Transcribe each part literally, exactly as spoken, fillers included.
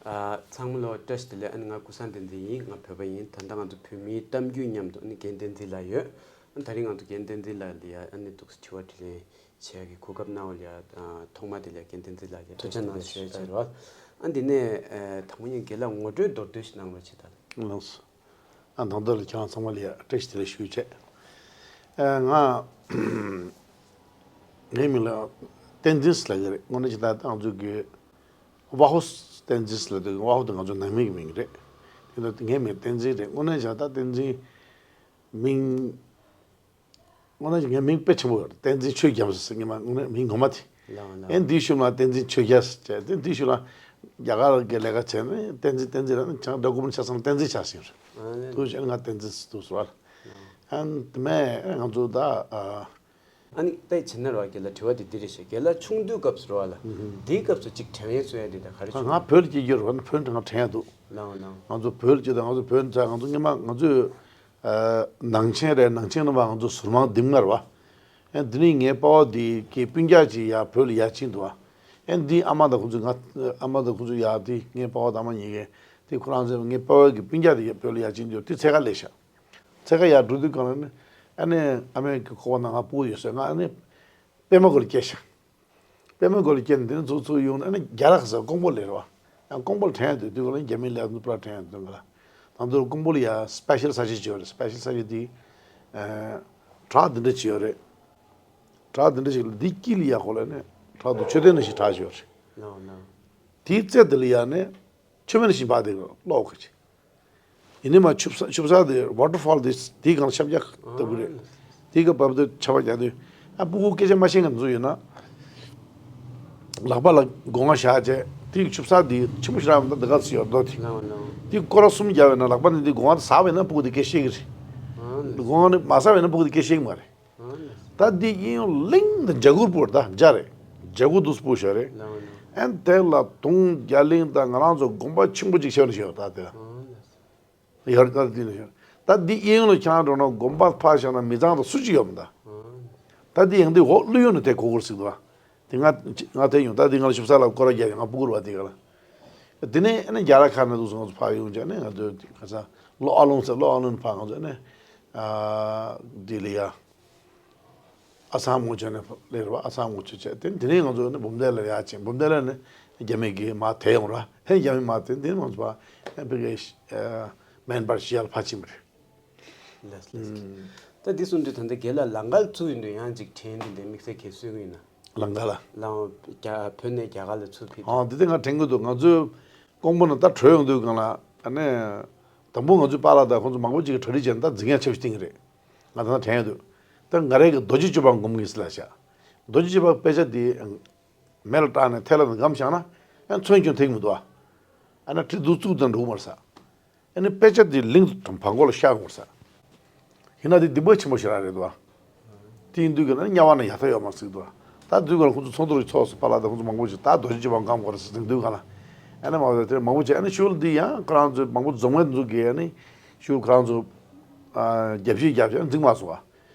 ཨ། ཚང་མ་ལ་བཀྲ་ཤིས་བདེ་ལེགས། ཨ་ནི་ང་ཀུན་བཟང་བསྟན་འཛིན་ཡིན། ང་བོད་པ་ཡིན། ད་ལྟ་ང་ཚོ་བོད་མིའི་གཏམ་རྒྱུད་མཉམ་དུ་ཨ་ནི་རྒན་བསྟན་འཛིན་ལགས་ཡོད། ཨ་ནི་ད་རིང་ང་ཚོ་རྒན་བསྟན་འཛིན་ལགས་ལ་ཡ་ཨ་ནི་འདུག་སེ་དྲི་བ་དྲིས་ལན་བྱེད་ཡག་གི་གོ་སྐབས་གནང་བ་ལ་ཡ། ཨ། ཐོག་མ་དེ་ལ་ཡ་རྒན་བསྟན་འཛིན་ལགས་ལ་ཡ་ཐུགས་རྗེ་གནང་ཞུ་ཡ་བྱེད་རོགས། ཨ་འདི་ནས་ཨ་དང་པོ་ཉིད་རྒན་ལགས་ངོ་སྤྲོད་མདོར་བསྡུས་ཤིག་གནང་རོགས་བྱེད་དང་། ལགས་སོ། ཨ་དང་ཐོག་ལ་ཁྱེད་རང་ཚང་མ་ལ་ཡ་བཀྲ་ཤིས་བདེ་ལེགས་ཞུ་བྱས། ཨ་ང་ངའི་མིང་ལ་བསྟན་འཛིན་ཟེར་ལབ་ཀྱི་རེད། དངོས་གནས་ཇི་ལྟར་ང་ཚོ་གི་ཝ་ཧོ་བསྟན་འཛིན་ཟེར་ལབ་དུས། ཝ་ཧོ་དེ་ང་ཚོ་ནང་མི་གི་མིང་རེད། དེ་ནས་ངའི་མིང་བསྟན་འཛིན་རེད། དངོས་གནས་བྱས་ད་བསྟན་འཛིན་མིང་། དངོས་གནས་ངའི་མིང་དཔེ་ཆེན་པོ་ཡོད་རེད། བསྟན་འཛིན་ཆོས་རྒྱལ་ཟེར་ཟེར། ངས་མ་དངོས་གནས་མིང་ངོ་མ་དེ། ལའང་ལའང་། ཨེ་འདིའི་ཤུལ་ལ་བསྟན་འཛིན་ཆོས་རྒྱལ་ཟེར་བྱས། དེ་འདིའི་ཤུལ་ལ་རྒྱ་གར་གྱི་ལས་ཀ་བྱས་ནས་བསྟན་འཛིན་བསྟན་འཛིན་ར་ནི་ཆང་སྒྲ་སྐུ་མི་ཆ་ཚང་བསྟན་འཛིན་ཆགས་ཤིང་རེད། ཨ་ནི་དུ་བྱས་ང་བསྟན་འཛིན་དུ་ཟེར་བ་ལ། ཨ་ནི་དེ་མས་ང་ཚོ་ད་ཨ། ཨ་ནི་ད་བྱས་ན་རོ་རྒན་ལགས་དྲི་བ་དེ་འདི་རེད་ཤག་རྒན་ལགས་ཆུང་དུས་སྐབས་སུ་རོ་ལ། ཨུ་ཧུ། དེའི་སྐབས་སུ་ཅིག་དྲན་ཡས་གསོ་ཡས་དེ་ད་ག་རེ་ང་བྱུང་། བོད་ལ་སྐྱེས་རྒྱུ་རོ་ན་བོད་དེ་ང་དྲན་ཡས་འདུག་ལའང་ལའང་། ང་ཚོ་བོད་ལ་སྐྱེས་དང་ང་ཚོ་བོད་ཚ་ང་ཚོ་སྔོན་མ་ང་ཚོས། ཨ། ནང་ཆེན་རེད། ནང་ཆེན་ནང་མ་ང་ཚོ་ཟུར་མང་འདེམས་ངར་བ། ཨ་འདི་ནི་ངའི་པ་ཕ་དེ་གི་སྤུན་ཀྱག་ཅིག་ཡ་བོད་ལ་ཡ་ཕྱིན་འདུག་བ། ཨ་འདི་ཨ་མ་དང་ཁོང་ཚོ་ང་ཨ་མ་དང་ཁོང་ཚོ་ཡ་དེ་ངའི་པ་ཕ་དང་ཨ་མ་གཉིས་ཀས་དེ་ཁོ་རང་ཚོ་ངའི་པ་ཕ་གི་སྤུན་ཀྱག་དེ་ཡ་བོད་ལ་ཡ་ཕྱིན་འདུག་དེ་འཚོལ་ག་སླེབས་ཤག་འཚོལ་ག་ཡ་འགྲོ་དུས་གང་ལ་ནི་ཨ་ནི་ཨ་མའི་གི་ཁོག་པ་ནང་ང་སྤུ་གུ་ཡོད་ཟེར། ང་ཨ་ནི་པད་མ་གོ་ལ་སྐྱེས་ཤག་པད་མ་གོ་ལ་སྐྱེས་ནས་དེ་ནས་ཚུར་ཚུར་ཡོང་ནས་ཨ་ནི་རྒྱ་ར་ཁ་ཟེར་ཀོང་པོ་ལ་རེད་བ། ཡང་ཀོང་པོ་ལ་དྲན་ཡ་འདུག་དུས་ག་ལ་རྒྱ་མིའི་ལས་དོན་པ་དྲན་ཡ་འདུག་ག་ལ། ད་དུང་ཀོང་པོ་ལ་ཡ་སི་པེ་ཤལ་ས་ཆ་ཅིག་ཡོད་རེད། སི་པེ་ཤལ་ས་ཆ་དེ་ཨ་བྲག་འདི་འདྲ་ཅིག་ཡོད་རེད། བྲག་འདི་འདྲ་ཅིག་ལ་འདི་དཀྱིལ་ལ་ཡ་ཁོ་ལ་ནི་བྲག་ཏུ་མཆོད་རྟེན་ནང་བཞིན་བྲག་ཅིག་ཡོད་རེད། ལའང་ལའང་། དེའི་རྩེ་དེ་ལ་ཡ་ནི་མཆོད་མེ་ནང་བཞིན་འབར་བསྡད་ཀྱི་གློག་ཁ་ཅིག་ཡིན་ནའི་མ་ཆུ་ས་ཆུ་ས་དེ་ཝ་ཊར་ཕོལ་དེ་དེའི་སྒང་ལ་ཆབ་རྒྱག་ལྟ་བུ་རེད། དེའི་སྐབས་བབ་དུས་ཆབ་རྒྱག་དུས་ཨ་སྤུ་གུ་སྐད་ཆ་མ་ཤེས་མཁན་ཚོ་ཡོད་ན། ལག་པ་ལ་སྒོ་ང་བཞག་བྱས་དེའི་ཆུ་ས་དེ་ཆེན་པོ་ཞིག་རག་མི་འདུག་འདི་ག་ཚོད་ཡོད་རྡོ་དེ། ལའང་ལའང་། དེ་སྐོར་ར་གསུམ་རྒྱག་པ་ཡིན་ན་ལག་པ་ནས་དེ་སྒོ་ང་དེ་ཟག་པ་ཡིན་ན་སྤུ་གུ་དེ་སྐད་ཤེས་ཀྱི་རེད། ཨ་ནི། སྒོ་ང་ནས་མ་ཟག་པ་ཡིན་ན་སྤུ་གུ་དེ་སྐད་ཤེས་ཀྱི་མ་རེད། ཨ་ནི། ད་འདི་གཡས་གཡོན་གླིང་དང་འཇའ་གུར་པོ་རེད། ད་འཇའ་རེད། འཇའ་གུར་དུ་སྤུ་ཞོ་རེད། ལའང་ལའང་། ཨ་ནི་དེ་ལ་དུང་རྒྱ་གླིང་དང་ང་རང་ཚོ་དགོན་པ་ཆེན་པོ་ཅིག་ཤར་ནས་ཤར་ད་དེ་ལ། ཨ་ནི། ཡར་ཀར་དེ་ནས་ཤར། ད་འདི་གཡས་གཡོན་ལ་ཁྱེད་རང་འགྲོ་ན་དགོན་པ་ཕར་བཞག་ན་མི་ཚང་དང་སུ་གཅིག་ཡོད་མི་འདུག་ཨ་ནི། ད་འདི་ཡང་འདི་འོག་ཀླུ་ཡུལ་ནས་དེ་གོ་གོར་ཟིག་འདུག་དེ་ང་ང་དེ་ཡོང་ད་འདི་ང་ལ་ཤུབ་ས་ལ་སྐོར་ར་རྒྱག་ཡོང་ང་སྤུ་གུར་བ་དེ་ག་ལ། དེ་ནས་ཨ་ནི་རྒྱ་ར་ཁ་ནས་འདུག་སོང་ང་ཚོ་ཕར་ཡོང་བྱས་ནས་ང་ཚོ་ཁ་སང་ལོ་ཨ་ལོང་ཟེར་ལོ་ཨ་ལོང་ཕར་ང་ཚོ་ཨ་ནི་ཨ་འདི་ལ་ཡ། ཨ་ཚང་མོ་བྱས་ནས་ལེ་རུ་ཨ་ཚང་མོ་བྱས་བྱས་དེ་དེ་ནས་ང་ཚོ་ནི་འབུམ་སྡེ་ལ་ཡར་ཕྱིན། འབུམ་སྡེ་ལ་ནི་རྒྱ་མི་གིས་མར་དེད་ཡོང་ར། ཧེ་རྒྱ་མི་མར་དེད་དེ་ང་ཚོ་ཕར་ཕ་གི་སྨན་པར་ཞི་ཡར་ཕར་ཕྱིན་པ་རེད། ལགས་ལགས། ད་འདི་གསུངས་དུས་ད་ལྟ་རྒན་ལགས་ལམ་ཁ་ལ་ཚུར་ཡོང་དུས་ཡང་ཅིག་དྲན་དེ་འདྲའི་དམིགས་བསལ་གལ་སྲིད་ཡོད་ན། ལམ་ཁ་ལ། ལའང་རྒྱ་བོད་ནས་རྒྱ་གར་ལ་ཚུར་ཕེབས་ཨ་དུས། འདི་དེ་ང་དྲན་གི་འདུག་ང་ཚོའི་ཀོང་པོ་ནས་ད་བྲོས་ཡོང་དུས་སྒང་ལ་ཨ་ནི། དང་པོ་ང་ཚོའི་པཱ་ལགས་དང་ཁོང་ཚོ་མང་པོ་ཅིག་གིས་གྲ་སྒྲིག་བྱས་ནས་ད་འཛིང་ཡག་ཆེ་བ་ཞིག་བཏིང་གི་རེད། ང་ད་ལྟ་དྲན་ཡོད་འདུག་ད་ང་རང་གིས་རྡོ་རྗེ་གཅོད་པ་སྒོམ་གྱིན་ཟེར་ལབ་ཤག་རྡོ་རྗེ་གཅོད་པ་དཔེ་ཆ་འདི་མེ་ལ་བཏང་ནས་ཐལ་ལ་འགམ་བཞག་ན་ཡང་ཚོན་ཀྱང་ཐིག་མི་འདུག་ཨ་ནི་གྲི་འདུག་བཙུགས་དང་འགྲོ་གི་མ་རེད་ས། ཨ་ནི་དཔེ་ཆ་འདི་གླིང་དུ་བར་མགོ་ལ་ཤར་ཡོང་བ་རེད་ས། ཡིན་ན་འདི་སྡིག་པ་ཆེན་པོ་ཞེ་དྲག་རེད་འདུག་ཨ། དེ་ཡིན་དུས་ཀྱི་ན་དམྱལ་བ་ན་ཡག་ཐབས་ཡོད་མ་རེད་ཟེར་གྱི་འདུག་ཨ། ད་དུས་ཀྱི་ན་ཁོང་ཚོ་ཚོགས་འདུ་རེ་ཚོགས་སུ་པཱ་ལགས་དང་ཁོང་ཚོ་མང་པོ་ཞིག་ད་རྡོ་རྗེ་གཅོད་པ་སྒོམ་དགོས་རེད་ཟེར་ཟིན་དུས་ག་ལ། ཨ་ནི་མ་འོས་དེ་མང་པོ་བྱས་ཨ་ནི་ཤུལ་འདི་ཡང་ཁོ་རང་ཚོས་མང་པོ་འཛོམས་མཁན་ཚོ་གིས་ཨ་ནི་ཤུལ་ཁོ་རང་ཚོ་ཨ་རྒྱབ་བཤིག་རྒྱབ་བཤིག་འཛིང་མ་སོང་ཨ།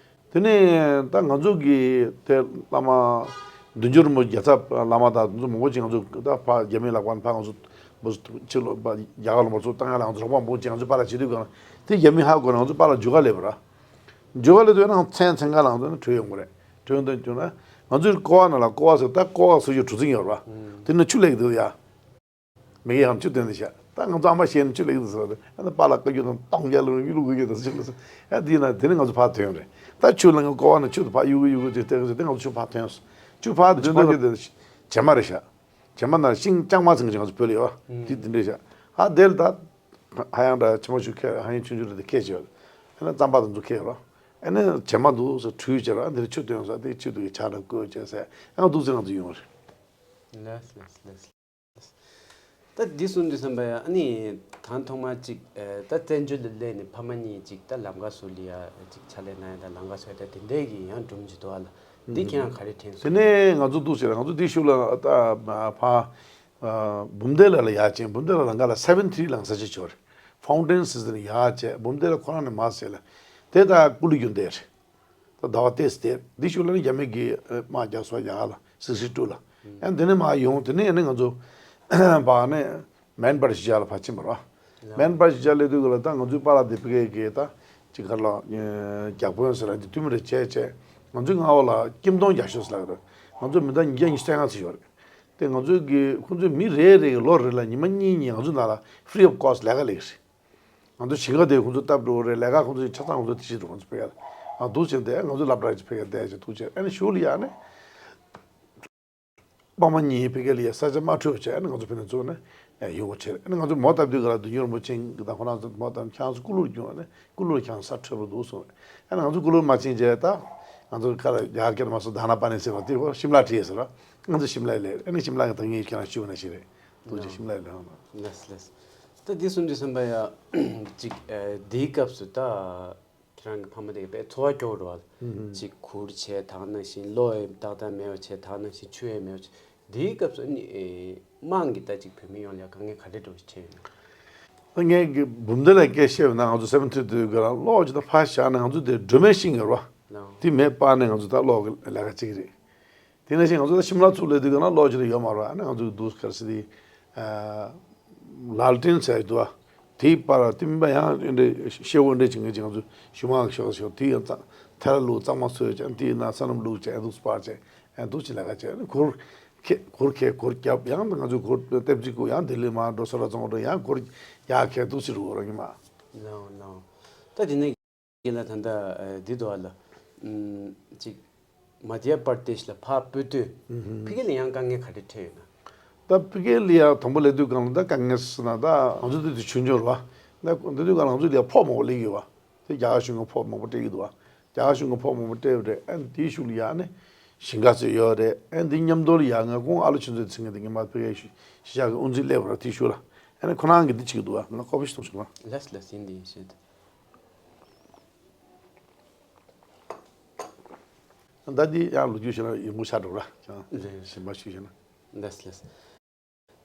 དེ་ནས་ད་ང་ཚོ་གི་དེ་བླ་མ་བདུད་འཇོམས་རིན་པོ་ཆེ། རྒྱལ་ཚབ་བླ་མ་དང་དེ་ཚོ་མང་པོ་ཅིག་ང་ཚོ་ད་ཕ་རྒྱ་མིའི་ལག་པ་ནས་ཕ་ང་ཚོ་བུ་ཕྱི་ལོགས་པ་རྒྱ་གར་ལ་མར་ཚུར་བཏང་ཡ་ལ་ང་ཚོ་རོགས་པ་མང་པོ་ཅིག་ང་ཚོ་པཱ་ལགས་བྱེད་དུས་གང་དེ་རྒྱ་མི་ཧ་གོ་ནས་ང་ཚོ་པཱ་ལགས་འཇུ་ག་སླེབས་པ་ར། འཇུ་ག་སླེབས་དུས་ན་མཚན་མཚན་ག་ལ་ང་ཚོ་ནི་བྲོས་ཡོང་གི་རེད། བྲོས་ཡོང་དུས་བྱུང་ན་ང་ཚོའི་ཀོ་བ་ནང་ལ་ཀོ་བ་ཟེར་ད་ཀོ་བ་ཟེར་རྒྱུ་གྲུ་གཟིངས་ཡོད་ར། དེ་ནི་ཆུ་ལེགས་འདུག་ཡ། མི་གིས་ཡང་ཆུ་བཏོན་ཏེ་བཞག་ད་ང་ཚོ་ཨ་མ་བཤད་ནས་ཆུ་ལེགས་འདུག་ཟེར་བ་རེད། ཨ་ནི་པཱ་ལགས་བཀའ་བརྒྱུད་དང་སྟོང་རྒྱ་ལུང་གཡུ་ལུ་གུ་གཡུ་དང་ཆུ་ལུ་ཟེར། ཨ་དེ་ཡིན་ན་དེ་ནི་ང་ཚོ་ཕར་ཐོན་རེད། ད་ཆུ་ལ་ང་ཀོ་བ་ནས་ཆུ་དང་ཕར་གཡུག་གི་གཡུག་གི་དེ་ལྟ་གི་ཟེར་དེ་ང་ཚོ་ཆུ་ཕར་ཐོན་སོང་། ཆུ་ཕར་ཐོན་དུས་ཀྱི་དེ་བྱེ་མ་རེད་བཞག་བྱེ་མ་ནང་ཤིང་ལྕང་མ་ཟེར་གྱི་ང་ཚོ་བོད་ལ་ཡོད་བ། དེ་དེ་འདྲས་བཞག་ཨ་དེ་ལ་ད་ཧ་ཡང་འདྲ་བྱེ་མ་ཆུ་ཁད་ཧ་ཡང་ཆུང་ཆུང་རེད་དེ་ཁད་ཆེ་བ། ཨ་ནི་རྩམ་པ་དང་ཚོ་ཁད་རོ། ཨ་ནི་བྱེ་མ་འདུག་ཟེར་ཁྲུས་བྱེད་རོ། ཨ་འདིར་ཆུ་བཏོན་ས་དེ་ཆུ་དུ་གི་ཆ་དང་བསྐོལ་བྱས་ཟེར་ཡང་འདུག་ཟེར་ང་ཚོ་ཡོང་བ་རེད། ལགས་ལགས་ལགས། ད་འདི་གསུངས་དུས་ཙམ་པ་ཡ་ཨ་ནི་ད་ཐོག་མ་གཅིག་ཨ་ད་བཙན་བྱོལ་ལ་སླེབས་ནས་ཕ་མ་གཉིས་གཅིག་ད་ལམ་ཁ་ཟུར་ལ་ཡ་གཅིག་ཕྱག་ལས་གནང་ཡ་ད་ལམ་ཁ་ཟུར་ཡ་ད་དེ་འདྲས་ཀྱི་ཡང་སྒྲུང་ཅིག་འདུག་ཨ་ལ། འདི་ཁྱེད་རང་ག་རེ་དྲན་སོང་། དེ་ནས་ང་ཚོ་འདུག་ཟེར་ང་ཚོ་འདི་ཤུལ་ལ་ད་ཕ་འབུམ་སྡེ་ལ་ལ་ཡ་ཅན་འབུམ་སྡེ་ལ་ལམ་ཁ་ལ་སེ་བན་ཐི་རི་ལམ་ས་ཆ་ཆོར་ཕའུན་ཌེན་སི་ཟེར་ནས་ཡ་ཅན་འབུམ་སྡེ་ལ་ཁོ་རང་ནས་མ་ཟེར་ལ་དེ་ད་ཀུ་ལུ་རྒྱུན་དེ་རེད། ད་ཟླ་བ་ཏེས་ཏེ་འདི་ཤུལ་ལ་ནི་རྒྱ་མི་གིས་དམག་རྒྱག་སོང་རྒྱ་གར་ལ་སིག་སི་ཊུ་ལ། ཨ་འདི་ནས་མར་ཡོང་དེ་ནས་ཨ་ནི་ང་ཚོ་བ་ནས་ མན་པར་གཞིས་ཆགས་ལ་ཕར་ཕྱིན་པ་རེད་བ། མན་པར་གཞིས་ཆགས་སླེབས་དུས་སྐབས་ལ་ད་ང་ཚོའི་པཱ་ལགས་དེ་ཕ་གིའི་གི་ད་ཅིག་ག་ལ་རྒྱ་དཔོན་ཟེར་ཡ་དེ་འཐུས་མི་རེ་བྱས་བྱས་ང་ཚོའི་མངའ་འོག་ལ་ཀེམ་སྟོང་བརྒྱ་ཤོག་ཟེར་ལབ་ཀྱི་རེད། ང་ཚོ་མི་ད་ཉིས་བརྒྱ་ཉི་ཤུ་རྩ་ལྔ་ཙམ་ཡོད་རེད། དེ་ང་ཚོའི་གི་ཁོང་ཚོའི་མི་རེ་རེ་གི་ལོ་རེ་ལ་ཉི་མ་གཉིས་གཉིས་ང་ཚོའི་ནང་ལ་free of cost ལས་ཀ་ལས་ཀྱི་རེད། ང་ཚོ་ཞིང་ཁ་དེ་ཁོང་ཚོས་བཏབ་འགྲོ་གི་རེད། ལས་ཀ་ཁོང་ཚོ་ཡི་ཆ་ཚང་ཁོང་ཚོ་དེ་བྱེད་འགྲོ། ང་ཚོ་ཕ་གི་ལ་ཨ་འདུག་བྱས་ཏེ་ང་ཚོ་སློབ་གྲྭ་ཡི་ཕ་གི་བསྡད་བྱས་འདུག་བྱས་ཨ་ནི་གཞུག་ལ་ཡ་ནི་པ་མ་གཉིས་ཕ་གི་ལ་ཡ་ས་ཆ་མ་འཕྲོད་བྱས་ཨ་ནི་ང་ཚོ་ཕ་གི་ནས་འཛུགས་ནས་ཡོང་བ་བྱས། ཨ་ནི་ང་ཚོ་མོ་བཏབ་དུས་ག་ལ་བདུད་འཇོམས་རིན་པོ་ཆེ་གི་དང་ཁོ་རང་ཚོ་མོ་བཏབ་ཁྱེད་རང་ཚོ་སྐུ་ལུར་རྒྱུག་ཨ་ནི་སྐུ་ལུར་ཁྱེད་རང་ས་འཕྲོད་པོ་འདུག་གསུངས། ཨ་ནི་ང་ཚོ་སྐུ་ལུར་མ་ཕྱིན་བྱས་ད་ང་ཚོ་ཁ་ལ་ཡར་སྐྱེལ་མ་སོང་དྷ་ན་པ་ནི་ཟེར་བ་དེ་ཧོ་ཤིམ་ལ་ཁྲིད་ཟེར་བ། ང་ཚོ་ཤིམ་ལ་ལས་ཨ་ནི་ཤིམ་ལ་གི་ད་ངས་ཁྱེད་རང་ཞུ་བ་ན་ཞིག་རེད། ཐུགས་རྗེ་ཆེ། ཤིམ་ལ་ལས་ཧང་། ལགས་ལགས། ད་འདི་གསུང་དུས་ཙམ་པ་ཡ་ཅིག་ཨ་འདིའི་སྐབས་སུ་ད་ཁྱེད་རང་གི་ཕ་མ་དེ་གི་དཔེ་འཚོ་བ་སྐྱོ་རུ་བ་ཅིག་གུར་བྱས་དག་ནང་བཞིན་གློག་ཡང་ཏག་ཏག་མེད་པ་བྱས་དག་ནང་བཞིན་ཆུ་ཡང་མེད་པ་བྱས། འདིའི་སྐབས་སུ་ཨ་ནི་ཨེ་དམངས་ཀྱིས་ད་ཅིག་བོད་མི་ཡོངས་ལ་དཀའ་ངལ་ག་འདྲ་འདྲ་བོ་ཞིག་འཕྲད་ཡོད་ན། ད་ངས་གི་འབུམ་སྡེ་ལ་སྐད་བཤད་པ་ན་ང་ཚོ་སེ་བན་ཐི་དུས་ག་རང་གློག་ཅིག་ད་ཕར་བཞག་ན་ང་ཚོ་དེ་སྒྲོལ་མའི་ཤིང་ཡོད་རེད་བ། དེ་མེ་སྤར་ནས་ང་ཚོ་ད་གློག་གི་ལས་ཀ་བྱེད་ཀྱི་རེད། དེ་ནང་བཞིན་ང་ཚོ་ད་ཤིམ་ལ་ཚུར་སླེབས་དུས་ག་ན་གློག་ཅིག་ཡོད་མ་རེད། ཨ་ནི་ང་ཚོ་གི་དུས་སྐབས་སུ་དེ་ལལ་ཊིན་ཟེར་གྱི་འདུག་ཨ། དེའི་པར་དེ་མིན་པ་ཡང་ཨེ་འདྲ་ཤེལ་སྒོ་འདྲ་ཅིག་ངེད་ཅིག་ང་ཚོ་ཞུ་མ་ཤོག་ཤོག་དེ་ཡང་ཐལ་བ་བླུགས་གཙང་མ་བཟོས་ཀྱང་དེའི་ནང་ས་སྣུམ་བླུགས་ཀྱང་ཨེ་འདུག་སྤར་ཀྱང་ཨེ་འདུག་ཅིག་ལས་ཀ་བྱས་ཨ་ནི་གུར་ཁེ་གུར་ཁེ་གུར་རྒྱབ་ཡང་ང་ཚོ་གུར་ལྟེབ་ཅིག་གུ་ཡང་ལྡི་ལི་མར་འགྲོ་སོ་ར་བཙོང་འགྲོ་ཡང་གུར་ཡག་ཁེ་འདུག་ཅིག་རུ་རོ་ཉི་མ། ལའོ་ལའོ། ད་དེ་ནས་ལ་ད་ལྟ་འདི་འདུག་ཨ་ལ། ཅིག་མ་དྷྱ་པར་དེཤ་ལ་ཕར་སྤོས་དུས་ཕ་གི་ལ་ཡང་དཀའ་ངལ་ག་རེ་འཕྲད་ཡོད་ན། ད་ཕ་གི་ལ་ཡང་དང་པོ་སླེབས་དུས་གང་ལ་ད་དཀའ་ངལ་ཟེར་ན་ད་ང་ཚོ་འདི་དུས་ཆུང་ཆུང་རེད་བ། ད་འདི་དུས་གང་ལ་ང་ཚོ་ལ་ཡང་ཕོགས་མང་པོ་སླེབས་ཡོད་བ། དེ་རྒྱ་གར་གཞུང་གི་ཕོགས་མང་པོ་སྤྲད་ཀྱི་འདུག་བ། རྒྱ་གར་གཞུང་གི་ཕོགས་མང་པོ་སྤྲད་ཡོད་རེད། ཨ་ནི་དེའི་གཞུག་ལ་ཡང་ནི་ཞིང་ཁ་ཚོད་ཡོད་རེད། ཨ་ནི་དེ་མཉམ་དུ་ལ་ཡང་ང་ཁོང་ཨ་ལོ་ཆུ་ཚོད་ཚིང་གི་དེ་ངས་མ་ཕ་གི་གཞིས་ཆགས་ཀྱི་དབུ་འཛིན་སླེབས་པ་ར་དེའི་གཞུག་ལ་ཨ་ནི་ཁོ་རང་གི་འདི་བྱེད་ཀྱི་འདུག་བ། ང་ཁོ་པ་ཞིག་གཏོང་ཞིག་ལ། ལགས་ལགས་ཡིན་འདི་ཡིན་ཤེས། ད་འདི་ཡང་ལོ་རྒྱུས་ཤིག་ལ་ཡོང་གི་ཆགས་འགྲོ་ར་ཀྱང་ཞིམ་པ་ཞུས་ཤིག་ན། ལགས་ལགས།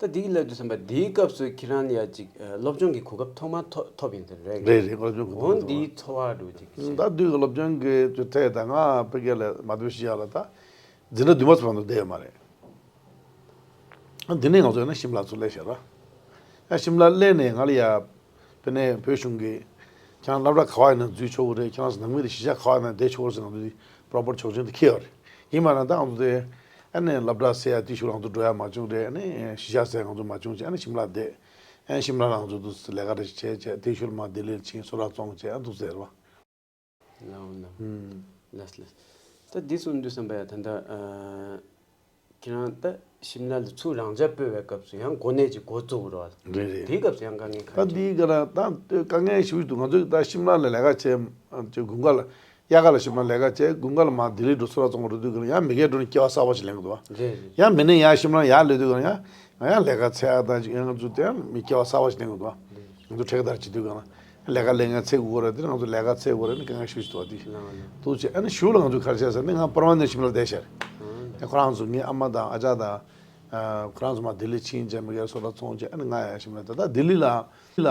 ད་འདི་ལབ་དུས་ཙམ་པ་འདིའི་སྐབས་སུ་ཁྱེད་རང་ལ་ཡ་ཅིག་ཨ་སློབ་སྦྱོང་གི་གོ་སྐབས་ཐོག་མ་ཐོ་ཐོབ་ཡིན་ཟེར་རེད། རེད་རེད། སློབ་སྦྱོང་གོ་འོ་སྐབས་ཐོབ་འདིའི་ཚོར་བ་འདྲ་ཅིག་བྱས། ད་དུས་ཀྱི་སློབ་སྦྱོང་གི་ཚོད་ཐད་ད་ང་ཕ་གི་ལ་མ་དུས་ཤི་ཡ་ལ་ད་འཛིན་གྲྭ་བདུན་པ་ཚོ་བར་དུ་བསྡད་ཡོད་མ་རེད། ཨ་འདི་ནས་ང་ཚོ་ཡིན་ན་ཤིམ་ལ་ཚུར་སླེབས་ཤག་ར། ཡང་ཤིམ་ལ་སླེབས་ནས་ང་ལ་ཡ་དཔེར་ན་བོད་གཞུང་གིས་ཁྱེད་རང་སློབ་གྲྭ་ག་བ་ཡིན་ན་འཛུལ་ཆོག་གི་རེད། ཁྱེད་རང་ཚོ་ནང་མི་དེ་གཞིས་ཆགས་ག་བ་ཡིན་ན་བསྡད་ཆོག་གི་རེད་ཟེར་ང་ཚོ་དེ་པྲོ་པར་ཆོག་མཆན་དེ་འཁྱེར་ཡོད་རེད། ཡིན་པ་ན་ད་ང་ཚོ་དེ་ཨ་ནི་སློབ་གྲྭ་ཟེར་ཡ་དེ་ཤུལ་ང་ཚོ་འགྲོ་ཡ་མ་བྱུང་རེད། ཨ་ནི་གཞིས་ཆགས་ཟེར་ང་ཚོ་མ་བྱུང་བྱས་ཨ་ནི་ཤིམ་ལ་བསྡད། ཨ་ནི་ཤིམ་ལ་ལ་ང་ཚོ་འདུག་ལས་ཀ་རེ་བྱས་བྱས་དེ་ཤུལ་མ་ལྡི་ལིར་ཕྱིན་སོ་ལ་བཙོང་བྱས་ཨ་འདུག་ཟེར་བ། ལའོ་ལའོ། ལགས་ལགས། ད་འདི་གསུང་དུས་ཙམ་པ་ཡ་ད་ལྟ་ཨ་ཁྱེད་རང་ད་ཤིམ་ལ་ལ་ཚུར་རང་འཇགས་སྤོས་པའི་སྐབས་སུ་ཡང་གོ་གནས་ཀྱི་འགོ་བཙུགས་རོགས། རེད་རེད། དེའི་སྐབས་སུ་ཡང་དཀའ་ངལ་ག་ད་རེ་འདི་ག་ལ་ད་དཀའ་ངལ་ཞིག་འདུག་ང་ཚོས་ད་ཤིམ་ལ་ལ་ལས་ཀ་བྱས་དགུན་ཁ་ལ་དབྱར་ཁ་ལ་ཤིམ་ལ་ལས་ཀ་བྱས་དགུན་ཁ་ལ་མར་ལྡི་ལི་འགྲོ་སོ་ལ་བཙོང་བ་འགྲོ་དུས་ག་ལ་ཡང་མི་སྒེར་འགྲོ་ནས་སྐྱེ་བ་གསར་པ་ཞིག་ལེན་དགོས་འདུག་བ། རེད་རེད། ཡང་མི་ནས་ཡང་ཤིམ་ལ་ཡར་སླེབས་དུས་ག་ལ་ཡང་ང་ཡང་ལས་ཀ་འཚོལ་ཡག་དང་ཅིག་ཡང་ང་ཚོ་དེ་ཡང་མི་སྐྱེ་བ་གསར་པ་ཞིག་ལེན་དགོས་འདུག་བ། ང་ཚོ་ཁྲེག་ཐར་བྱེད་དུས་ག་ལ། ལས་ཀ་ལས་ངན་འཚོལ་དགོས་རེད། དེ་ང་ཚོ་ལས་ཀ་འཚོལ་དགོས་རེད་ནི་དཀའ་ངལ་ཞེ་པོ་ཞིག་འདུག་བ་དེ། ལགས་ལགས། འདུག་བྱས་ཨ་ནི་གཞུག་ལ་ང་ཚོས་ག་རེ་བྱས་ཟེར་ན་ང་པར་མ་ནེན་ཊ་ཤིམ་ལ་བསྡད་ཤག་རེད། ཨ་ལགས། ཁོ་རང་ཚོ་ངའི་ཨ་མ་དང་ཨ་ཅག་དང་ཁོ་རང་ཚོ་མར་ལྡི་ལི་ཕྱིན་བྱས་མི་སྒེར་སོ་ལ་བཙོང་བྱས་ཨ་ནི་ང་ཡང་ཤིམ་ལ་ད་ལྟ་ལྡི་ལི་ལ་ལ་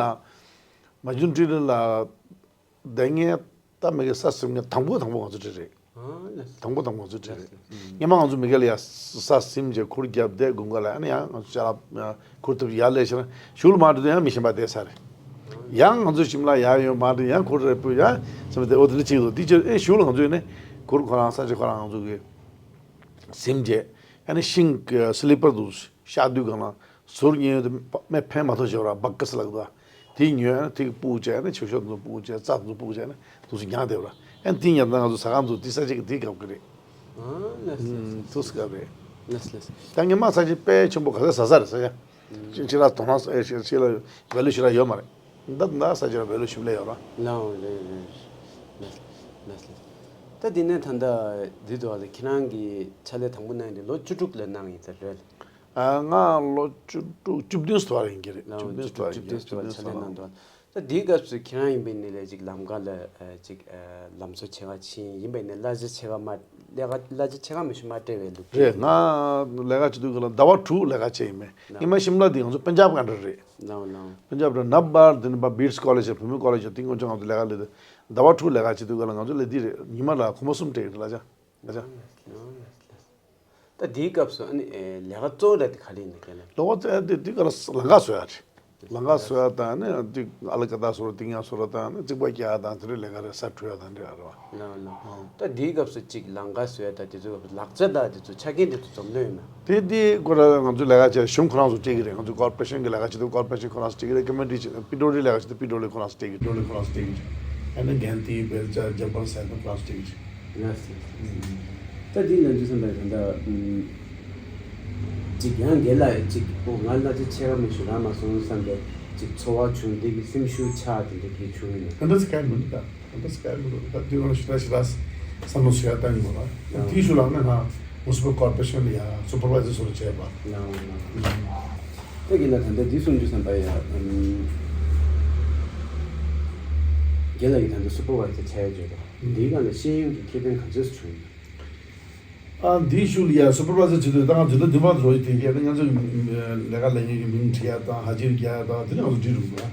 མ་ཇུན་ཊི་ལ་བསྡད་མཁན་ད་མི་སྒེར་ས་ཟིན་མཁན་དང་པོ་དང་པོ་ང་ཚོ་འདི་རེད། ཨ་ལགས། དང་པོ་དང་པོ་ང་ཚོ་འདི་རེད། ལགས། སྔོན་མ་ང་ཚོ་མི་སྒེར་ལ་ཡ་ས་ཟིན་བྱས་གུར་བརྒྱབ་བསྡད་དགུན་ཁ་ལ་ཨ་ནི་ཡང་ང་ཚོ་ཅ་ལག་གུར་ཐུབ་ཡར་སླེབས་ཤག་ན་གཞུག་ལ་མར་འགྲོ་དུས་ཡང་མི་གཞན་པ་བསྡད་ས་རེད། ཡང་ང་ཚོ་ཤིམ་ལ་ཡར་ཡོང་མར་འགྲོ་ཡང་གུར་རེ་ཕུབ་ཡང་ཚེམ་བསྡད་འོ་དེ་འདྲ་བྱེད་དགོས་འདུག་དེ་ཕྱིར་ཨེ་གཞུག་ལ་ང་ཚོ་ཡིན་ནས་གུར་ཁོ་རང་ས་ཆ་ཁོ་རང་ང་ཚོ་གི་ཟིན་བྱས་ཨ་ནི་ཤིང་གི་སི་ལི་པར་དུ་ཤག་དུས་གང་ལ་ཟུར་ཉན་ཡོད་དུ་མེ་ཕན་མ་ཐོགས་བྱས་པ་ར་སྦག་གི་སི་ལག་དུ་དེ་ཉོས་ཨ་ནི་དེ་གི་སྤུག་བྱས་ཨ་ནི་ཆུ་ཤོག་དུ་སྤུག་བྱས་རྩྭ་དུ་སྤུག་བྱས་ཨ་ནི་དུ་སུ་ཉང་དེ་བ་ར་ཨ་ནི་དེ་ཉར་ད་ང་ཚོ་ཟ་ཁང་དུ་དེ་ས་ཆ་གི་དེ་གབ་གི་རེད། ཨ་ལགས་སོ་ལགས་སོ། དུ་སུ་གབ་རེད། ལགས་སོ་ལགས་སོ། ད་ངས་མ་ས་ཆ་དཔེ་ཆེན་པོ་ག་ཚད་ཟ་ས་རེད་ས་ཆ། ཅི་ཅི་ལ་དོ་སྣང་ཨེ་ཤེས་ཤེས་ལ་ཝེ་ལུ་ཞིག་ལ་ཡོད་མ་རེད། ད་ད་ས་ཆ་ལ་ཝེ་ལུ་ཞིག་ལ་ཡོད་ར། ལའོ་རེད་རེད་རེད། ལགས་ལགས་ལགས། ད་འདི་ནས་ད་ལྟ་འདི་དུ་བ་ལ་ཁྱེད་རང་གི་ཕྱག་ལས་དང་པོ་གནང་ཡིན་དེ་ལོ་བཅུ་དྲུག་ལ་གནང་ཡིན་ས་རེད། ཨ་ང་ལོ་བཅུ་དྲུག་བཅུ་བདུན་ཙམ་རེད་ཡིན་གྱི་རེད། ལའོ་བཅུ་བདུན་བཅུ་ཙམ་རེད་བཅུ་བདུན་ཙམ་ཕྱག་ལས་གནང་འདུག་ད་འདིའི་སྐབས་སུ་ཁྱེད་རང་ཡིན་པའི་ནི་ལས་ཅིག་ལམ་ཁ་ལ་ཨ་ཅིག་ཨ་ལམ་བཟོ་བྱེད་ག་ཕྱིན་ཡིན་པའི་ནི་གླ་ཆ་ཕྱེད་ཀ་མ་གླ་ཆ་གླ་ཆ་ཕྱེད་ཀ་མི་ཤོད་མ་སྤྲད་པའི་ལུགས་རེད། ང་ལས་ཀ་བྱེད་དུས་ཀ་ལ་ཟླ་བ་དྲུག་ལས་ཀ་བྱས་ཡིན་མེད། ཉི་མ་ཤིམ་ལ་འདི་ང་ཚོ་པན་ཇབ་ཀ་འདྲ་རེད། ལའོ་ལའོ། པན་ཇབ་རེད་ན་པར་འདི་ནི་པ་བིར་སི་ཀོ་ལེ་ཇི་བོད་མི་ཀོ་ལེ་ཇི་དེ་སྔོན་ཆད་ང་ཚོ་ལས་ཀ་ལས་དུས་ཟླ་བ་དྲུག་ལས་ཀ་བྱེད་དུས་ཀ་ལ་ང་ཚོ་ལས་འདི་རེད་ཉི་མ་ལ་ཁོ་མོ་གསུམ་སྤྲད་ཀྱི་རེད་གླ་ཆ། ད་འདིའི་སྐབས་སུ་ཨ་ནི་ཨེ་ལས་ཀ་གཙོ་བོ་ར་དེ་ག་རེ་ཡིན་ན་ཁྱེད་ལ། ལོ་ཙཱ་དེ་དེ་ག་ལ་ལམ་ཁ་བཟོ་ཡ་རེད། ལམ་ཁ་བཟོ་ཡ་དང་ནི་ཅིག་ཨ་ལ་ཀ་ད་བཟོ་ར་ཏིང་ཡ་བཟོ་ར་དང་ནི་རྩིག་པ་རྒྱག་ཡ་དང་དེ་འདྲའི་ལས་ཀ་རེད། ས་འཕྲོ་ཡ་དང་འདྲ་རེད་བ། ལགས་ལགས། ད་འདིའི་སྐབས་སུ་ཅིག་ལམ་ཁ་བཟོ་ཡ་དང་དེ་ཚོའི་སྐབས་སུ་ལག་རྩལ་དང་དེ་ཚོ་ཆ་རྐྱེན་དེ་ཚོ་འཛོམས་ནོ་ཡོད་ན། དེ་དེ་ཁོ་ར་ང་ཚོའི་ལས་ཀ་བྱས་གཞུང་ཁོ་རང་ཚོ་སྤྲད་ཀྱི་རེད། ང་ཚོ་ཀོར་པོ་རེ་ཤན་གྱི་ལས་ཀ་བྱེད་དུས་ཀོར་པོ་རེ་ཤན་ཁོ་རང་ཚོ་སྤྲད་ཀྱི་རེད། ཀོ་མན་ཌི་བྱེད་དུས་པི་ཌོ་ལི་ཁོ་རང་ཚོ་སྤྲད་ཀྱི་རེད། པི་ཌོ་ལི་ཁོ་རང་ཚོ་སྤྲད་ཀྱི་རེད། ཨ་ནི་གན་ཏི་བེལ་ཅ་ཇམ་པར་སེ་ཁོ་རང་ཚོ་སྤྲད་ཀྱི་རེད། ལགས་སོ། ད་འདི་ལ་འདི་བསམ་པའི་ད་ལྟ་ཅིག་ཡང་རྒན་ལགས་ཅིག་པོ་ང་གླ་ཆ་ཆེ་ག་མི་ཞུ་ར་མ་སོང་བསམ་པའི་ཅིག་ཚོར་བ་བྱུང་། འདི་གི་སེམས་ཤུགས་ཆག་དེ་འདྲ་གི་བྱུང་ཡོད་ན། ད་འདྲ་ཚེ་ག་མི་འདུག་ད་ད་འདྲ་ཚེ་ག་མི་འདུག་ད་དུས་རང་ཞེ་དྲག་ཞེ་དྲག་བསམ་བློ་ཞེ་དྲག་བཏང་གི་མ་རེད། དེའི་ཤུལ་ལ་ནི་ཧ་མུ་སི་པལ་ཀོར་པོ་རེ་ཤན་ལ་ཡ་སུ་པར་ཝའི་ཟར་བཟོ་འདྲ་བྱས་པ། ལགས་ལགས། ད་རྒན་ལགས་ད་ལྟ་འདི་གསུང་རྒྱུ་བསམ་པ་ཡ། རྒན་ལགས་ཀྱིས་ད་ལྟ་སུ་པར་ཝའི་ཟར་བྱས་ཡོད་པ། འདིའི་སྒང་ལ་ཤེས་ཡོན་གྱི་ཁེ་ཕན་ག་ཚོད་བྱུང་ཡོད། ཨ་འདིའི་ཤུལ་ལ་ཡ་སུ་པར་ཝའི་ཟར་བྱེད་དུས་ད་ང་འཛིན་གྲྭ་བདུན་པ་རོ་ཡི་དེ་གས་ང་ཚོ་ལས་ཀ་ལས་མཁན་གྱི་མིང་བྲིས་ཡ་དང་ཧ་ཅིར་རྒྱག་ཡ་དང་དེ་ནས་ང་ཚོ་འབྲི་རུང་བ།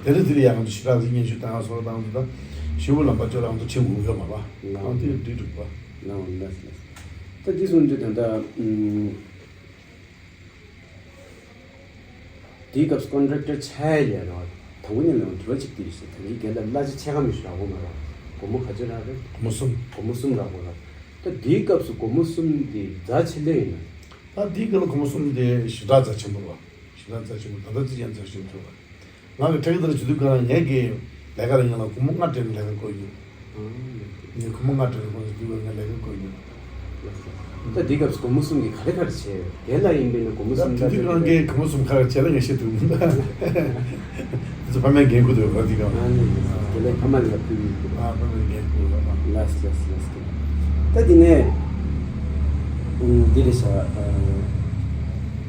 དེ་རིང་དེ་རིང་ཡ་ང་ཚོ་ཞེ་དྲག་ཅིག་སྙན་ཞུ་བཏང་ཡ་སོགས་དང་དང་ཞུ་བོ་ལམ་པ་ཅོ་རང་ཚོ་ཆེ་འགུག་ཡོད་མ་པ། ཨ་དེ་འབྲི་རུང་བ། ལགས་ལགས་ལགས། ད་འདི་གསུང་དུས་ད་ལྟ་ཨུམ། དེའི་སྐབས་སུ་ཀོན་ཊེག་ཊར་ཆགས་ཡ་ལས་རོགས། དང་པོ་ཉིད་ལ་དྲི་བ་གཅིག་དེ་རེད་ཟེར། ད་ལྟའི་རྒན་ལགས་གླ་ཆ་ཆེ་ག་མི་ཞུ་རག་གོ་མ་རག་སྒོར་མོ་ག་ཚོད་རག་རེད། སྒོར་མོ་གསུམ། སྒོར་མོ་གསུམ་རག་གོ་རག་ད་དེའི་སྐབས་སུ་སྒོར་མོ་གསུམ་དེ་རྩ་ཆེ་ལེ་ཡིན་ན། ད་དེའི་སྐབས་ལ་སྒོར་མོ་གསུམ་དེ་ཞེ་དྲག་རྩ་ཆེན་པོ་རེད་བ། ཞེ་དྲག་རྩ་ཆེན་པོ། ད་ལྟ་ཅི་ཡང་རྩ་ཆེན་པོ་རེད། ང་གི་ཕྲུ་གུ་དེར་བྱེད་དུས་གང་ལ་ངས་ཀྱི་ལས་ཀ་ལ་ངས་ལ་སྒོར་མོ་ལྔ་སྤྲད་ནས་ལས་ཀ་བསྐོས་ཡོད། ངས་སྒོར་མོ་ལྔ་སྤྲད་ནས་ཁོང་ཚོ་དུས་ལ་ངས་ལས་ཀ་བསྐོས་ཡོད། ད་འདི་སྐབས་སུ་སྒོར་མོ་གསུམ་གྱིས་ག་རེ་ག་རེ་བྱས་ཡོད། རྒན་ལགས་ཡིན་པས་ན་སྒོར་མོ་ད་གསུམ་དེ་དུས་གང་གས་སྒོར་མོ་གསུམ་ག་རེ་བྱས་ལ་ངས་བཤད་ཐུབ་མི་འདུག་དེ་ཚོ་ཕ་མའི་འགན་ཁུར་དུ་ཡོད་ར་དེ་གང་། ཨ་ནི་རྒན་ལགས་ཕ་མ་ལ་ཕུལ་གྱི་འདུག་ཨ་ཕ་མའི་འགན་ཁུར་ར་ལ། ལགས་ལགས་ལགས། ད་དེ་ནས་འདི་རེད་ཤག་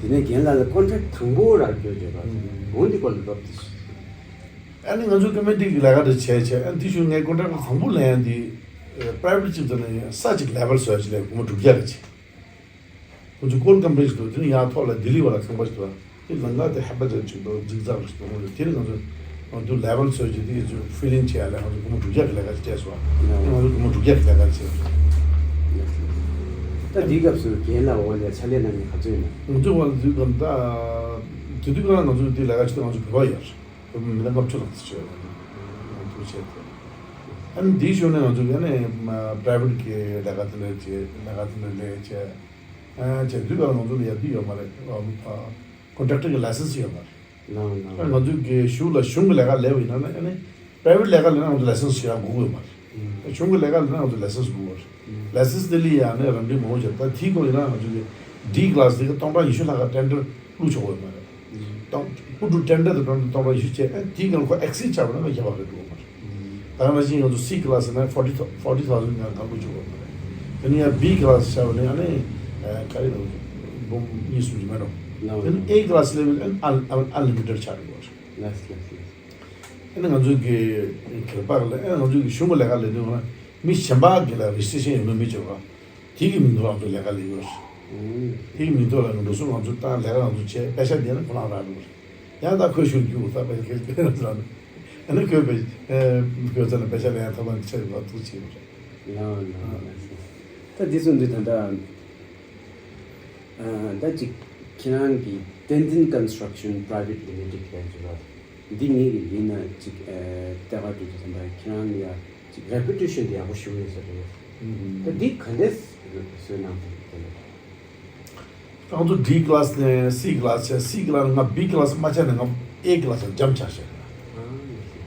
དེ་ནས་རྒན་ལགས་ལ་ཀོན་ཊེག་དང་པོ་རག་རྒྱུ་བརྗོད་པ་འོང་འདི་སྐོར་ལ་ལབ་དེ། ཨ་ནི་ང་ཚོ་ཀོ་མེ་ཌི་གི་ལས་ཀ་དེ་བྱས་བྱས། ཨ་ནི་དེ་ཞུ་ངའི་ཀོན་ཊེག་ཊར་དང་པོ་ལེན་ཡ་འདི་པ་རའི་ཝེ་ཊི་ཅིག་ཏུ་ནས་ས་ཅིག་ལེ་བལ་བཟོ་ཡ་ཅིག་ལས་སྒོར་མོ་དྲུག་བརྒྱ་ག་ཅིག་ཁོ་ཚོ་ཀོལ་ཀམ་པ་ནི་ཞིག་འདུག་དེ་ནི་ཡང་ཐོག་ལ་ལྡི་ལི་བ་ལ་ཁང་པ་ཞིག་འདུག་དེ་ལམ་ཁ་དེ་ཧེ་པ་ཅན་ཅིག་འདུག་འཛིག་ཛག་ཞིག་འདུག་དེ་ནི་ང་ཚོ་ང་ཚོ་ལེ་བལ་བཟོ་ཡ་ཅིག་དེ་ཡ་ཚོ་ཕི་ལིང་བྱེད་ཡ་ལས་ང་ཚོ་སྒོར་མོ་དྲུག་བརྒྱ་གི་ལས་ཀ་ཅིག་བྱས་སོང་། དེ་ནི་ང་ཚོ་སྒོར་མོ་དྲུག་བརྒྱ་གི་ལས་ཀ་ཅིག་བྱས་སོང་། ད་འདིའི་སྐབས་སུ་རྒན་ལགས་འོག་ལ་ཕྱག་ལས་གནང་མཁན་ག་ཚོད་ཡིན་ན། ང་ཚོ་འོག་ལ་དུས་སྐབས་ད་དེ་དུས་སྐབས་ལ་ང་ཚོ་དེ་ལས་ཀ་བྱེད་དུས་ང་ཚོ་བོད་པ་ཡོད་རེད། བོད་པ་མི་སྣ་ལྔ་བཅུ་ལྷག་ཙམ་བྱས་ཡོད་རེད། ང་ཚོ་བྱས་ཏེ། ཨ་ནི་དེའི་ཞོར་ནས་ང་ཚོ་ཨ་ནི་པ་རའི་ཝེ་ཊི་གི་ལས་ཀ་དེ་འདྲ་བྱས། ལས་ཀ་དེ་འདྲ་ལས་བྱས། ཨ་བྱས་དུས་སྐབས་ལ་ང་ཚོ་ལ་ཡ་དེ་ཡོད་མ་རེད། ཨ་ཀོན་ཊེག་ཊར་གི་ལའི་སེན་སི་ཡོད་མ་རེད། ལགས་ལགས། ང་ཚོ་གི་གཞུང་ལ་གཞུང་གི་ལས་ཀ་ལས་པ་ཡིན་ན་ཨ་ནི་པ་རའི་ཝེ་ཊི་ལས་ཀ་ལས་ན་ང་ཚོ་ལའི་སེན་སི་ཞིག་ཡང་དགོས་ཀྱི་ཡོད་མ་རེད། གཞུང་གི་ལས་ཀ་ལས་ན་ང་ཚོ་ལའི་སེན་སི་དགོས་པ་རེད། ལའི་སེན་སི་དེ་ལ་ཡ་ནས་རང་འགྲེལ་མང་པོ་བྱས། ད་དེའི་སྐོར་ཡིན་ན་ང་ཚོ་གི་ཌི་ཀི་ལཱ་སི་དེ་ག་སྟོང་ཕྲག་ཉི་ཤུ་ལྷག་ག་ཊེན་ཌར་བླུགས་ཆོག་གི་ཡོད་མ་རེད། སྟོང་ཕུ་ཊུ་ཊེན་ཌར་དེ་སྟོང་ཕྲག་ཉི་ཤུ་བྱས། ཨ་དེའི་སྒང་ཁོ་ཨེག་སི་ཌི་བྱས་པ་ན་ཁོ་བརྒྱ་ཕྲག་རེ་འགྲོ་གི་མ་རེད། ད་ག་ནང་བཞིན་ང་ཚོ་སི་ཀི་ལཱ་སི་ཡིན་ན་ཕོར་ཊི་ཕོར་ཊི་ཐའུ་ཟེན་ནང་གང་བླུགས་ཆོག་གི་ཡོད་མ་རེད། དེ་ནས་ཡང་བི་ཀི་ལཱ་སི་བྱས་པ་ནས་ཨ་ནི་ག་རེ་འདུག་འབུམ་གཉིས་གསུམ་ཅིག་མེད་འགྲོ། དེ་ནས་ཨེ་ཀི་ལཱ་སི་ལེ་ཝལ་ཨན་ཨན་ཨན་ལི་མི་ཊེཌ་ཆགས་འགྲོ་གི་རེད། ལགས་ལགས་ལགས། ཨ་ནི་ང་ཚོའི་གི་ཁེ་པར་ལ་ཨ་ང་ཚོའི་གི་གཞུང་གི་ལས་ཀ་ལས་དུས་ང་མི་གཞན་པ་གི་ལ་རེ་ཇི་སི་ཊེ་ཤན་ཡོད་མེད་མི་ཆོག་ག་དེ་གི་མིང་ཐོག་ང་ཚོ་ལས་ཀ་ལས་ཡོད་རེད། དེ་གི་མིང་ཐོག་ལ་འགྲོ་སོང་ང་ཚོ་བཏང་ལས་ཀ་ང་ཚོ་བྱས་པེ་ཤ་དེ་ནི་ཁོ་རང་རག་འགྲོ་རེད། ཡང་ད་ཁོས་ཞུ་རྒྱུ་ད་པེ་ཤ་ཁེ་ལ་ཨ་ནི་ཁོས་པེ་ཁོས་ཚོ་ལ་པེ་ཤ་ལེན་ཡང་ཐོབ་པ་འདི་ཆ་ཡོད་པ་ཐུགས་ཆེ་བ་རེད། ལགས་ལགས་ལགས། ད་འདི་ཚོ་འདི་ད་ལྟ་ཨ་ད་ཅིག་ཁྱེད་རང་གི་བསྟན་འཛིན་ཀོན་སི་ཊྲག་ཤན་པ་རའི་ཝེཊ་ལི་མི་ཊེཌ་ལབ་ཀྱི་རེད། འདི་ངེད་ཀྱི་ཡིན་ན་ཅིག་ཨ་ལྟ་ག་འགྲོ་རྒྱུ་དང་ད་ཁྱེད་རང་ཡ་ཅིག་རེ་པུ་ཊེ་ཤན་དེ་ཡག་པོ་ཞིག་ཡོད་ས་རེད། ད་འདི་ག་འདྲས་བཟོས་གནང་ཐུབ་ཀྱི་རེད། ང་ཚོ་ཌི་ཀི་ལཱ་སི་ནས་སི་ཀི་ལཱ་སི་བྱས། སི་ཀི་ལཱ་སི་ནས་ང་བི་ཀི་ལཱ་སི་མ་ཆགས་ནས་ང་ཨེ་ཀི་ལཱ་སི་འཇམ་ཆགས་བྱས།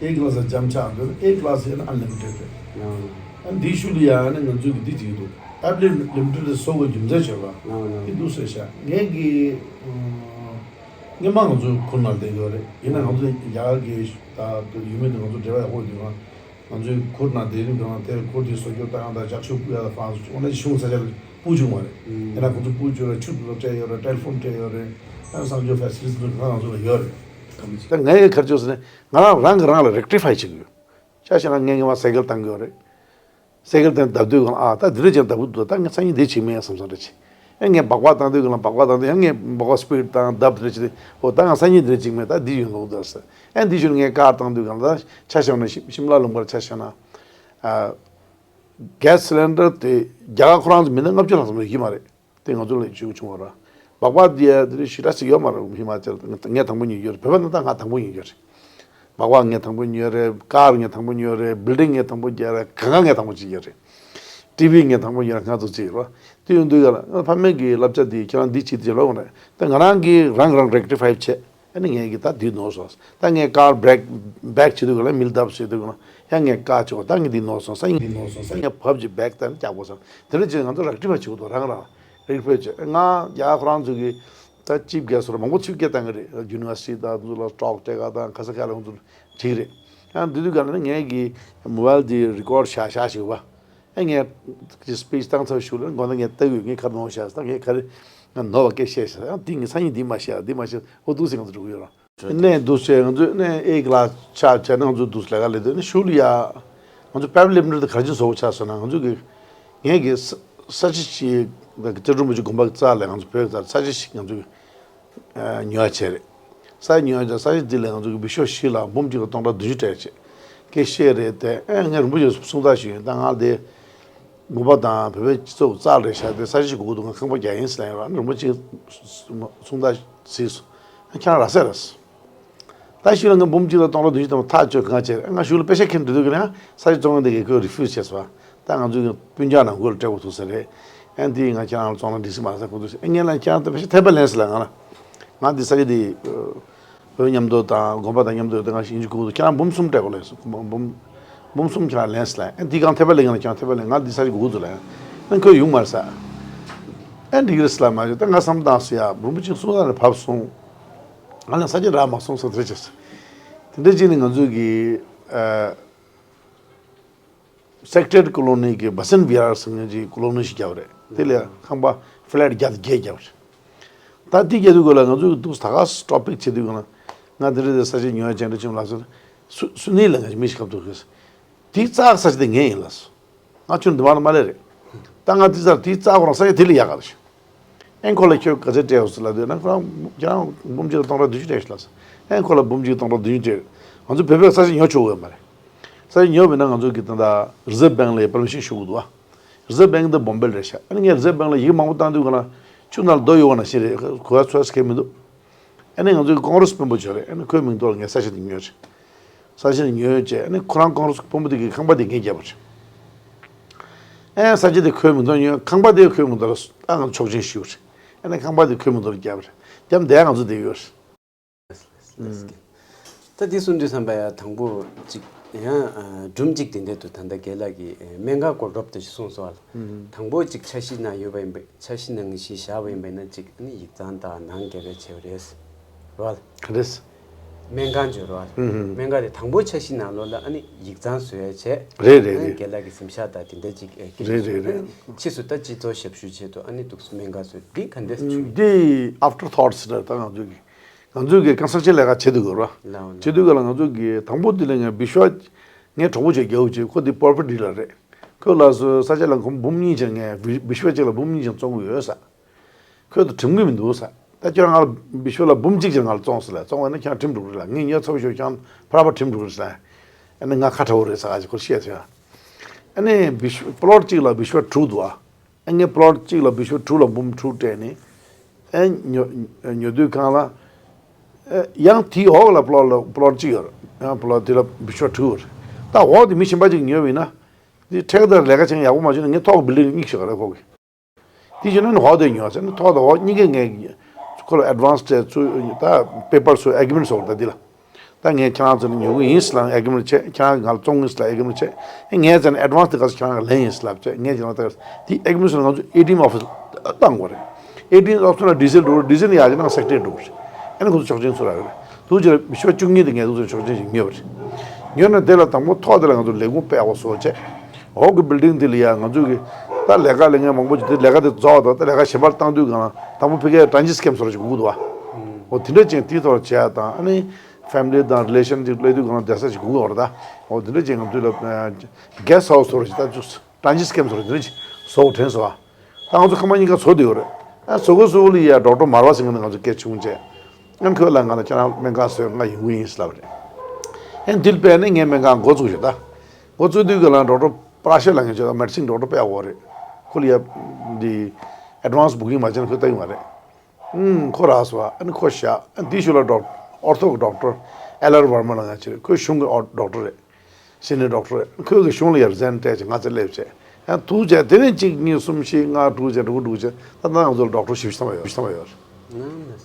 ཨེ་ཀི་ལཱ་སི་འཇམ་ཆགས་འདོད་ན་ཨེ་ཀི་ལཱ་སི་ཡིན་ན་ཨན་ལི་མི་ཊེཌ་རེད། ཨ་འདིའི་ཤུལ་ལ་ཡང་ནི་ང་ཚོའི་གི་འདི་ཅིག་འདུག་ཨན་ལི་མི་ཊེཌ་བཟོ་དགོས་རྒྱུ་མཚན་བྱས་པ་འདི་འདུག་ཟེར་ཤག་ངས་གི་སྔོན་མ་ང་ཚོ་ཁུལ་ནང་བསྡད་ཡོད་རེད། ཡིན་ན་ང་ཚོ་རྒྱ་གར་གི་ད་ཡུལ་མི་དང་ང་ཚོ་འབྲེལ་བ་ཡག་པོ་ཡོད་དུས་ང་ང་ཚོའི་ཁུལ་ནང་བསྡད་དུས་ང་དེ་ཁུལ་དེ་བཟོ་སྐྱོར་བཏང་ཡག་དང་ལྕགས་ཤོག་སྤུས་ཡག་དང་ཧྥང་སུ་ཅུ་འོ་ན་གཞུང་ས་ཆ་ལ་སྤུ་བྱུང་བ་རེད། ཡིན་ན་ཁོང་ཚོ་སྤུ་བྱུང་རེད། ཆུ་དེ་ཚོ་སྤྲད་ཡོད་རེད། ཊེ་ལི་ཕོན་སྤྲད་ཡོད་རེད། ཨ་གསང་སྤྱོད་ཕེ་སི་ལི་ཊི་དེ་ཚོ་ང་ཚོ་ལ་ཡོད་རེད། ད་ངས་ག་རེ་བྱས་ཟེར་ན་ང་རང་རང་གིས་རང་ལ་རེག་ཊི་ཕའི་བྱེད་ཀྱི་ཡོད། ཆ་བཞག་ན་ངས་སྔོན་མ་སའི་ཀལ་བཏང་གི་ཡོད་རེད། སའི་ཀལ་དེ་བརྡབ་དུས་གང་ཨ་ད་འདི་འདྲ་ཅིག་བརྡབ་གི་འདུག་ད་ངས་སང་ཉིན་འདི་བྱེད་མིན་བསམ་བསམ་འདྲ་བྱས། ཨེ་ངས་སྦག་སྦག་བཏང་དུས་གང་ལ་སྦག་སྦག་བཏང་དུས་ཡང་ངས་སྦག་སྦག་སི་པི་རིཌ་བཏང་བརྡབ་འདི་འདྲ་བྱས་ཏེ་ཨོ་ད་ང་སང་ཉིན་འདི་འདྲ་བྱེད་མིན་ད་འདི་ཡོང་གི་འདུག་ཟེར། ཨེ་འདི་ཞོར་ངས་ཀར་བཏང་དུས་གང་ལ་ཆ་བཞག་ན་ཤི་ཤིམ་ལ་ལུང་པར་ཆ་བཞག་ན་ཨ་གེ་སི་སི་ལིན་ཌར་དེ་རྒྱ་གར་ཁོ་རང་ཚོ་མི་སྣ་ལྔ་བཅུ་ལྷག་ཙམ་ཡོད་ཀྱི་མ་རེད། དེ་ང་ཚོ་ལ་བྱུང་བྱུང་བ་ར། སྦག་སྦག་འདི་ཡ་དེ་རིང་ཞེ་དྲག་ཅིག་ཡོད་མ་རེད། ཧི་མ་ཅལ་ངས་དང་པོ་ཉོས་ཡོད་རེད། བོད་པ་ནང་ད་ང་དང་པོ་ཉོས་ཡོད་རེད། སྦག་སྦག་ངས་དང་པོ་ཉོས་རེད། ཀར་ངས་དང་པོ་ཉོས་རེད། བིལ་ཌིང་ངས་དང་པོ་རྒྱག་རེད། གང་ག་ངས་དང་པོ་ཅིག་ཡོད་རེད། ཊི་ཝི་ངས་དང་པོ་ཉོས་རེད། ང་ཚོ་ཅིག་ཡོད་རེད། དེ་ཡོང་དུས་ག་ལ་ཕ་མེས་ཀྱི་བསླབ་བྱ་འདི་ཁྱེད་རང་འདི་བྱེད་དེ་ལོག་རེད། ད་ང་རང་གིས་རང་རང་རེག་ཊི་ཕའི་བྱས། ཨ་ནི་ངས་ཀྱི་ད་འདི་ནོར་སོང་། ད་ངས་ཀར་བྷེག་བྷེག་བྱེད་དུས་ག་ལ་མིལ་ཌབ་བྱེད་དུས་ག་ལ་ཡང་ངས་ཀར་བྱེད་དགོས། ད་ངས་འདི་ནོར་སོང་ས། ངས་འདི་ནོར་སོང་ས། ངས་བབ་ཀྱི་བྷེག་ད་ནི་རྒྱག་དགོས་སོང་། དེ་འདྲ་བྱས་ང་ཚོ་རེག་ཊི་ཕའི་བྱེད་དགོས་འདུག་རང་རང་རེག་ཊི་ཕའི་བྱེད། ང་རྒྱ་ཁོ་རང་ཚོ་གི་ད་ཅིབ་གེ་སོར་མང་པོ་ཆིབ་གེ་བཏང་གི་རེད། ཡུ་ནི་ཝར་སི་ཊི་ད་ཚོ་ལ་ཊོག་སྤྲད་ག་དང་ཁ་ས་ཁ་ལ་ང་ཚོ་བྲིས་རེད། ཡང་འདི་དུས་ག་ལ་ནི་ངས་ཀྱི་མོ་བལ་འདི་རི་ཀོཌ་བྱ་བྱ་ཞིག་བ། ཨེ་ངས་ཀྱི་སི་པི་ཆི་བཏང་ཚར་ཤུལ་ལ་མགོ་ན་ངས་ལྟ་གི་ཡོད། ངས་ག་རེ་མ་བཤད་ས། ངས་ག་རེ་ང་ནོར་བ་སྐད་བཤད་ཤག་ཡང་འདི་ངས་སང་ཉིན་འདི་མ་བཤད། འདི་མ་བཤད། ཨོ་འདུག་སེ་ང་ཚོ་འགྲོ་གི་ཡོད་ར། གནས་འདུག་སེ་ང་ཚོས་གནས་ཨེ་ཀླ་ཆ་བྱས་ན་ང་ཚོ་འདུག་སེ་ལས་ཀ་ལས་དོན་ནི་ཤུལ་ཡ། ང་ཚོ་པེབ་ལེབ་འདྲ་དེ་ག་རེ་བྱས་བཟོ་བ་ཆགས་སོང་ན། ང་ཚོ་གི་ངས་གི་ས་ས་ཆ་ཞིག་ལ་གི་ཏྲ་རིན་པོ་ཆེ་དགོན་པ་རྩ་ལས་ང་ཚོ་བོད་རྩ་ས་ཆ་ཞིག་ང་ཚོ་གི་ཉོ་བ་བྱས་རེད། ས་ཉོ་བ་བྱས། ས་ཆ་འདི་ལ་ང་ཚོ་གི་བི་ཤོ་བཞི་ལ་འབུམ་གཅིག་ལ་སྟོང་ཕྲག་བདུན་ཅུ་སྤྲད་བྱས། སྐད་བཤད་རེད་དེ། ཨེ་ངས་རིན་པོ་ཆེ་གསུང་ཐག་ཞུས་ཡིན། ད་ང་དེ་དགོན་པ་དང་བོད་པའི་སྤྱི་ཚོགས་རྩ་ལས་བཞག་སྟེ་ས་ཆ་ཞིག་དགོས་འདུག་ང་ཁང་པ་རྒྱག་ཡིན་ཟེར་ཡོད་ར། རིན་པོ་ཆེ་གསུང་ཐག་གཟིགས་སོང་། ཁྱེད་རང་ར་ཟེར་ར། ད་ཤི་ལ་ང་འབུམ་གཅིག་ལ་སྟོང་ཕྲག་བདུན་ཅུ་དང་ཐག་གཅོད་གང་བྱས། ང་ཤུལ་ལ་པེ་ཤ་ཁྱེར་འགྲོ་དུས་ཀྱི་ན་ས་ཆ་བཙོང་མཁན་དེ་གས་ཁོས་རི་ཕུ་སི་བྱས་སོང་། ད་ང་ཚོའི་སྤུན་ཀྱག་ནང་ཁུལ་ལ་སྤྲད་དགོས་ཐུག་ས་རེད། ཨ་ནི་དེ་ང་ཁྱེད་རང་ལ་བཙོང་ན་འགྲིག་སྲིད་མ་རེད་ཟེར་གོ་འདུག་ཟེར། ཨ་ངས་ལ་ཁྱེད་རང་ད་པེ་ཤ་འཐད་པ་ལེན་ཟེར་ལ། ང་ལ་ང་འདི་ས་ཆ་འདི་བོད་མཉམ་དུ་དང་དགོན་པ་དང་མཉམ་དུ་ཡོད་དེ་ང་ཞིག་ཡིན་གཅིག་དགོས་འདུག་ཁྱེད་རང་འབུམ་གསུམ་སྤྲད་དགོས་ལེ། འབུམ་འབུམ་གསུམ་ཁྱེད་རང་ལེན་ཟེར་ལ། ཨ་འདི་གང་འཐད་པ་ལེན་ང་ལ་ཁྱེད་རང་འཐད་པ་ལེན། ང་འདི་ས་ཆ་དགོས་འདུག་ལ། ཨ་ཁོས་ཡོང་མ་རེད་ཟེར། ཨ་འགྲིག་རེད་ཟེར་ལ། མ་བྱུང་། ད་ང་བསམ་བཏང་སོང་ཡ། རིན་པོ་ཆེ་གསུང་ས་ནས་བབས་སོང་། ང་ལ་ས་ཆ་རག་མ་སོང་ཟེར་དེ་འདྲ་བྱས། དེ་འདྲ་བྱས་ནས་ང་ཚོས་ཀྱི་ཨ་སེཀ་རེ་ཊི་ཀོ་ལོ་ནི་གི་བ་སན་བི་ཧར་ཟེར་མཁན་གྱི་ཀོ་ལོ་ནི་ཞིག་བརྒྱབ་རེད། དེ་ལ་ཁང་པ་ཕི་ལེཊ་བརྒྱ་དང་བརྒྱད་བརྒྱབ་རེད། ད་དེ་བརྒྱབ་དུས་སྐབས་ལ་ང་ཚོས་འདུག་ད་ག་ཊོ་པིག་བྱེད་དུས་སྒང་ལ་ང་དེ་འདྲ་དེ་ས་ཆ་ཉོ་ཡ་ཅན་འདྲ་བྱུང་ལགས་སོ། སུ་སུ་ནི་ལ་ང་མི་ཞིག་ཁ་ཐུག་གིས་དེའི་རྩ་ས་ཆ་དེ་ངའི་ཡིན་ལགས་སོ། ང་ཁྱོད་འདི་མ་མ་ལས་རེད། ད་ང་དེ་ཚར་དེའི་རྩ་ཁོ་རང་ས་ཆ་དེ་ལ་ཡག་ག་རེད། ཨེ་ཁོ་ལ་ཁྱོད་ག་ཚད་སྤྲད་ཡོད་ཟེར་ལབ་དུས་ན། ཁོ་རང་ཁྱེད་རང་འབུམ་གཅིག་དང་སྟོང་ཕྲག་བདུན་ཅུ་སྤྲད་ཤག་ལགས་སོ། ཨེ་ཁོ་ལ་འབུམ་གཅིག་སྟོང་ཕྲག་བདུན་ཅུ་སྤྲད། ང་ཚོ་བོད་པས་ས་ཆ་ཉོ་ཆོག་གི་ཡོད་མ་རེད། ས་ཆ་ཉོ་བས་ན་ང་ཚོ་གི་ད་ལྟ་རི་ཟར་བྷེང་ལ་པར་མི་ཤན་ཞུ་དགོས་འདུག་ཨ། རི་ཟར་བྷེང་འདི་བོམ་བེ་ལ་རེད་ཤག་ཨ་ནི་ངས་རི་ཟར་བྷེང་ལ་ཡིག་མང་པོ་བཏང་དུས་ག་ལ་ཆུ་ནང་ལ་རྡོ་ཡོད་པ་ནང་བཞིན་རེད། གོ་བ་ཚོད་སྐད་མི་འདུག་ཨ་ནི་ང་ཚོའི་ཀོང་རེས་དཔོན་པོ་ཅིག་རེད། ཨ་ནི་ཁོའི་མིང་ཐོག་ལ་ངས་ས་ཆ་དེ་ཉོས་རེད། ས་ཆ་དེ་ཉོས་བྱས། ཨ་ནི་ཁོ་རང་ཀོང་རེས་དཔོན་པོ་དེ་གིས་ཁང་པ་དེ་ངས་བརྒྱབ་པ་རེད། ཨ་ས་ཆ་དེ་ཁོའི་མིང་ཐོག་ཉོས། ཁང་པ་དེ་ཁོའི་མིང་ཐོག་ལ་ཨ་ང་ཚོ་ཆོག་མཆན་ཞུས་པ་རེད། ཨ་ནི་ཁང་པ་དེ་ཁོའི་མིང་ཐོག་ལ་བརྒྱབ་པ་རེད། བརྒྱབ་བསྡད་ང་ཚོ་བསྡད་ཡོད་རེད། ད་འདི་གསུང་དུས་ཙམ་པ་ཡ་དང་པོ་གཅིག་ཡང་སྒྲུང་གཅིག་དེ་འདྲ་འདུག་ད་ལྟ་རྒན་ལགས་ཀྱིས་སྨན་ཁང་སྐོར་རོབ་ཏུ་ཞིག་གསུངས་སོང་བ་ལ། དང་པོ་གཅིག་འཆར་གཞི་ནང་ཡོད་པ་ཡིན་པས། འཆར་གཞི་ནང་བཞིན་བཞག་པ་ཡིན་པས་ན་གཅིག་ཨ་ནི་ཡིག་ཚང་དང་ནང་སྒེར་རེ་བྱས་པ་རེད། རོལ། ག་རེ། སྨན་ཁང་བརྗོད་རོལ། ཨུ་ཧུམ། སྨན་ཁང་དེ་དང་པོ་འཆར་གཞི་ནང་ལོགས་ལ་ཨ་ནི་ཡིག་ཚང་བཟོ་ཡ་བྱས། རེད་རེད་ཨ་ནི་རེད། རྒན་ལགས་ཀྱི་གཟིམ་ཤག་དང་དེ་འདྲ་ཅིག་ཨེ་སྐད་རེད་རེད་རེད། ཕྱིས་སུ་ད་སྤྱི་ཚོགས་ཞབས་ཞུ་ཆེད་དུ་ཨ་ནི་འདུག་སྨན་ཁང་བཟོས། འདི་ག་འདྲ་བྱུང་། འདི་ཨབ་ཊར་ཐོཊ་ཟེར་ད་ང་ཚོ་གི་ང་ཚོ་གི་ཀན་སལ་ཊེ་ཤན་ལས་ཀ་བྱེད་དུས་སྐབས་ར། ལའོ་ལའོ། བྱེད་དུས་སྐབས་ལ་ང་ཚོ་གི་དང་པོ་འདི་ལ་ངས་བི་ཤུ་ཨ་ངའི་གྲོགས་པོ་ཅིག་རྒྱའུ་ཅིག་ཁོ་འདི་པོ་རོ་པར་ཊི་ལ་རེད། ཁོས་ལགས་སོ་ས་ཆ་ལ་ཁོ་འབུམ་གཉིས་ཅན། ངས་བི་བི་ཤུ་ཨ་གཅིག་ལ་འབུམ་གཉིས་ཅན་བཙོང་གི་ཡོད་ས། ཁོས་ད་གྲིམ་གི་མི་འདུག་ས། ད་ཁྱོད་རང་ང་ལ་བི་ཤུ་ལ་འབུམ་གཅིག་ཅིག་ང་ལ་བཙོང་ཟེར་ལ། བཙོང་བ་ན་ཁྱེད་རང་གྲིམ་འགྲོ་གི་རེད་ལ། ངས་ཉོས་ཚར་བ་ཞོར་ཁྱེད་རང་ཕར་ཕར་གྲིམ་འགྲོ་གི་རེད་ཟེར་ལ། ཨ་ནི་ང་ཁ་ཁྲ་བོ་རེད་ཟེར་ཨ་ཅེ་ཁོར་བཤད་ཚེ། ཨ་ནི་བི་ཤུ་པ་ལོཊ་གཅིག་ལ་བི་ཤུ་དྲུག་འདུག་ཨ། ཨ་ངས་པ་ལོཊ་གཅིག་ལ་བི་ཤུ་དྲུག་ལ་འབུམ་དྲུག་སྤྲད་ནས། ཨ་ཉོ་ཉོ་དུས་གང་ལ། ཨ་ཡང་དེའི་འོག་ལ་པ་ལོཊ་ལ་པ་ལོཊ་གཅིག་ཡོད་རེད། ཡང་པ་ལོཊ་དེ་ལ་བི་ཤུ་དྲུག་ཡོད་རེད། ད་འོག་དེ་མི་གཞན་པ་ཅིག་ཉོས་པ་ཡིན་ན། དེ་ཁྲལ་དང་ལས་ཀ་བྱེད་མཁན་ཡག་པོ་མ་བྱུང་ན་ངས་ཐོག་གི་བིལ་ཌིང་གཉིས་ཤིག་རེད་ཁོ་གི། དེ་བྱས་ན་ནི་འོག་དེ་ཉོ་ཟེར་ནི། ཐོག་དང་འོག་གཉིས་ཀའི་ངས་ཁོ་ལ་ཨེཌ་ཝན་སི་སྤྲད་ཚུལ། ད་པེ་པར་ཚུལ་ཨེག་རི་མེན་ཊི་བཟོ་བར་ད་འདི་ལ། ད་ངས་ཁྱེད་རང་ཚོ་ནས་ཉོ་གི་ཡིན་ཟེར་ལ་ཨེག་རི་མེན་ཊི་བྱས། ཁྱེད་རང་གིས་ང་ལ་བཙོང་གི་ཡིན་ཟེར་ལ་ཨེག་རི་མེན་ཊི་བྱས། ཨེ་ངས་བྱས་ན་ཨེཌ་ཝན་སི་དེ་ག་ཚོད་ཁྱེད་རང་གིས་ལེན་ཡིན་ཟེར་ལབ་བྱས། ངས་བྱས་ན་ད་དེ་ཨེག་རི་མེན་ཊི་ཟེར་ན་ང་ཚོ་ཨེ་ཊི་ཨེམ་ཨོ་ཕི་སི་བཏང་དགོས་རེད། ཨེ་ཊི་ཨེམ་ཨོ་ཕི་སི་ན་ཌི་ཟེལ་འགྲོ་རེད། ཌི་ཟེལ་ཡག་ཡིན་ན་སེཀ་རེ་ཊི་འགྲོ་རེད། ཨེ་ནི་ཁོ་ཚོ་ཆོག་མཆན་ཚུར་རག་གི་རེད། དུ་ཅེ་བི་ཤུ་བཅུ་གཉིས་དེ་ངས་དུ་ཚོ་ཆོག་མཆན་ཞིག་ཉོས་པ་རེད། ཉོས་ན་དེ་ལ་དང་པོ་ཐོག་དེ་ལ་ང་ཚོ་ལས་ཁུངས་སྤེལ་དགོས་བཟོ་བྱས། འོག་གི་བིལ་ཌིང་དེ་ལ་ཡ་ང་ཚོ་གི་ད་ལས་ཀ་ལས་མཁན་མང་པོ་ཅིག་དེ་ལས་ཀ་དེ་རྫོགས་དང་ད་ལས་ཀ་གཞན་པ་བཏང་དུས་གང་ལ་དང་པོ་ཕ་གིའི་ཊེ་རན་ཇི་སི་ཀེམ་བཟོ་འདྲ་ཞིག་དགོས་ཀྱི་འདུག་བ། འོ་དེ་འདྲ་ཅན་དེའི་ཐོག་ལ་བྱས་དང་། ཨ་ནི་ཕེ་མི་ལི་དང་རི་ལེ་ཤན་ཅིག་སླེབས་དུས་གང་ལ་བསྡད་ས་ཞིག་དགོས་ཀྱི་ཡོད་རེད་ད། འོ་དེ་འདྲ་ཅན་ང་ཚོ་ལ་གེ་སི་ཊི་ཧའུ་སི་བཟོ་འདྲ་ཞིག་ད་བཙུགས། ཊེ་རན་ཇི་སི་ཀེམ་བཟོ་འདྲ་ཞིག་བཟོ་དགོས་དྲན་སོང་བ། ད་ང་ཚོ་ཁང་པ་གཉིས་ཀ་བཟོ་བསྡད་ཡོད་རེད། ཨ་བཟོ་དགོས་བཟོ་དགོས་ལ་ཡ་ཌོག་ཊར་མར་བ་ཟེར་མཁན་དེ་ང་ཚོ་སྐད་བྱུང་བྱས། ཨ་ཁོས་ལ་ང་ལ་ཁྱེད་རང་སྨན་ཁང་བཟོས་ང་ཡོང་གི་ཡིན་ཟེར་ལབ་པ་རེད། ཨ་འདི་ལ་དཔེར་ན་ངས་སྨན་ཁང་འགོ་བཙུགས་ཡོད་ད། འགོ་བཙུགས་དུས་ག་ལ་ཌོག་ཊར་པྲ་ཤ་ལབ་མཁན་ཅིག་ཡོད་ད། མེ་ཌི་སིན་ཌོག་ཊར་དཔེ་ཡག་པོ་རེད། ཁོ་ལ་ཡ་འདི་ཨེཌ་ཝན་སི་བུ་ཀིང་མ་བྱས་ན་ཁོས་ལྟ་གི་མ་རེད། ཨུམ། ཁོ་རག་སོང་། ཨ་ནི་ཁོ་བཞག་ཨ་ནི་དེའི་ཤུལ་ལ་ཌོག་ཨོར་ཐོ་གི་ཌོག་ཊར་ཨེལ་ཨར་ཝར་མ་ལབ་མཁན་ཅིག་རེད། ཁོ་གཞུང་གི་ཨོ་ཌོག་ཊར་རེད། སི་ནི་ཡར་ཌོག་ཊར་རེད། ཁོས་གི་གཞུང་ལ་ཡར་རི་ཛའིན་སྤྲད་བྱས་ང་རྩར་སླེབས་བྱས། ཡང་ཐུག་བྱས་དེ་ནས་གཅིག་གཉིས་གསུམ་བཞི་ལྔ་དྲུག་བྱས་དྲུག་དྲུག་བྱས་ད་ལྟ་ང་ཚོ་ལ་ཌོག་ཊར་བཞི་བཅུ་ཐམ་པ་ཡོད། བཞི་བཅུ་ཐམ་པ་ཡོད་རེད།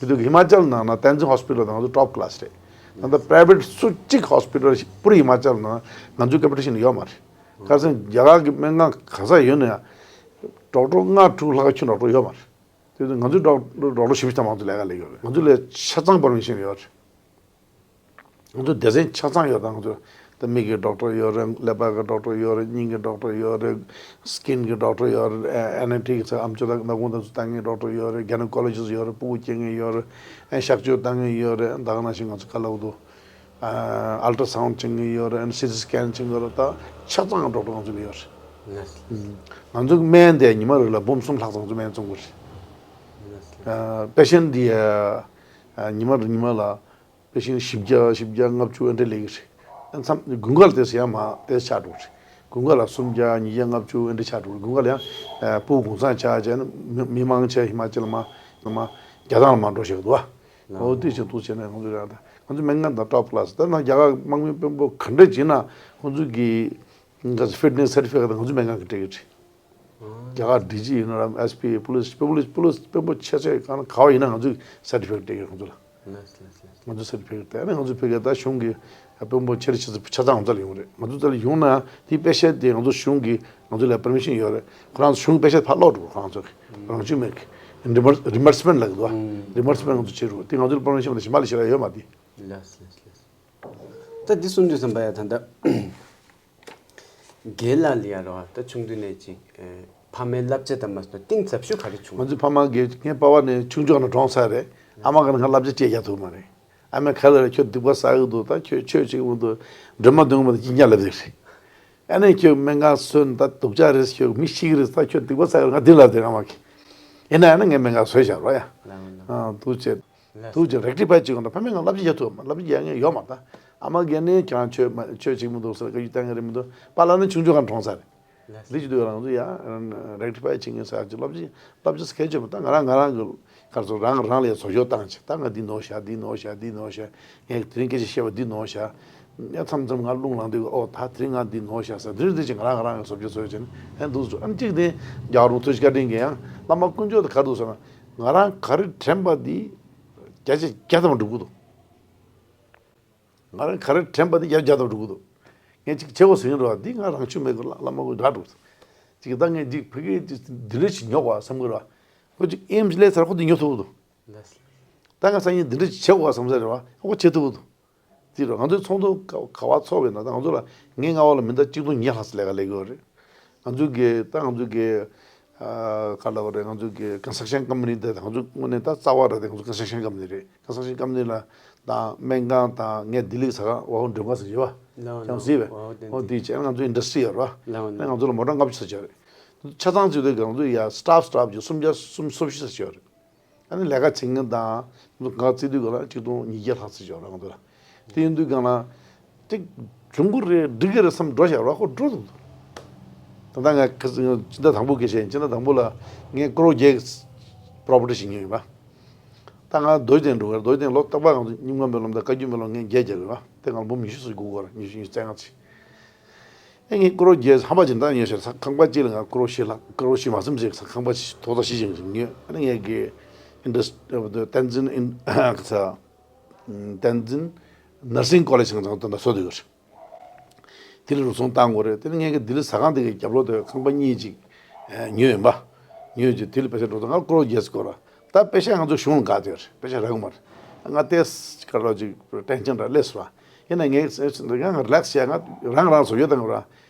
དེ་དུས་ཧི་མ་ཅལ་ནང་ན་ཏན་ཛིན་ཧོ་སི་པི་ཊལ་དང་ང་ཚོ་ཊོབ་ཀི་ལ་སི་རེད། ད་ལྟ་པ་རའི་ཝེ་ཊི་སུ་གཅིག་ཧོ་སི་པི་ཊལ་པུ་རི་ཧི་མ་ཅལ་ནང་ང་ཚོའི་ཀམ་པི་ཊི་ཤན་ཡོད་མ་རེད། ཁ་སང་རྒྱ་གར་གྱི་སྨན་ཁང་ག་ས་ཡོད་ན་ཡང་ཌོག་ཊར་ལྔ་དྲུག་ལྷག་ཁྱོན་ཌོག་ཊར་ཡོད་མ་རེད། དེ་དུས་ང་ཚོའི་ཌོག་ཌོག་ཊར་བཞི་བཅུ་ཐམ་པ་ང་ཚོ་ལས་ཀ་ལས་ཀྱི་ཡོད་རེད། ང་ཚོ་ལ་ཆ་ཚང་པར་མི་ཤན་ཡོད་རེད། ང་ཚོ་སྡེ་ཚན་ཆ་ཚང་ཡོད། ད་ང་ཚོ་ད་མིག་གི་ཌོག་ཊར་ཡོད་རེད། ཀླད་པ་གི་ཌོག་ཊར་ཡོད་རེད། སྙིང་གི་ཌོག་ཊར་ཡོད་རེད། སི་ཀིན་གི་ཌོག་ཊར་ཡོད་རེད། ཨེ་ཨེ་ནི་ཊི་ཨེག་སི་ཨམ་ཅོག་དང་ནག་ཁུང་དང་ཚོ་ལྟ་མཁན་ཌོག་ཊར་ཡོད་རེད། གའི་ནོ་ཀོ་ལོ་ཇི་སི་ཊི་ཡོད་རེད། སྤུ་གུ་སྐྱེ་མཁན་ཡོད་རེད། ཨེ་གཤག་བཅོས་བཏང་མཁན་ཡོད་རེད། ད་ག་ནང་བཞིན་ང་ཚོ་ག་ལབ་འདུག་ཨལ་ཊ་སའུན་ཌི་བྱེད་མཁན་ཡོད་རེད། སི་ཊི་སི་ཀེན་བྱེད་མཁན་ཡོད་རེད། ད་ཆ་ཚང་ཌོག་ཊར་ང་ཚོ་ལ་ཡོད་རེད། ང་ཚོ་སྨན་དེ་ཉི་མ་རེ་ལ་འབུམ་གསུམ་ལྷག་ཙམ་ང་ཚོ་སྨན་བཙོང་གི་རེད། པེ་ཤེན་ཊི་དེ་ཉི་མ་རེ་ཉི་མ་ལ་པེ་ཤེན་ཊི་བཞི་བརྒྱ་བཞི་བརྒྱ་ལྔ་བཅུ་ཨེ་འདྲ་སླེབས་ཀྱི་རེད། ཨ་མཚམས་དགུན་ཁ་ལ་དེ་ཚོ་ཡང་མ་དེ་ཆགས་འགྲོ་གི་རེད། དགུན་ཁ་ལ་སུམ་བརྒྱ་ཉིས་བརྒྱ་ལྔ་བཅུ་ཨེ་འདྲ་ཆགས་འགྲོ་གི་རེད། དགུན་ཁ་ལ་ཡང་ཨ་སྤུ་གུ་གུང་སེང་ཆགས་བྱས་ནས་མི་མི་མང་ཆེ་ཧི་མ་ཅལ་མ་མ་རྒྱ་ཐང་ལ་མ་འགྲོ་ཤེས་ཀྱི་འདུག་བ། འོ་དེ་བཞིན་དུ་བྱས་ནས་ང་ཚོ་ཡང་ད་ང་ཚོ་སྨན་ཁང་དང་ཊོབ་ཀི་ལ་སི་ད་ནང་རྒྱ་གར་དམག་མི་དཔོན་པོ་ག་འདྲ་བྱས་ན་ཁོང་ཚོ་གི་ཕིཊ་ནེ་སི་སར་ཊི་ཕི་ཀེ་ཊི་ང་ཚོ་སྨན་ཁང་གི་སྤྲད་ཀྱི་རེད། རྒྱ་གར་ཌི་ཇི་ཡིན་ན་རམ་ཨེས་པི་པུ་ལི་སི་པུ་ལི་སི་པུ་ལི་སི་དཔོན་པོ་ཆེ་ཤོས་གང་ན་ག་བ་ཡིན་ན་ང་ཚོས་སར་ཊི་ཕི་ཀེ་ཊི་སྤྲད་ཀྱི་རེད་ཁོང་ཚོ་ལ། ལགས་སོ་ལགས་སོ་ལགས་སོ། ང་ཚོས་སར་ཊི་ཕི་ཀེ་ཊི་སྤྲད་ནས་ང་ཚོས་ཕ་གིར་ད་གཞུང་གི་དཔོན་པོ་ཆེ་རུ་ཆེ་ཚུལ་ཆ་ཚང་ང་ཚོ་ལ་ཡོང་རེད། ང་ཚོ་ཚོ་ལ་ཡོང་ན་དེའི་པེ་ཤེན་ཊི་དེ་ང་ཚོ་གཞུང་གིས་ང་ཚོ་ལ་པར་མི་ཤན་ཡོད་རེད། ཁོ་རང་ཚོ་གཞུང་གི་པེ་ཤེན་ཊི་ཕར་སློག་འགྲོ་ཁོ་རང་ཚོ་གི་རང་བྱུང་མེད་གི་རི་མར་སི་མེན་ཊི་ལབ་གི་འདུག་བ། རི་མར་སི་མེན་ཊི་ང་ཚོ་བྱེད་རུ་དེ་ང་ཚོ་ལ་པར་མི་ཤན་མ་དེ་ཞིག་མ་ལ་ཞིག་ལ་ཡོད་མ་དེ། ལགས་སོ་ལགས་སོ། ད་འདི་གསུང་དུས་ཙམ་པ་ཡ་ད་ལྟ་རྒན་ལགས་ལ་ཡ་རོ་ད་ཆུང་དུས་ནས་ཅིག་ཨེ་ཕ་མའི་བསླབ་བྱ་དང་མ་སོང་གཏིང་ཟབ་ཤོས་ག་རེ་བྱུང་། ང་ཚོའི་ཕ་མ་གིས་ངའི་པ་ཕ་ནི་ཆུང་ཆུང་ནས་གྲོངས་ཚར་རེད། ཨ་མ་གིས་ང་བསླབ་བྱ་ཅི་ཡང་ཐུབ་མ་རེད། ཨ་མས་ག་ལ་རེད་ཁྱོད་སྡིག་པ་བསགས་ཀྱི་འདུག་ད་ཁྱོད་ཆོས་བྱེད་ཀྱི་མི་འདུག་སྒྲོལ་མ་འདོན་གྱི་མི་འདུག་ཅི་ཉག་ལབ་དེ་རེད། ཨ་ནས་ཁྱོད་སྨན་ཁང་སོན་ད་སྡུག་ཅག་རེད། ཁྱོད་མི་ཤི་གི་རེད། ད་ཁྱོད་སྡིག་པ་བསགས་ཀྱི་རེད། ང་འདི་ལབ་དེ་རེད་ཨ་མ་གིས། ཡིན་ན་ཡང་ན་ངས་སྨན་ཁང་བཟོས་བཞག་རོགས་ཡ། ལགས་ལགས། ཨ་འདུག་བྱས། ལགས། ཐུགས་རྗེ་རེག་ཊི་ཕའི་བྱེད་དགོས་ན་ཕ་མའི་ངང་བསླབ་བྱ་ཡ་ཐུབ་མ་བསླབ་བྱ་ཡ་ངས་ཡོད་མ་ད། ཨ་མ་རྒན་ནས་ཀྱང་ཆོས་མ་ཆོས་བྱེད་མི་འདུག་ཟེར་བཀའ་བཀྱོན་གཏོང་གི་རེད་མི་འདུག་པཱ་ལགས་ནི་ཆུང་ཆུང་སྒང་གྲོངས་ཚར་རེད། ལགས། འདི་བྱེད་དུས་ང་ཚོ་ཡ་རེག་ཊི་ཕའི་བྱེད་མཁན་ཟེར་ཡ་ཅིག་བསླབ་བྱ་བསླབ་བྱ་ཟེར་གལ་ཆེ་མི་ད་ང་རང་ང་རང་གི་ག་རེ་ཟེར་རང་རང་ལ་ཡ་བཟོ་བཅོས་བཏང་བྱས་ད་ང་འདི་ནོར་བཞག་འདི་ནོར་བཞག་འདི་ནོར་བཞག་ངས་དེ་རིང་སྐད་ཆ་བཤད་པ་འདི་ནོར་བཞག་ཡ་མཚམས་མཚམས་ང་རླུང་ལངས་དུས་ཨོ་ད་དེ་རིང་ང་འདི་ནོར་བཞག་ཟེར་འདི་རིང་འདི་བྱས་ང་རང་ང་རང་གི་བཟོ་བཅོས་བཟོས་བྱས་ནས་ཨེ་འདུག་ཟེར། ཨ་ནི་གཅིག་དེ་རྒྱལ་བ་རིན་པོ་ཆེ་བཀའ་དྲིན་གྱིས་ཡང་བླ་མ་དཀོན་མཆོག་དེ་ག་རེ་འདུག་ཟེར་ན། ང་རང་ག་རེ་དྲན་པ་འདི་བརྒྱ་ཆ་བརྒྱ་ཐམ་པ་འགྲུབ་ཀྱི་འདུག་ང་རང་ག་རེ་དྲན་པ་འདི་བརྒྱ་ཆ་བརྒྱ་ཐམ་པ་འགྲུབ་ཀྱི་འདུག་ངས་ཅིག་བྱེད་དགོས་ཟེར་གྱི་རེད་བ། འདི་ང་རང་ཆུ་མེད་ཀྱི་བླ་བླ་མ་ཀུན་དགའ་འགྲོ། ཅིག་ད་ངས་འདི་ཕ་གིར་འདི་འདི་འདྲ་ཞིག་ཉོ་དགོས་བསམ་གྱི་རེད་བ། ཁོ་ཅིག་ཨེམ་སི་སླེབས་ཚར་ཁོ་འདི་ཉོ་ཐུབ་ཀྱི་འདུག་ལགས། ད་ང་སང་ཉིན་འདི་འདྲ་ཞིག་བྱེད་དགོས་བསམ་ས་རེད་བ། ཁོ་བྱེད་ཐུབ་ཀྱི་འདུག་དེ་རུ་ང་ཚོའི་ཚོགས་འདུ་ག་ག་བ་ཚོགས་པའི་ནང་ད་ང་ཚོ་ལ་ངའི་སྔ་བ་ལ་མི་ཟླ་གཅིག་སྟོང་ཉི་ཤུ་ལྷག་ཙམ་ལས་ཀ་ལས་ཀྱི་ཡོད་རེད། ང་ཚོའི་གི་ད་ང་ཚོའི་གི་ཨ་ག་ལབ་དགོས་རེད། ང་ཚོའི་གི་ཀོན་སི་ཊྲག་ཤན་ཀམ་པ་ནི་དེ་ད་ང་ཚོ་དངོས་གནས་ད་རྩ་བ་ར་དེ་ང་ཚོ་ཀོན་སི་ཊྲག་ཤན་ཀམ་པ་ནི་རེད། ཀོན་སི་ཊྲག་ཤན་ཀམ་པ་ནི་ལ་ད་སྨན་ཁང་དང་ངའི་ལྡི་ལི་ཟ་ཁང་ཝ་ཧུ་མགྲོན་ཁང་ཟེར་གྱི་ཡོད་བ། ལགས་ལགས། ཀྱང་ཟེར་བས། ཨོ་དེ་ཨོ་དེ་བྱས་ང་ཚོ་ཨིན་ཌ་སི་ཊི་རི་ཡོད་རེད་བ། ལགས་ལགས། ང་ཚོ་ལ་མོ་ཊ་ལྔ་བཅུ་ཙམ་ཡོད་རེད། ཆ་ཚང་བྱེད་དུས་ང་ཚོ་ཡ་སི་ཊཕ་སི་ཊཕ་ཀྱི་སུམ་བརྒྱ་སུམ་སུམ་ཅུ་ཙམ་ཡོད་རེད། ཨ་ནི་ལས་ཀ་བྱེད་མཁན་དང་ང་བརྩིས་དུས་ག་ལ་གཅིག་སྟོང་ཉིས་བརྒྱ་ལྷག་ཙམ་ཡོད་རེད་ང་ཚོ་ལ། དེ་ཡིན་དུས་ག་ལ་ཅིག་འགྲུབ་ཀྱི་རེད་འགྲིག་གི་རེད་བསམ་འགྲོ་བཞག་རོགས་ཁོ་འགྲོ་འདུག་ད་ལྟ་ང་ཁ་སང་སྤྱི་ཟླ་དང་པོ་སྐད་ཆ་ཡིན། སྤྱི་ཟླ་དང་པོ་ལ་ངས་ཀོ་རོར་བརྒྱད་པོ་རོ་པར་ཊི་ཞིག་ཉོས་ཡིན་པ། ད་ང་རྡོ་རྗེ་གདན་འགྲོ་གི་རེད། རྡོ་རྗེ་གདན་ལོ་རྟག་པར་ང་ཚོ་རྙིང་མ་སྨོན་ལམ་དང་བཀའ་བརྒྱུད་སྨོན་ལམ་ངས་བརྒྱད་རྒྱག་གི་ཡོད་པ། དེ་ང་ལ་འབུམ་ཉི་ཤུ་ཙམ་དགོས་ཀྱི་རེད། ཉི་ཤུ་ཉི་ཤུ་རྩ་ལྔ་ཙམ། ཨེ་ངས་ཀོ་རོར་བརྒྱད་ཧམ་པ་ཅིག་འདང་ཉོས་ཤག་ཁང་པ་གཅིག་ལ་ང་ཀོ་རོར་བཞི་ལྷག་ཀོ་རོར་བཞི་མ་ཟིན་ཟིག་ཁང་པ་ཐོག་རྩེག་བཞི་ཅན་ཅིག་ཉོས། ཨ་ནི་ངས་ཀྱི་ཨིན་ཌ་སི་བསྟན་འཛིན་ཨིན་ཁ་ཚ་བསྟན་འཛིན་ནར་སིང་ཀོ་ལེཇ་ང་ཚང་དུ་ན་བཟོ་འདོད་ཡོད། དེ་ལ་རུ་སོང་བཏང་དགོས་རེད། དེ་ནི་ངས་ཀྱི་ལྡི་ལི་ཟ་ཁང་དེ་གི་རྒྱབ་ལོགས་དེ་ཁང་པ་གཉིས་ཅིག་ཉོས་ཡིན་པ། ཉོས་ཅིག་དེ་ལ་པེ་ཤ་འགྲོ་དང་ང་ཀོ་རོར་བརྒྱད་ཙམ་དགོས་ར། ད་པེ་ཤ་ང་ཚོ་གཞུང་ལ་དགའ་དེར་པེ་ཤ་རག་གི་མ་རེད། ང་ཏེས་ཁ་ལོ་ཅིག་ཊེན་ཤན་ར་སླེབས་སོང་། ཡིན་ན་ངས་ང་རི་ལེག་སི་བྱས་ང་རང་རང་སོ་ཡོད་དང་ར།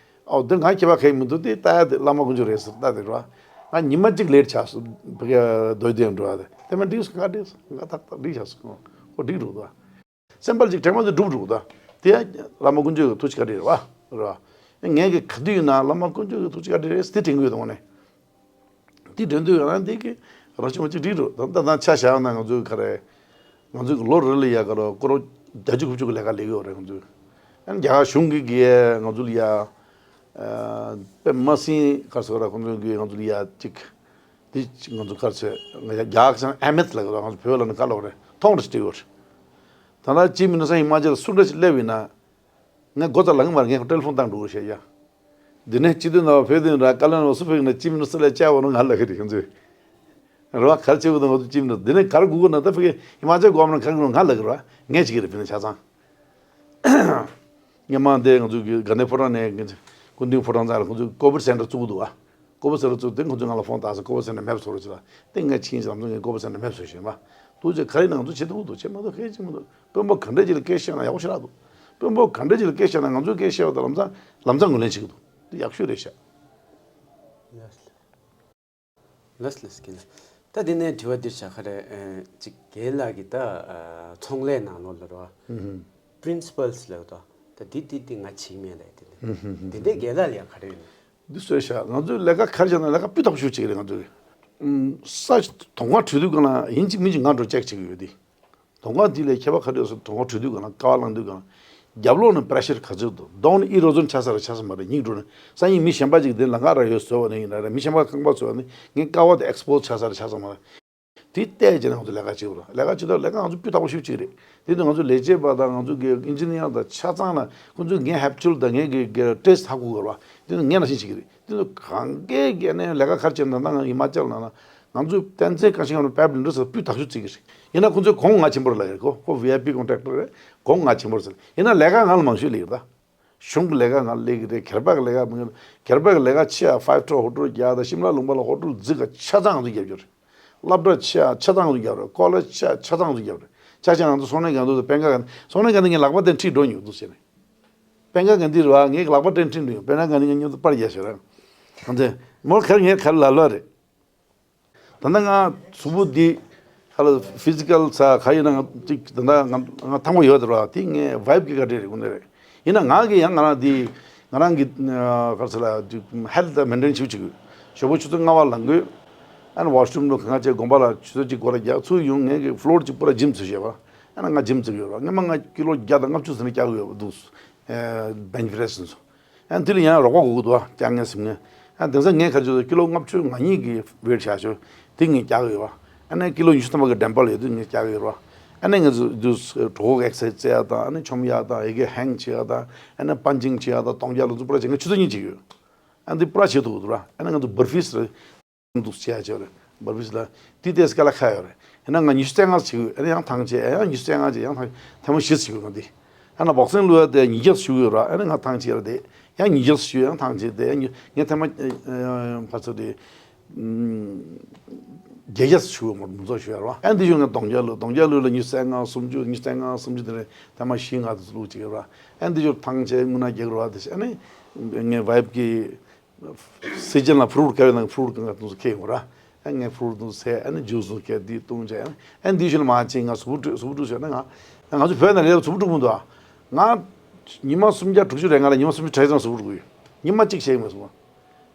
ཨོ་འདི་ང་ཁྱད་པར་གང་ཡང་མི་འདུག་དེ་ལྟ་ཡ་དེ་བླ་མ་དཀོན་མཆོག་རེད་ཟེར་ལྟ་དེ་ར། ང་ཉི་མ་གཅིག་ལེ་ཊི་ཆགས་སོང་། ཕ་གི་རྡོ་རྗེ་གདན་འགྲོ་ཡ་དེ་དེ་མ་འགྲིག་སོང་། ང་འགྲིག་སོང་། ང་ཏག་ཏག་འགྲིག་ཆགས་སོང་། ཁོ་འགྲིག་འགྲོ་འདུག་སེམས་པར་ཅིག་དྲན་པ་དེ་འགྲུབ་འགྲོ་འདུག་དེ་ཡ་བླ་མ་དཀོན་མཆོག་གི་ཐུགས་རྗེ་བཀའ་དྲིན་རེད་བ། རེད་བ། ངས་གི་ག་དུས་ཡིན་ན་བླ་མ་དཀོན་མཆོག་གི་ཐུགས་རྗེ་བཀའ་དྲིན་རེད་ཟེར་དེ་དྲན་གྱི་ཡོད་དང་ནས། དེ་དྲན་དུས་ང་རང་དེ་གི་རང་བྱུང་བ་ཅིག་འགྲིག་འགྲོ། ད་ད་ད་ཆ་བཞག་ན་ང་ཚོའི་ག་རེ། ང་ཚོའི་གི་ལོ་རེ་ལ་ཡ་ག་རེ་ཀོ་རོར་བརྒྱད་ཅུ་དགུ་བཅུ་གི་ལས་ཀ་ལས་ཀྱི་ཡོད་རེད་ང་ཚོས། ཨ་ནི་རྒྱ་གར་གཞུང་གི་གི་ང་ཚོ་ལ་ཡ། དཔེ་མ་སྲིད་ག་རེ་ཟེར་ག་རེ་ཁོང་ཚོ་གི་ང་ཚོ་ལ་ཡ་ཅིག་དེ་ང་ཚོ་ག་རེ་ཟེར། ང་རྒྱ་གར་ཟེར་ན་ཨེ་མེད་ལབ་ཀྱི་རེད། ང་ཚོ་བོད་ལ་ནི་ག་ལབ་རེད། ཐོང་རེ་སྤྲད་ཡོད་རེད། ད་ལྟ་ཅིབ་མི་ནི་སི་ཊར་ཧི་མ་ཅལ་སུ་འདྲ་ཞིག་སླེབས་ཡིན་ན། ངས་སྒོ་རྩར་ལངས་མ་རེད། ངས་ཁོ་ཊེ་ལི་ཕོན་བཏང་འགྲོ་གི་ཤག་ཡ། འདི་ནས་སྤྱི་འཐུས་ནང་བོད་དོན་ར་བཀའ་བློན་ནང་སུ་ཕེབས་ན་ཅིབ་མི་ནི་སི་ཊར་ལ་བཅར་བ་ནང་ང་ལབ་ཀྱི་རེད། ཁོང་ཚོས་རེ་བ་ག་རེ་བྱེད་དགོས་འདུག་ང་ཚོ་ཅིབ་མི་ནི་སི་ཊར་འདི་ནས་ག་རེ་དགོས་ཀྱི་ན། ད་ཕ་གི་ཧི་མ་ཅལ་གོ་བ་ནང་ག་རེ་ང་ལབ་ཀྱི་རེད། ངས་བྱེད་ཀྱི་རེད། ཕ་གི་ཆ་ཚང་། སྔོན་མ་དེ་ང་ཚོ་གི་དགའ་ལྡན་ཕོ་བྲང་ནས་སྐུ་མདུན་ཕོ་བྲང་ཚང་ལ་ཁོང་ཚོས་ཀོ་བིཌ་སེན་ཊར་བཙུགས་འདུག་ཨ། ཀོ་བིཌ་སེན་ཊར་བཙུགས་དེ་ཁོང་ཚོས་ང་ལ་ཕོན་བཏང་སོང་། ཀོ་བིཌ་སེན་ཊར་མེད་པ་བཟོ་རོགས་བྱེད་ལ། དེ་ངས་ཕྱིན་ཙམ་ཚོ་ངས་ཀོ་བིཌ་སེན་ཊར་མེད་པ་བཟོས་ཤེས་པ། ཐུགས་རྗེ་ག་རེ་ཡིན་ན་ང་ཚོ་བྱེད་ཐུབ་འདུག་བྱེད་མ་ཐུབ་ཁས་བྱེད་མ་ཐུབ། དཔོན་པོ་ག་འདྲ་ཅིག་ལ་སྐད་བཤད་ན་ཡག་པོ་ཞེ་དྲག་འདུག་དཔོན་པོ་ག་འདྲ་ཅིག་ལ་སྐད་བཤད་ན་ང་ཚོས་སྐད་བཤད་པ་དང་ལམ་སང་ལམ་སང་ངོས་ལེན་བྱེད་ཀྱི་འདུག་དེ་ཡག་ཤོས་རེད་ཤག་ལགས་ལགས་ལགས་ལགས། ད་འདི་ནས་དྲི་བ་འདིར་བཞག་ག་རེ། ཨ་ཅིག་རྒན་ལགས་ཀྱིས་ད་ཨ་ཚོང་ལས་ནང་ལོགས་ལ་རོ། ཨ་ཧུམ། པི་རིན་སི་པལ་སི་ལབ་དོ། ད་འདི་འདི་འདི་ང་བྱེད་ཀྱི་མེད་ལབ་དེ་འདི། ཨ་ཧུམ་ཧུམ་འདི་ཧུམ། འདྲའི་རྒན་ལགས་ལ་ཡང་ག་རེ་ཡོད་ན། འདི་བཟོས་ཤག་ང་ཚོའི་ལས་ཀ་ག་རེ་བྱས་ན་ལས་ཀ་སྤུས་དག་པོ་ཞིག་བྱེད་ཀྱི་རེད། ང་ཚོ་གི་ཨུམ་ས་དོང་ཁ་བྲུས་དུས་སྒང་ལ་ཡིན་གཅིག་མིན་གཅིག་ང་འགྲོ་ཅེག་བྱེད་ཀྱི་ཡོད་དེ། དོང་ཁ་འདི་ལས་ཁྱད་པར་ག་རེ་ཡོད་ཟེར། དོང་ཁ་བྲུས་དུས་སྒང་ལ་ཀ་བ་བླངས་དུས་སྒང་ལ་རྒྱབ་ལོགས་ནས་པེ་རེ་ཤར་ག་ཚོད་འདུག་གདོང་ནས་ཨི་རོ་ཛོན་ཆགས་ས་རེད་ཆགས་ས་མ་རེད། སྙིང་འགྲོ་ནས་སང་ཉིན་མི་གཞན་པ་ཅིག་འདི་ལམ་ཁ་ར་ཡོད་བཟོས་པ་ནས་ཡིན་ན་རེད། མི་གཞན་པ་ཁང་པ་བཟོས་པ་ནས་ངའི་ཀ་བ་དེ་ཨེག་སི་པོ་ཛི་ཆགས་ས་རེད་ཆགས་ས་མ་རེད། དེ་བལྟས་བྱས་ནས་ང་ཚོ་ལས་ཀ་བྱེད་དགོས་རེད། ལས་ཀ་བྱེད་སྟངས་ལས་ཀ་ང་ཚོ་སྤུས་དག་པོ་ཞིག་བྱེད་ཀྱི་རེད། དེ་དུས་ང་ཚོ་ལས་བྱེད་པ་དང་ང་ཚོ་གི་ཨིན་ཇི་ནི་ཡར་དང་ཆ་ཚང་ལ་ཁོང་ཚོས་ངའི་ཧེ་བི་ཅུ་ཨལ་དང་ངའི་གི་གི་ཊེ་སི་ཊི་ཧ་གོ་དགོས་རེད་བ། དེ་ཚོ་ངས་ནང་བཞིན་བྱེད་ཀྱི་རེད། དེ་ཚོ་གང་གའི་གི་ནས་ལས་ཀ་ག་རེ་བྱེད་ན། ད་ང་ཧི་མ་ཅལ་ནང་ན་ང་ཚོས་གཏན་ཚད་གང་ཞིག་ཡང་པའིབ་ལེན་འདྲ་ཟེར་སྤུས་དག་ཤོས་བརྩི་གི་རེད། ཡིན་ན་ཁོང་ཚོས་གོང་ང་ཆེན་པོར་ལབ་ཡོད། ཁོ་ཁོ་ཝི་ཨའི་པི་ཀོན་ཊེག་ཊར་རེད། གོང་ང་ཆེན་པོར་ཟེར། ཡིན་ན་ལས་ཀ་ང་ལ་མང་ཤོས་ལས་ཀྱི་རེད་ད། གཞུང་གི་ལས་ཀ་ང་ལས་ཀྱི་རེད། སྒེར་པ་གི་ལས་ཀ་མི་ངན། སྒེར་པ་གི་ལས་ཀ་ཆེ་ཡ་ཕའིབ་སི་ཊར་ཧོ་ཊེལ་རྒྱག་དང་། ཤིམ་ལ་ལུང་པ་ལ་ཧོ་ཊེལ་འཛུགས་ཀ་ཆ་ཚང་ང་ཚོ་རྒྱབ་རྒྱུ་རེད། སློབ་གྲྭ་ཆེ་ཡ་ཆ་ཚང་ང་ཚོ་རྒྱབ་རེད། ཀོ་ལེཇ་ཆེ་ཡ་ཆ་ཚང་ང་ཚོ་རྒྱབ་རེད། ཆ་བཞག་ང་ཚོ་སོང་ནས་གང་འདུག་ཟེར། པེན་ཀ་ག་སོང་ནས་གང་འདུག་ངས་ལག་པ་དེ་ཁྲིད་འགྲོ་མྱོང་འདུག་ཟེར་ནས། པེན་ཀ་ག་འདི་རེད་བ། ངས་ལག་པ་དེ་ཁྲིད་འགྲོ་མྱོང་། པེན་ཀ་ག་འདི་ངས་མཉམ་དུ་པར་རྒྱག་ཤག་ར། ང་ཚོས་མོར་ཁར་ངས་ཁར་ལ་ལོ་རེད། ད་ལྟ་ང་གཟུགས་པོ་འདི་ཧ་ལ་ཕི་ཛི་ཀལ་ས་ག་ཡིན་ན་ང་ཅིག་ད་ལྟ་ང་ང་ཐང་པོ་ཡོད་དེ་ར། དེ་ངའི་ཝའིབ་ཀྱི་བཀའ་དྲིན་རེད། དངོས་གནས་རེད། ཡིན་ན་ང་གི་ཡང་ང་རང་འདི་ང་རང་གི་ག་རེ་ཟེར་ལ་འདི་ཧེལ་ཐི་མེན་ཊེན་བྱེད་ཅིག་ཞོགས་པ་ཆུ་ཚོད་ལྔ་པ་ལངས་དགོས། ཨ་ནི་ཝ་ཤ་རུམ་ལ་གང་ང་བྱས་དགོན་པ་ལ་ཆུ་ཚོད་གཅིག་སྐོར་ར་རྒྱག་ཚུར་ཡོང་། ངའི་གི་ཕི་ལོར་གཅིག་པུ་ར་ཇིམ་བཟོས་བྱས་པ། ཨ་ནི་ང་ཇིམ་བརྩི་གི་ཡོད་ར། སྔོན་མ་ང་ཀི་ལོ་བརྒྱ་དང་ལྔ་བཅུ་ཟིན་ན་བཀྱག་གི་ཡོད་པ་འདུག་ཨེ་བེན་ཆི་པི་རེ་སི་ཚོ། ཨ་ནི་དེ་ལ་ཡང་རོགས་པ་དགོས་ཀྱི་འདུག་ཨ་བཀྱག་མཁན་ཟིན་མཁན། ཨ་དེང་སང་ངས་ག་རེ་བྱས་ཀི་ལོ་ལྔ་བཅུ་ང་གཉིས་ཀྱི་ཝེ་ཊི་བཞག་ཆོག་དེ་ངས་བཀྱག་གི་ཡོད་པ། ཨ་ནི་ཀི་ལོ་ཉི་ཤུ་ཐམ་པ་གི་ཌམ་བྷེལ་ཡོད་དུས་ངས་བཀྱག་གི་ཡོད་ར། ཨ་ནི་ང་ཚོ་དུས་གྲོད་ཁོག་ཨེག་སར་སའི་ཛི་བྱེད་ཡ་དང་། ཨ་ནི་མཆོང་ཡ་དང་། ཡ་གི་ཧེང་བྱེད་ཡ་དང་། ཨ་ནི་པན་ཅིང་བྱེད་ཡ་དང་། གཏོང་རྒྱག་ལ་ཚོ་པུ་ར་བྱེད་མཁན་ཆུ་ཚོད་གཉིས་བྱེད་ཀྱི་ཡོད། ཨ་ནི་འདི་པུ་ར་བྱེད་ཐུབ་ཀྱི་འདུག་ར། ཨ་ནི་ང་ཚོ་བར་ཕིས་རེད། འདུག་བྱས་བྱས་རེད། བར་ཕིས་ལ་དེ་ལྟས་སྐད་ལ་ཁ་ཡོད་རེད། ཡིན་ན་ང་ཉི་ཤུ་རྩ་ལྔ་བྱེད་ཀྱི་ཡོད། ཨ་ནི་ཡང་ཐང་ཆད། ཨ་ཡང་ཉི་ཤུ་རྩ་ལྔ་བྱེད། ཡང་ཐང་ཐེངས་མ་བཞི་བྱེད་ཀྱི་ཡོད། ང་འདི་ཡང་ན་བོག་སིང་བླུག་ཡ་དེ་ཉིས་བརྒྱ་བྱེད་ཀྱི་ཡོད་ར། ཨ་ནི་ང་ཐང་ཆད་རེད་དེ། ཡང་ཉིས་བརྒྱ་བྱེད། ཡང་ཐང་ཆད་དེ། ཡང་ཉི་ངས་ཐེངས་མ་ཕར་ཚུར་དེ་བརྒྱད་བརྒྱ་བྱེད་ཀྱི་ཡོད། མ་མུ་ཚོགས་ཞུ་ཡ་ར། ཨ་འདི་ཞོར་ངས་གདོང་རྒྱག་བླུག་གདོང་རྒྱག་བླུག་ལ་ཉི་ཤུ་རྩ་ལྔ་སུམ་ཅུ། ཉི་ཤུ་རྩ་ལྔ་སུམ་ཅུ་དེ་རེད། ཐེངས་མ་བཞི་ལྔ་དེ་ཚོ་བླུག་བྱེད་ཀྱི་ཡོད་ར། ཨ་འདི་ཞོར་ཐང་ཆད་དངོས་གནས་རྒྱག་གི་ར། དེ་ཨ་ནི་ངའི་ཝའིབ་ཀྱི་སི་ཛན་ལ་ཕུ་རུ་ཊི་ག་རེ་ཡོད་ན་ཕུ་རུ་ཊི་གང་ག་དེ་ཚོ་ཁྱེར་ཡོང་ར། ཨ་ངས་ཕུ་རུ་ཊི་དེ་ཚོ་ཟས། ཨ་ནི་ཇུས་དེ་ཚོ་ཁྱེར་དེ་བཏུང་བྱས། ཨ་ནི་འདི་ཞོར་ལ་མ་ཅིག་ང་གཟུགས་པོ་བཀྲུས། གཟུགས་པོ་བཀྲུས་བྱས་ན་ང་ང་ཚོ་བོད་ནང་ལས་གཟུགས་པོ་བཀྲུ་མི་འདུག་ཨ་ང་ཉི་མ་སུམ་བརྒྱ་དྲུག་ཅུ་རེ་ལྔ་ལ་ཉི་མ་སུམ་ཅུ་གྲངས་ཙམ་གཟུགས་པོ་བཀྲུ་གི་ཡོད། ཉི་མ་གཅིག་ཞིག་མ་གསུངས།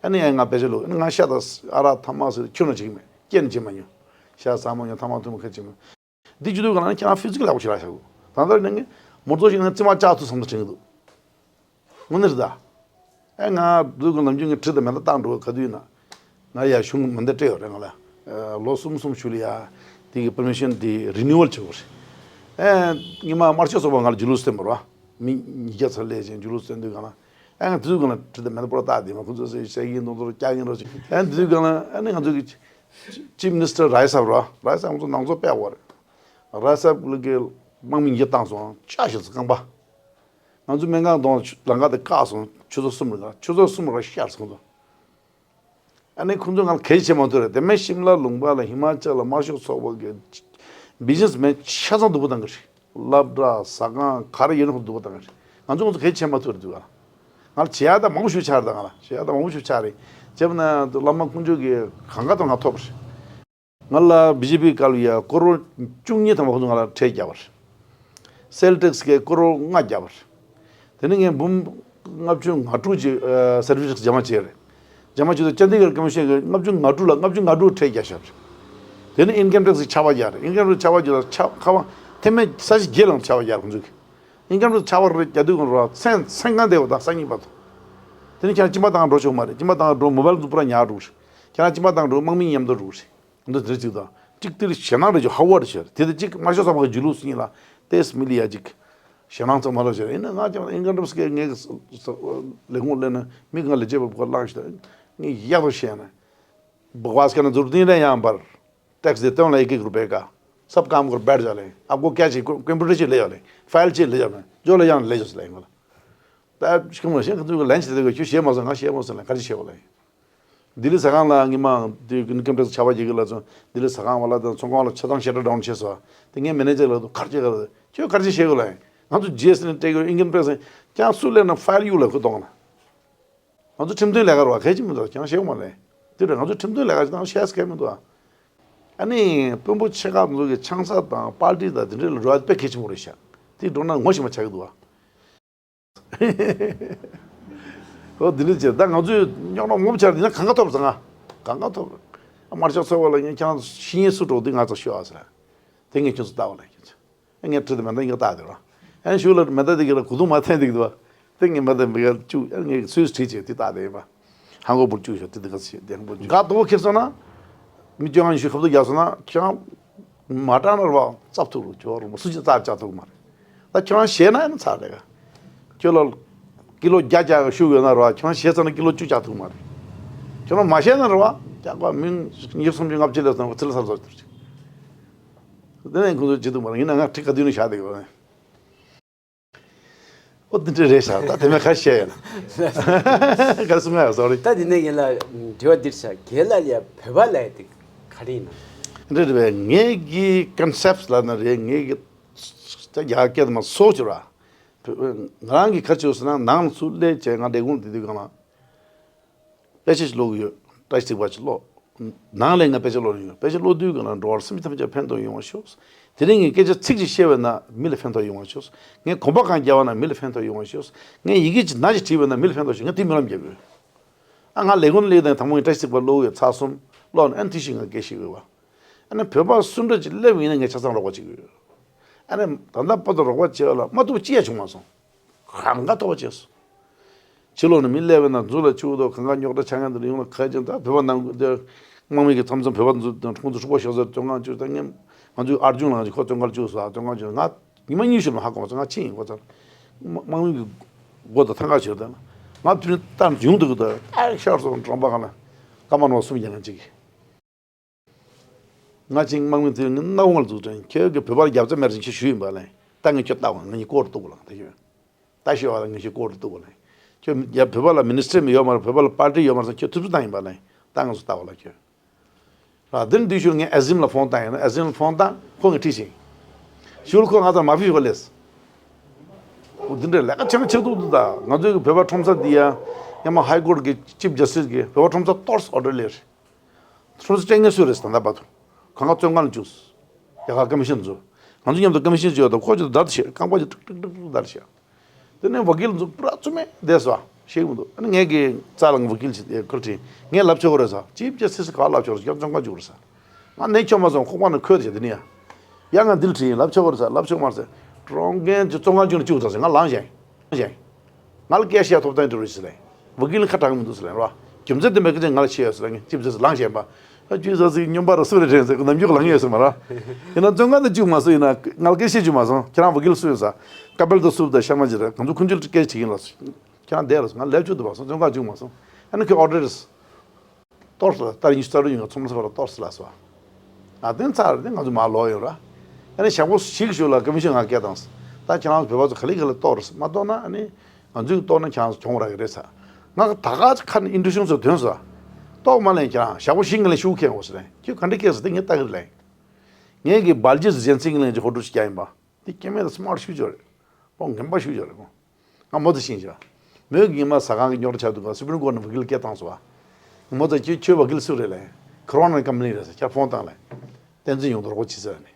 ཨ་ནི་ཡང་ང་བེད་སྤྱོད་ལོ། ཨ་ནི་ང་ཤ་དང་ཨ་རག་ཐ་མག་ཟེར་ཁྱོན་ནས་བྱེད་ཀྱི་མེད། སྐྱེལ་ནས་བྱེད་མ་མྱོང་། ཤ་ཟ་མ་མྱོང་། ཐ་མག་འཐུང་མ་ཁ་བྱེད་མ་མྱོང་། འདི་བྱེད་དུས་གང་ལ་ཁྱེད་རང་ཕི་ཛི་ཀལ་ཡག་པོ་ཞིག་རག་བྱ་དགོས། ད་ལྟ་ནས་ངས་མུར་ཚོ་ཞིག་ནས་རྩིས་མ་བཅག་ཐུབ་བསམ་དུ་དྲན་གྱི་འདུག་དངོས་གནས་རེད་ད། ཨེ་ང་བདུད་ཀྱི་ནམ་རྒྱུན་ངས་གྲི་དང་མེ་མདའ་བཏང་འགྲོ་ག་དུས་ན། ང་ཡ་གཞུང་མེ་མདའ་སྤྲད་ཡོད་རེད་ང་ལ། ལོ་གསུམ་གསུམ་ཞུ་ལ་ཡ། དེ་གི་པར་མི་ཤན་དེ་རི་ནིའུ་ཝལ་བྱེད་དགོས་རེད། ཨེ་སྔོན་མ་དམར་ཤོག་ཚོགས་པ་ང་ལ་ཇུ་ལུ་སྟོན་པ་རེད་བ། མི་ཉིས་བརྒྱ་ཙམ་སླེབས་ཅིང་ཇུ་ལུ་སྟོན་དུས་གང་ལ། ཨེ་ང་དེ་དུས་གང་ལ་གྲི་དང་མེ་མདའ་པོ་ར་བཏགས་དེ་མ་ཁོང་ཚོ་ཟེར་བཤད་ཀྱིན་མདུང་ཐོར་བཀྱག་གིན་རོགས་བྱེད། ཨེ་དེ་དུས་གང་ལ་ཨ་ནི་ང་ཚོ་གི་ཅིབ་མི་ནི་སི་ཊར་རའི་སབ་རེད་བ། རའི་སབ་ང་ཚོ་ནང་ཚོགས་སྤེལ་བ་རེད། ར་ས་ལ་གི་དམག་མི་ཉིས་བཏང་སོང་། ཅག་ཤི་སོང་རྐང་པ། ང་ཚོ་སྨན་ཁང་གདོང་ལམ་ཁ་དེ་བཀག་སོང་། ཆུ་ཚོད་གསུམ་རེ་ག་ཆུ་ཚོད་གསུམ་རེ་ཤར་སོང་། ཨ་ནི་ཁོང་ཚོ་ང་ལ་གལ་ཆེ་མ་ཐུབ་རེད། དེ་མིན་ཤིམ་ལ་ལུང་པ་ལ་ཧི་མ་ཅལ་ལ་དམར་ཤོག་ཚོགས་པ་གི་བི་ཛི་ནེ་སི་མེན་ཆ་ཚང་སྡུག་པོ་བཏང་གི་རེད། སློབ་གྲྭ་ཟ་ཁང་ག་རེ་ཡོད་ན་ཁོང་སྡུག་པོ་བཏང་གི་རེད། ང་ཚོ་ཁོང་ཚོ་གལ་ཆེ་མ་ཐུབ་རེད་འདུག་ང་ལ་བྱེད་ཡག་ད་མང་པོ་ཞིག་ཆགས་རེད། ད་ང་ལ་བྱེད་ཡག་ད་མང་པོ་ཞིག་ཆགས་རེད། བྱས་པ་ན་བླ་མ་ཁོང་ཚོ་གི་གང་ག་དང་ང་ཐོབ་རེད། ང་ལ་བི་ཇེ་པི་བཀལ་བའི་ཡ་ཀོ་རོར་བཅུ་གཉིས་ཐམ་པ་ཁོང་ཚོ་ང་ལ་ཁྲལ་བརྒྱབ་པ་རེད། སེལ་ཊེག་སི་གི་ཀོ་རོར་ལྔ་བརྒྱབ་པ་རེད། དེ་ནས་ངས་འབུམ་ལྔ་བཅུ་ང་དྲུག་ཅིག་ཨ་སེར་ཝི་སི་ཊེག་སི་འཇལ་མ་བྱས་རེད། འཇལ་མ་བྱས་དུས་ཅན་དི་གྷར་ཀོ་མི་ཤན་གྱིས་ལྔ་བཅུ་ང་དྲུག་ལ་ལྔ་བཅུ་ང་དྲུག་ཁྲལ་བརྒྱབ་བཞག་པ་རེད། དེ་ནས་ཨིན་ཀམ་ཊེག་སི་ཆར་པ་བརྒྱབ་རེད། ཨིན་ཀམ་ཊེག་སི་ཆར་པ་བརྒྱབ་ལ་ཆར་ཁ་པ་ཐེ་མེད་ས་ཞིག་བརྒྱད་ལངས་ཆར་པ་བརྒྱབ་རེད་ཁོང་ཚོས། ཨིན་ཀམ་ཊེག་སི་ཆར་པ་རེད་བརྒྱབ་དུས་ཁོང་ཚོ་མཚན་མཚན་གང་བསྡད་པ་དང་སང་ཉིན་བར་དུ། དེ་ནས་ཁྱེད་རང་སྤྱི་པ་བཏང་འགྲོ་ཆོག་མ་རེད། སྤྱི་པ་བཏང་འགྲོ་མོ་བལ་ཚོ་པུ་ར་ཉར་འགྲོ་གི་རེད། ཁྱེད་རང་སྤྱི་པ་དང་འགྲོ་དམག་མི་མཉམ་དུ་འགྲོ་རེད། འདི་འདྲ་ཅིག་དང་། གཅིག་དེར་ཞེད་སྣང་རེ་ཅིག་ཧ་བར་ཤར། དེ་དེ་གཅིག་དམར་ཤོག་ཚང་མ་གི་རྒྱུ་ལུགས་སུ་ཡིན་ལ། ཏེས་མི་ལི་ཡ་གཅིག་ཞེད་སྣང་ཚང་མ་ལ་ཤར། ཡིན་ན་ང་ཀྱང་ཨིན་ཀམ་ཊེག་སི་གི་ངའི་ལས་ཁུངས་ལས་ན་མི་གང་ལས་བྱེད་པ་བ་ལངས་ཤིག་ངས་ཡག་པོ་བཤད་ན། བག་བ་སྐད་ན་ཛུར་ཏིང་རེ་ཡང་པར། टैक्स देते हो ना एक एक रुपए का, सब काम कर बैठ जा रहे हैं। आपको क्या चाहिए? कंप्यूटर चाहिए ले जा रहे हैं, फाइल चाहिए ले जा रहे हैं, जो ले जाना ले जा रहे हैं। ད་ཤི་མ་ཤེས་ཁ་ཐུག་ལན་ཅི་དེ་ག་ཁྱོད་ཤེས་མ་སོང་ང་ཤེས་མ་སོང་ལ་ག་རེ་ཤེས་བ་ལ། ལྡི་ལི་ཟ་ཁང་ལ་ངི་མ་དེ་ཨིན་ཀམ་ཊེག་སི་ཆ་བ་རྒྱག་གི་ལ་ཚོ་ལྡི་ལི་ཟ་ཁང་བ་ལ་དང་ཚོང་ཁང་ལ་ཆ་ཚང་ཤེ་ཊར་ཌའུན་བྱས་སོ། དེ་ངའི་མེ་ནེ་ཇར་ལ་དུ་ག་རེ་བྱེད་ག་ལ་ཁྱོད་ག་རེ་བྱེད་ཤེས་གི་ལ། ང་ཚོ་ཇི་ཨེས་ཊི་ནས་སྤྲད་གི་ཨིན་ཀམ་ཊེག་སི་ཀྱང་སུ་ལས་ན་ཕའིལ་གཡུག་ལ་ཁུ་གཏོང་ན། ང་ཚོ་ཁྲིམས་མཐུན་ལས་ཀ་རུ་བ་གལ་ཆེ་མི་འདུག་ཀྱང་ཤེས་མ་ལས། དེ་རེད་ང་ཚོ་ཁྲིམས་མཐུན་ལས་ཀ་ཅིག་དང་ཤེས་སྐལ་མི་འདུག་ཨ་ནི་དཔོན་པོ་ཆེ་ཁག་ཚོ་གི་ཆང་ས་དང་པར་ཊི་དང་དེ་འདྲའི་ལ་འགྲོ་བ་དཔེ་གལ་ཆེན་པོ་རེད་ཤག་དེ་འགྲོ་ན་ངོ་ཤེས་མ་ཆགས་ཀྱི་འདུག་ཨ། ཨོ་དེ་འདྲ་བྱས་ད་ང་ཚོས་རྙོག་དྲ་ངོ་མ་ཆགས་དེ་ན་གང་ག་ཐོབ་ཟེར་ང་། གང་ག་ཐོབ། དམར་ཤོག་ཚོགས་པ་ལ་ངས་ཁྱེད་རང་ཤི་ཡིན་སུ་འགྲོ་དུས་ང་ཚོ་ཤོད་ཨ་ཟེར། དེ་ངས་ཁྱོད་ཚོ་ལྟ་བ་ལ་ཁྱོད་ཚོ། ངས་ཁྲིད་དེ་མེ་མདའ་ཡིན་ག་ལྟ་དེ་རོ། ཨན་ཞུ་ལ་མེ་མདའ་དེ་གི་ལ་གུ་དུང་མ་འཐེན་འདུག་དུ་བ། དེ་ངས་མེ་མདའ་མི་ག་བཅུག་ཨན་ངས་སུས་ཁྲིད་བྱས་དེ་ལྟ་དེ་ཡིན་པ། ཧང་གོ་བུར་བཅུག་ཤོག་དེ་དེ་ག་ཚི་དེ་ཧང་བུར་བཅུག་ག་དོ་ཁེར་སོང་ན། མི་སྐྱོ་ང་ཞུ་ཁབ་ཏུ་རྒྱག་སོང་ན་ཁྱོད་མ་དྲང་ན་ར་བ་ཙབ་ཐུག་རུ་ཁྱོད་རུ་སུ་ཅི་ཙབ་ཅག་ཐུག་མ་རེད། ད་ཁྱོད་རང་ཞེད་ན་ཡང་ཚར་རེད་ག་ཁྱོད་ལ་ཀི་ལོ་བརྒྱ་ཅག་ཤུགས་ཡོད་ན་ར་བ་ཁྱོད་རང་ཞེད་ཚར་ན་ཀི་ལོ་བཅུ་ཅག་ཐུག་མ་རེད། ཁྱོད་རང་མ་ཞེད་ན་ར་བ་ཀྱག་པ་མིང་ཉི་ཤུ་སུམ་ཅུ་ལྔ་བཅུ་ལས་སོང་བ་ཚིལ་སར་བཟོ་ཐུབ་ཅིག་དེ་ནས་ཁོང་ཚོ་ཇི་ཐུབ་མ་རེད་ཡིན་ན་ང་ཁྲི་ཁ་དུས་ནས་བཞག་བསྡད་ཡོད་རེད། ཨོ་འདི་འདྲ་རེད་ཤག་ད་དེ་མིན་ཁ་བཤད་ཡོད་ན། ག་རེ་གསུང་ཡ་སོ་རི། ད་འདི་ནས་ངེད་ལ་དྲི་བ་འདིར་ཤག་རྒན་ལགས་ལ་བོད་པ་ལབ་ཡ་དེ་ག་རེ་ཡིན་ནམ། འདི་འདྲ་རེད་པས་ངེད་ཀྱི་ཀོན་སེབ་ལབ་ན་རེད། ངེད་ཀྱི་ད་རྒྱ་སྐད་དུ་མ་སོགས་ཀྱི་ར། ང་རང་གི་ཁ་ཆེ་བོ་ཟེར་ན་ནང་ལ་ཚུར་སླེབས་བྱས་ང་ལས་ཁུངས་དེ་དུས་གང་ལ། དཔེ་ཆ་ཞིག་ཀློག་གི་ཡོད། བཀྲ་ཤིས་ཚིག་པ་ཞིག་ཀློག་ནང་ལས་ང་དཔེ་ཆ་ཀློག་ནས་ཡོད། དཔེ་ཆ་ཀློག་དུས་གང་ལ་འགྲོ་བ་སེམས་ཅན་ཐམས་ཅད་ཕན་ཐོགས་ཡོང་བ་ཤོག་དེ་རིང་ངས་སྐད་ཆ་ཚིག་ཅིག་བཤད་པ་ན་མི་ལ་ཕན་ཐོགས་ཡོང་བ་ཤོག་ངས་གོམ་པ་གང་རྒྱག་པ་ན་མི་ལ་ཕན་ཐོགས་ཡོང་བ་ཤོག་ངས་ཡི་གེ་ཅིག་ན་ཅིག་བྲིས་པ་ན་མི་ལ་ཕན་ཐོགས་ཤོག་ངས་དེ་སྨོན་ལམ་རྒྱབ་ཡོད། ཨ་ང་ལས་ཁུངས་སླེབས་དང་དང་པོ་ངས་བཀྲ་ཤིས་ཚིག་པ་ཀློག་ཡོད། ཚར་གསུམ་ཀློག་ནས་ཨ་ནི་དེ་བཞིན་ང་སྐད་ཤེས་དགོས་པ། ཨ་ནི་བོད་པ་སུ་འདྲ་ཅིག་སླེབས་ཡིན་ན་ངས་ཆ་ཚང་རོགས་པ་བྱེད་ཀྱི་ཡོད། ཨ་ནི་ད་ལྟ་བར་དུ་རོགས་པ་བྱེད་པ་ལ་མ་ཐུབ་ཅི་ཡང་བྱུང་མ་སོང་། གང་ག་ཐོབ་པ་བྱས་སོང་། ཕྱི་ལོགས་ནས་མི་སླེབས་པ་ན་འཛུལ་ལ་བཅུག་དོ་གང་ག་རྙོག་དྲ་ཆགས་མཁན་དེ་ལ་ཡོང་ལ་ཁ་ཅན་ད་བོད་པ་ནང་དམག་མི་གི་མཚམས་མཚམས་བོད་པ་ཚོ་དང་ཁོང་ཚོ་ཧྲུག་པ་ཤོག་ཟེར་བཙོན་ཁང་བཅུག་ད་ངས་ང་ཚོའི་ཨར་ཇུན་ལགས་ཀྱིས་ཁོ་བཙོན་ཁང་བཅུག་སོང་བཙོན་ཁང་བཅུག་ང་ཉི་མ་གཉིས་ཤིག་ལ་ཧ་གོ་མ་སོང་ང་ཕྱིན་ཡིན་ཁོ་ཚར། དམག་མི་གི་སྒོ་དང་ཐང་ཀ་བྱོས་ད་ང་དུས་ནས་ལྟ་ཡོང་འདུག་ད་ཨ་ཤར་སོང་གྲོང་པ་གང་ལ་ཀ་མ་ནོ་གསུམ་རྒྱག་མཁན་གཅིག་ང་ཅིག་དམག་མི་ཚོས་ངའི་སྣ་བོ་ལ་འཛུགས་དྲན་ཁྱོད་ཀྱི་བོད་པར་རྒྱབ་རྩ་མེད་ཟིན་ཁྱོད་ཞུས་ཡིན་པ་ལས་ད་ངས་ཁྱོད་ལྟ་བ་ང་གཉིས་སྐོར་གཏུག་ལ་ད་ཁྱོད་ལྟ་ཤེས་བ་ལ་ངས་ཁྱོད་སྐོར་གཏུག་ལ་ཁྱོད་ཡ་བོད་པ་ལ་མི་ནི་སི་ཊི་རི་མི་ཡོད་མ་རེད། བོད་པ་ལ་པར་ཊི་ཡོད་མ་རེད་ཟེར་ཁྱོད་ཐུབ་ཚོད་བཏང་ཡིན་པ་ལས་ད་ང་ཚོ་ལྟ་བ་ལ་ཁྱོད་ར་དེ་འདི་ཤུལ་ངས་ཨེ་ཟིམ་ལ་ཕོན་བཏང་ཡིན་ན་ཨེ་ཟིམ་ལ་ཕོན་བཏང་ཁོ་ངས་ཁྲིད་ཕྱིན་ཤུལ་ཁོ་ང་ཚོར་མ་ཕི་ཤོག་ལས་འོ་འདི་འདྲའི་ལས་ཀ་ཆེན་པོ་ཆེ་ཐུག་འདུག་ད་ང་ཚོའི་བོད་པ་ཁྲོམ་ས་འདི་ཡ་ཡ་མ་ཧའི་ཀོར་ཊི་གི་ཅིབ་ཇ་སི་ཊི་སི་གིས་བོད་པ་ཁྲོམ་ས་གཏོར་ཨོ་ཌར་ལེར། ཁྲོམ་ས་སྤྲད་མཁན་སུ་རེད་ཟེར་ད་ལྟ་བར་དུ། གང་ག་བཙོན་ཁང་ལ་བཅུག་ཡ་ག་ཀོ་མི་ཤོན་ཚོ། ང་ཚོ་མཉམ་དུ་ཀོ་མི་ཤོན་ཚོ་ཡོད་དོ་ཁོ་ཚོ་བརྡ་ཤེས་རྐང་པ་ཅིག་ཀྲིག་ཀྲིག་ཀྲིག་བརྡ་ཤེས། དེ་ནས་ཝ་ཀིལ་ཚོ་པུ་ར་བཙུན་མས་བསྡད་སོ། ཤེས་ཀྱི་མི་འདུག་ཨ་ནི་ངས་ཀྱི་རྩ་ལ་ཝ་ཀིལ་ཅིག་ཁུལ་ཁྲིད་ངས་ལབ་ཆོག་གི་རེད་ཟེར། ཅིབ་ཇ་སི་ཊི་སི་ག་ལབ་ཆོག་རེད་ཀྱང་བཙོན་ཁང་བཅུག་རེད་ཟེར། ང་ནས་ཁྱོད་མ་སོང་ཁོག་པ་ནས་ཁོལ་ཏེ་བྱས་དེ་ནི་ཡ། ཡ་ང་འདིར་ཁྲིད་ཡིན་ལབ་ཆོག་གི་རེད་ཟེར་ལབ་ཆོག་མ་རེད་ཟེར། གྲོང་ཁྱེར་གྱི་བཙོན་ཁང་བཅུག་ནས་བཅུག་ཚར་ཟེར་ང་ལངས་ཤེས། ཤེས། ང་ལ་སྐད་ཆ་ཐོབ་ཐང་འདྲ་རེད་ཟེར་ལེ། ཝ་ཀིལ་ཁ་གྲག་མི་འདུག་ཟེར་ལེ་ར། རྒྱུ་མཚན་དེ་མེད་ཀི་ཅན་ང་ལ་ཤེས་ཡོད་ཟེར་ལེ་ངས་ཅིབ་ཟེར་ལངས་ཤེས་པ། ཨ་ཅུས་ཟ་ཟིག་སྨྱོན་པ་ར་སུ་རེད་དྲན་ཟེར་གི་ནམ་རྒྱུན་ག་ལངས་ཡོད་ཟེར་མ་ར། ཡིན་ན་བཙོན་ཁང་དུ་བཅུག་མ་སོང་ཡིན་ན་ང་ལ་སྐད་ཆ་བཤད་བཅུག་མ་སོང་ཁྱེད་རང་ཝ་ཀིལ་སུ་ཡོད་ཟེར། ཀ་པེལ་དུ་སུབ་དང་ཤར་མ་ཇི་རེད་ང་ཚོ་ཁུན་ཆུལ་སྐད་ཆ་བྱེད་ཀྱིན་ལ། ཁྱེད་རང་བསྡད་ལ་སོང་ང་ལབ་བཅུག་འདུག་བ་སོང་བཙོན་ཁང་བཅུག་མ་སོང་། ཨ་ནི་ཁྱོད་ཨོ་ཌར་རེད། གཏོར་སོང་ལ་ལྟར་ཉི་ཤུ་རྩ་དྲུག་ཉིན་ང་ཚོང་ལ་སོང་ལ་གཏོར་སོང་ལ་སོ། ཨ་དེ་ཚར་དེ་ང་ཚོ་མ་ལོག་ཡོད་ར། ཨ་ནི་ཞག་པོ་ཞིག་ཞུ་ལ་ཀོ་མི་ཤོན་ང་སྐད་བཏང་སོང་། ད་ཁྱེད་རང་ཚོ་བོད་པ་ཚོ་ག་ལེ་ག་ལེ་གཏོར་སོང་མ་གཏོར་ན་ཨ་ནི་ང་ཚོས་གཏོར་ན་ཁྱེད་རང་ཚོ་གྱོང་རག་གི་རེད་ས། ང་ད་ག་ཁ་ནས་ཨིན་ཊུ་ཤོན་ཚོ་དོན་སོ། གཏོར་མ་ལེན་ཁྱེད་རང་ཞག་པོ་ཞིག་ང་ལེན་ཤུགས་ཁྱེད་འོ་སོ་ལེན་ཁྱོད་ག་འདྲ་སྐད་སོ་དེ་ངས་ལྟ་གི་རེད་ལེན། ངས་ཀྱི་སྦལ་ཇི་ཟེར་ཚིག་ལེན་གྱི་ཧོ་ཀྲུ་ཞིག་རྒྱག་ཡིན་པ། འདི་སྐྱེ་དམན་དང་སི་མཱར་ཊི་ཤུགས་ཆེ་རེད། པོ་ངན་པ་ཤུགས་ཆེ་རེད་པོ། ང་མོ་ཚོ་ཤེས་བྱ། མོས་ཀྱི་ཉི་མ་ཟ་ཁང་གི་རྙོག་དྲ་ཆགས་འདུག་ག་སུ་པྲིམ་ཀོར་ནས་ཝ་ཀིལ་སྐད་བཏང་སོང་བ། མོ་ཚོ་ཁྱོད་ཁྱོད་ཝ་ཀིལ་སུ་རེད་ལས། ཁོ་རོ་ནའི་ཀམ་པ་ནི་རེད་ཟེར་ཁྱར་ཕོན་བཏང་ལས། བསྟན་འཛིན་ཡོངས་དུ་རོགས་པ་བྱེད་ཟེར་ནས།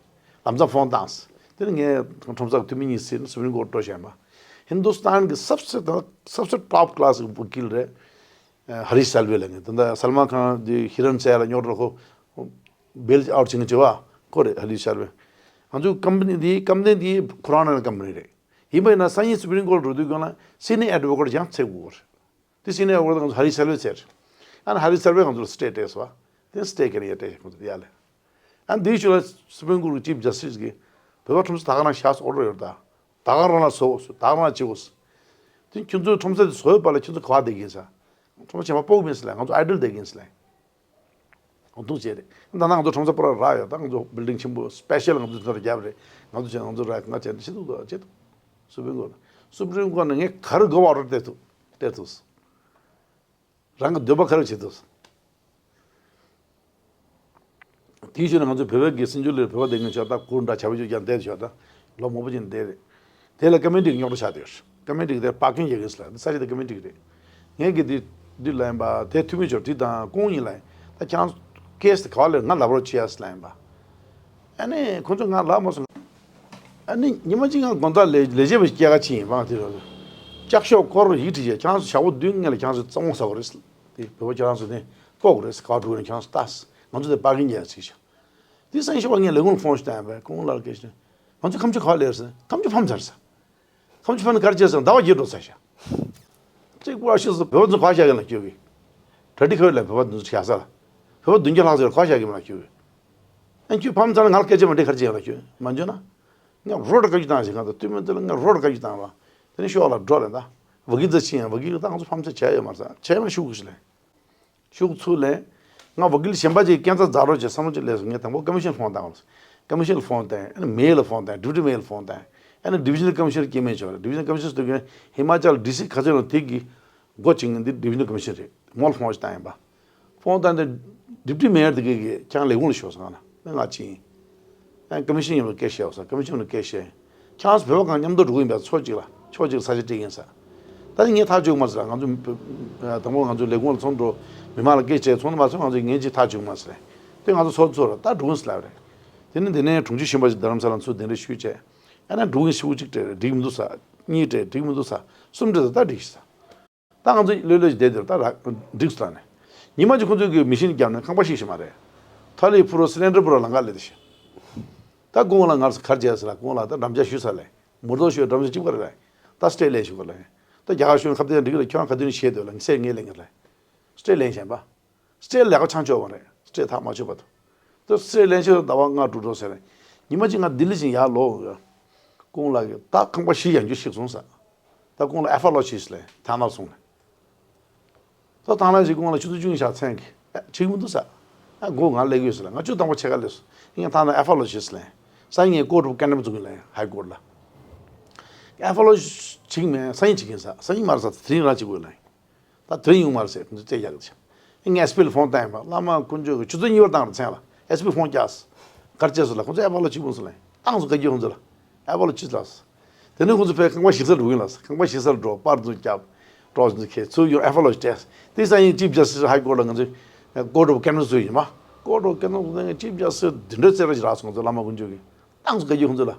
ལམ་སང་ཕོན་བཏང་སོང་། དེ་ནས་ངས་ཁྲོམ་ས་གི་འཐུས་མི་གཉིས་ཟེར་ནས་སུ་པྲིམ་ཀོར་སྤྲོད་བཞག་ཡིན་པ། ཧིན་དུ་སི་ཐན་གྱི་སབ་སེ་དང་སབ་སེ་ཊོབ་ཀ་ལ་སི་གི་ཝ་ཀིལ་རེད། ཧ་རི་ཤ་སལ་ཝེ་ལ་ནི་ད་ལྟ་སལ་མན་ཁཱན་དེ་ཧི་རན་ཆ་ལ་རྙོག་དྲ་ཁོ་བེལ་ཨའུ་ཊི་བྱེད་མཁན་བྱེད་བ་ཁོ་རེད། ཧ་རི་ཤ་སལ་ཝེ། ང་ཚོའི་ཀམ་པ་ནི་འདི་ཀམ་པ་ནི་འདི་ཁོ་རང་ནང་ཀམ་པ་ནི་རེད། ཡིན་པ་ཡིན་ན་སང་ཉིན་སུ་པྲིམ་ཀོར་འགྲོ་དུས་སྒང་ལ་སི་ནི་ཡར་ཨེ་ཌི་ཝོ་ཀེཊ་ཡང་ཚད་དགོས་རེད། དེ་སི་ནི་ཡར་ཨེ་ཌི་ཝོ་ཀེཊ་ང་ཚོ་ཧ་རི་ཤ་སལ་ཝེ་ཚད་རེད། ཨ་ནི་ཧ་རི་སར་ཝེ་ང་ཚོ་ལ་སི་ཊེ་སྤྲད་སོང་བ། དེ་སི་ཊེ་ག་ནས་ཡར་སྤྲད་ཤག་ཁོང་ཚོ་ཡར་ལ། ཨ་ནི་དེའི་ཤུལ་ལ་སུ་པྲིམ་ཀོར་གི་ཅིབ་ཇ་སི་ཊིས་གིས་བོད་པ་ཁྲོམ་ས་ད་ག་རང་བཞག་ཟེར་ཨོ་ཌར་ཡོད་རེད་ད། ད་ག་རང་ལ་བཟོ་ད་ག་རང་བྱེད་དགོས། དེ་ཁྱོད་ཚོའི་ཁྲོམ་ས་དེ་བཟོས་པ་ལ་ཁྱོད་ཚོ་ག་བ་བསྡད་ཀྱི་ཡིན་ཟེར། ཁྲོམ་ས་གཞན་པ་སྤོ་གི་མིན་ཟེར་ལ། ང་ཚོ་ཨའི་ཌལ་བསྡད་ཀྱི་ཡིན་ཟེར་ལ། འོ་འདུག་བྱས་རེད། ད་ནང་ང་ཚོ་ཁྲོམ་ས་པུ་ར་རག་ཡོད། ད་ང་ཚོ་བིལ་ཌིང་ཆེན་པོ་སི་པེ་ཤལ་ང་ཚོ་འདི་ལ་བརྒྱབ་རེད། ང་ཚོ་བྱས་ང་ཚོ་རག་ང་བྱས་འདི་བྱེད་ཐུབ་འདུག་བྱེད་ཐུབ། སུ་པྲིམ་ཀོར་ལ། སུ་པྲིམ་ཀོར་ནས་ངས་ག་རེ་དགོས་པ་ཨོ་ཌར་སྤྲད་ཐུབ་སྤྲད་ཐུབ། རང་གི་འདོད་པ་ག་རེ་བྱེད་ཐུབ། དེའི་ཕྱིར་ང་ཚོ་བོད་པའི་གི་སྲིད་འབྱོར་ལས་བོད་པ་བསྡད་མཁན་ཆགས། ད་གུར་འདྲ་བྱ་བ་ཅིག་ཀྱང་བསྡད་ཆོག་ད་ལོ་མང་པོ་ཅིག་བསྡད་རེད། དེ་ལ་ཀ་མི་ཊི་གི་རྙོག་དྲ་ཆགས་བསྡད་ཡོད། ཀ་མི་ཊི་གི་དེ་པར་ཀིང་རྒྱག་གི་ཟེར་ལ། འདི་ས་ཆ་དེ་ཀ་མི་ཊི་གི་རེད། ངས་གི་འདི་འདི་ལ་ཡིན་པ་དེ་འཐུས་མི་ཆོག་དྲི་དང་ཁོང་གཉིས་ལ་ཡིན། ད་ཁྱེད་རང་ཀེ་སི་དེ་ག་བ་ལས་ང་ལབ་རོགས་བྱེད་ཡ་ཟེར་ལ་ཡིན་པ། ཨ་ནི་ཁོང་ཚོ་ང་ལབ་མ་སོང་། ཨ་ནི་ཉི་མ་གཅིག་ང་དགོང་དག་ལས་ལས་བྱེད་པ་ཞིག་སྐྱེལ་ག་ཕྱིན་ཡིན་པ། དེ་རོ་ལྕགས་ཤོག་སྐོར་ཡིག་བྲིས་བྱས། ཁྱེད་རང་ཚོ་ཞག་པོ་བདུན་སྔོན་ལ་ཁྱེད་རང་ཚོ་རྩེད་མོ་ཟ་དགོས་རེད་ཟེར། དེ་བོད་པ་ཁྱེད་རང་ཚོ་ནས་སྤོ་དགོས་རེད་ཟེར། ག་བ་འགྲོ་གི་ན་ཁྱེད་རང་ཚོ་ལྟ་ཟེར། ང་ཚོ་དེ་པར་ཀིང་རྒྱག་ཡ་ཚིག་བྱས། དེ་སང་ཞོགས་པ་ངས་ལས་ཁུངས་ལ་ཕོན་ཞིག་བཏང་ཡིན་པས། ཁོང་ལ་སྐད་ཆ། ང་ཚོ་ཁ་མཆུ་ག་བ་ལེན་ཟེར། ཁ་མཆུ་ཕམ་ཚར་ཟེར། ཁ་མཆུ་ཕམ་ནས་ག་རེ་བྱས་ཟེར། ཟླ་བ་བརྒྱད་འགྲོ་ཚར་ཤག་གཅིག་པུ་ཨ་ཤི་ཟེར། བོད་པ་ཚོ་ག་བ་བཞག་གི་ལ་ཁྱོད་ཀྱིས། གྲ་སྒྲིག་ཁ་བའི་ལ་བོད་པ་འདི་ཚོ་བཞག་ས་ལ། བོད་པ་བདུན་བརྒྱ་ལྷག་ཙམ་ལ་ག་བ་བཞག་གི་མ་ལ་ཁྱོད་ཀྱིས། ཨ་ཁྱོད་ཕམ་ཚར་ན་ང་ལ་སྐད་ཆ་མ་འདྲི་ག་རེ་བྱེད་ཡ་ལ་ཁྱོད་མ་འཇོན་ན། ངས་རོ་ཌར་བཀའ་བཀྱོན་བཏང་ཞིག་ང་དང་བསྟུད་མའི་དེ་ལ་ངས་རོ་ཌར་བཀའ་བཀྱོན་བཏང་བ། དེ་ནས་ཤོག་ལ་འགྲོ་ལེན་ད། ཝ་གི་རྫ་ཕྱིན་ཡང་ཝ་གི་ད་ང་ཚོ་ཕམ་ཚད་བྱས་ཡོད་མ་རེད་ཟེར། བྱས་མ་ཤུགས་ཞིག་ལེན། ཤུགས་ཚུགས་ལེན། ང་ཝ་གི་ལ་གཞན་པ་ཅིག་སྐས་འཛེག་རྫ་རོ་བྱས་བསམ་བློ་ཅིག་སླེབས་སོང་། ངས་དང་པོ་ཀོ་མི་ཤན་ཕོན་བཏང་བ་རེད། ཀོ་མི་ཤན་ལ་ཕོན་བཏང་། ཨ་ནི་མེ་ཡར་ལ་ཕོན་བཏང་། ཌི་པུ་ཊི་མེ་ཡར་ལ་ཕོན་བཏང་། ཨ་ནི་ཌི་བི་ཛོ་ནལ་ཀོ་མི་ཤན་ར་སྐྱེ་དམན་ཆོག་རེད། ཌི་བི་ཛོ་ནལ་ཀོ་མི་ཤན་ཟེར་དུས་ཧི་མ་ཅལ་ཌི་སི་ག་ཚོད་ལ་དེ་གི་འགོ་བྱེད་མཁན་འདི་ཌི་བི་ཛོ་ནལ་ཀོ་མི་ཤན་རེད། མོ་ལ་ཕོན་ཞིག་བཏང་ཡིན་པ། ཕོན་བཏང་སྟེ་ཌི་པུ་ཊི་མེ་ཡར་དེ་གི་གི་ཁྱེད་རང་ལས་ཁུངས་ལ་ཤོག་ཟེར། ང་ལ་ང་ཅི་ཡིན། ཨ་ཀོ་མི་ཤན་ཡིན་པ་སྐད་བཤད་ཟེར། ཀོ་མི་ཤན་ལ་སྐད་བཤད། ཁྱེད་རང་ཚོ་བོད་པ་གང་མཉམ་དུ་འགྲོ་གི་ཡིན་པས། ཕྱོགས་གཅིག་ལ་ཕྱོགས་གཅིག་ལ་ས་ཆ་སྤྲད་ཀྱི་ཡིན་ཟེར། ད་ནི་ངས་ཐག་གཅོད་མ་ཟེར། ང་ཚོ་དང་པོ་ང་ཚོ་ལས་ཁུངས་ལ་ཚོགས་འགྲོ། མི་མང་ལ་སྐད་བཤད། ཚོགས་འདུ་མ་ཚོགས་ང་ཚོ་ངས་ཅི་ཐག་གཅོད་མ་ཟེར། དེ་ང་ཚོ་ཚོགས་ཚོགས་ར་ད་འགྲོ་གི་ཡིན་ཟེར་ལབ་རེད། དེ་ནས་དེ་ནས་དྲུང་ཆེ་གཞོན་པ་ཞིག་རྡ་རམ་ས་ལ་ཚུར་གདན་འདྲེན་ཞུས་བྱས། ཨ་ནི་འགྲོ་གི་ཡིན་ཞུ་གཅིག་སྤྲད་རེད། འགྲིག་མི་འདུག་ཟེར། གཉིས་སྤྲད། འགྲིག་མི་འདུག་ཟེར། གསུམ་སྤྲད་ཟེར། ད་འགྲིག་ཟེར། ད་ང་ཚོ་ལྷོད་ལྷོད་ཅིག་བསྡད་དེར་ད་ར་འགྲིག་སོང་ནས། ཉི་མ་གཅིག་ཁོང་ཚོས་གི་མི་ཤིན་བརྒྱབ་ནས་ཁང་པ་བཤིག་ཤི་མ་རེད། ཐ་ལི་ཕུ་རུ་སི་ལིན་ཌར་ཕུ་རུ་ལམ་ཁ་སླེབས་ཤི། ད་ཁོང་ལ་ངར་གར་བྱས་ཟེར་ལ། ཁོང་ལ་ད་འགྲམ་ལྕག་ཞུས་ས་ལས། མུར་དོ་ཞུས་འགྲམ་ལྕག་གཅིག་པ་རེད་ལ། ད་སི་ཊེ་ལེན་ཞུ་གོ་ལ། ད་རྒྱ་གར་གཞུང་ཁ་གཏད་འགྲིག་རེད། ཁྱོད་རང་ག་དུས་ནས་བཤད་འདོད་ལ། ངས་སེ་ངས་ལེན་གི་ལ། སི་ཊེ་ལེན་བཞིན་པ། སི་ཊེ་ལས་ཀ་ཆང་ཆོག་པ་རེད། སི་ཊེ་ཐག་མ་ཆོད་པ་དང་། ད་སི་ཊེ་ལེན་ཆོག་ཟླ་བ་ལྔ་དྲུག་འགྲོ་ཟེར་རེད། ཉི་མ་གཅིག་ང་ལྡི་ལི་ཞིག་ཡར་ལོག་ཡོད། ཁོང་ལ་ད་ཁང་པ་བཞི་ཡང་རྒྱུ་ཞིག་སོང་ཟེར། ད་ཁོང་ལ་ཨེཕ་ཨའི་ཨར་ལོ་ཞིག་ལས་ཐ་ན་སོང་ལ། ད་ཐང་ལ་ཞིག་ཁོང་ལ་ཆུ་ཚོད་བཅུ་གཉིས་ཞག་མཚན་གི་ཨ་ཆིག་མི་འདུག་ཟེར། ཨ་མགོ་ང་ལས་དགོས་ཟེར་ལ། ང་ཆུ་དང་པོ་ཆེ་ག་ལས་སོང་། ངས་ཐ་ན་ཨེཕ་ཨའི་ཨར་ལོ་ཞིག་ལས། སང་ཉིན་ཀོར་ཊི་ཀེ་ནམ་བཙུགས་ལ། ཧའི་ཀོར་ཊི་ལ། ཨེཕ་ཨའི་ཨར་ལོ་ཞིག་མེད། སང་ཉིན་ཅིག་ཡིན་ཟེར། སང་ཉིན་མ་རེད་ཟེར། དེ་རིང་རང་ཅིག་དགོས་ལ། ད་དོན་ཡོང་མ་རེད་ཟེར། ཁོང་ཚོས་རྩད་རྒྱག་གི་ཆ། ངས་ཨེས་པི་ལ་ཕོན་བཏང་ཡིན་པ། བླ་མ་དཀོན་མཆོག་གིས་ཆུ་ཚོད་གཉིས་པར་བཏང་རེད་མཚན་ལ། ཨེས་པི་ཕོན་བརྒྱབ་ཟེར། ག་རེ་བྱས་སོང་ལ། ཁོང་ཚོས་ཨེ་ཕ་ལོ་གཅིག་པུ་སོང་ལ། བཏང་སོང་། བཀའ་བཀྱོན་ཁོང་ཚོ་ལ། ཨེ་ཕ་ལོ་གཅིག་ལ་ཟེར། དེ་ནས་ཁོང་ཚོ་ཕར་ཁང་པ་གཞི་རྩར་འགྲོ་གི་ཡིན་ལ་ཟེར། ཁང་པ་གཞི་རྩར་འགྲོ། པར་ཚོ་བརྒྱབ། གྲོགས་ཚོ་ཁྱེར་ཚུར་ཡོང་། ཨེ་ཕ་ལོ་སྤྲད། དེ་སང་ཉིན་ཅིབ་ཇ་སི་ཊིས་ཧའི་ཀོར་ཊི་ལ་ང་ཚོས་ཀོར་ཊི་ཨོཕ་ཀེ་ནལ་བཟོས་ཡིན་པ། ཀོར་ཊི་ཨོཕ་ཀེ་ནལ་བཟོས་ནས་ཅིབ་ཇ་སི་ཊིས་འདི་འདྲའི་རྩེད་ར་ཞིག་རག་སོང་། ང་ཚོ་བླ་མ་དཀོན་མཆོག་གིས་བཏང་སོང་། བཀའ་བཀྱོན་ཁོང་ཚོ་ལ།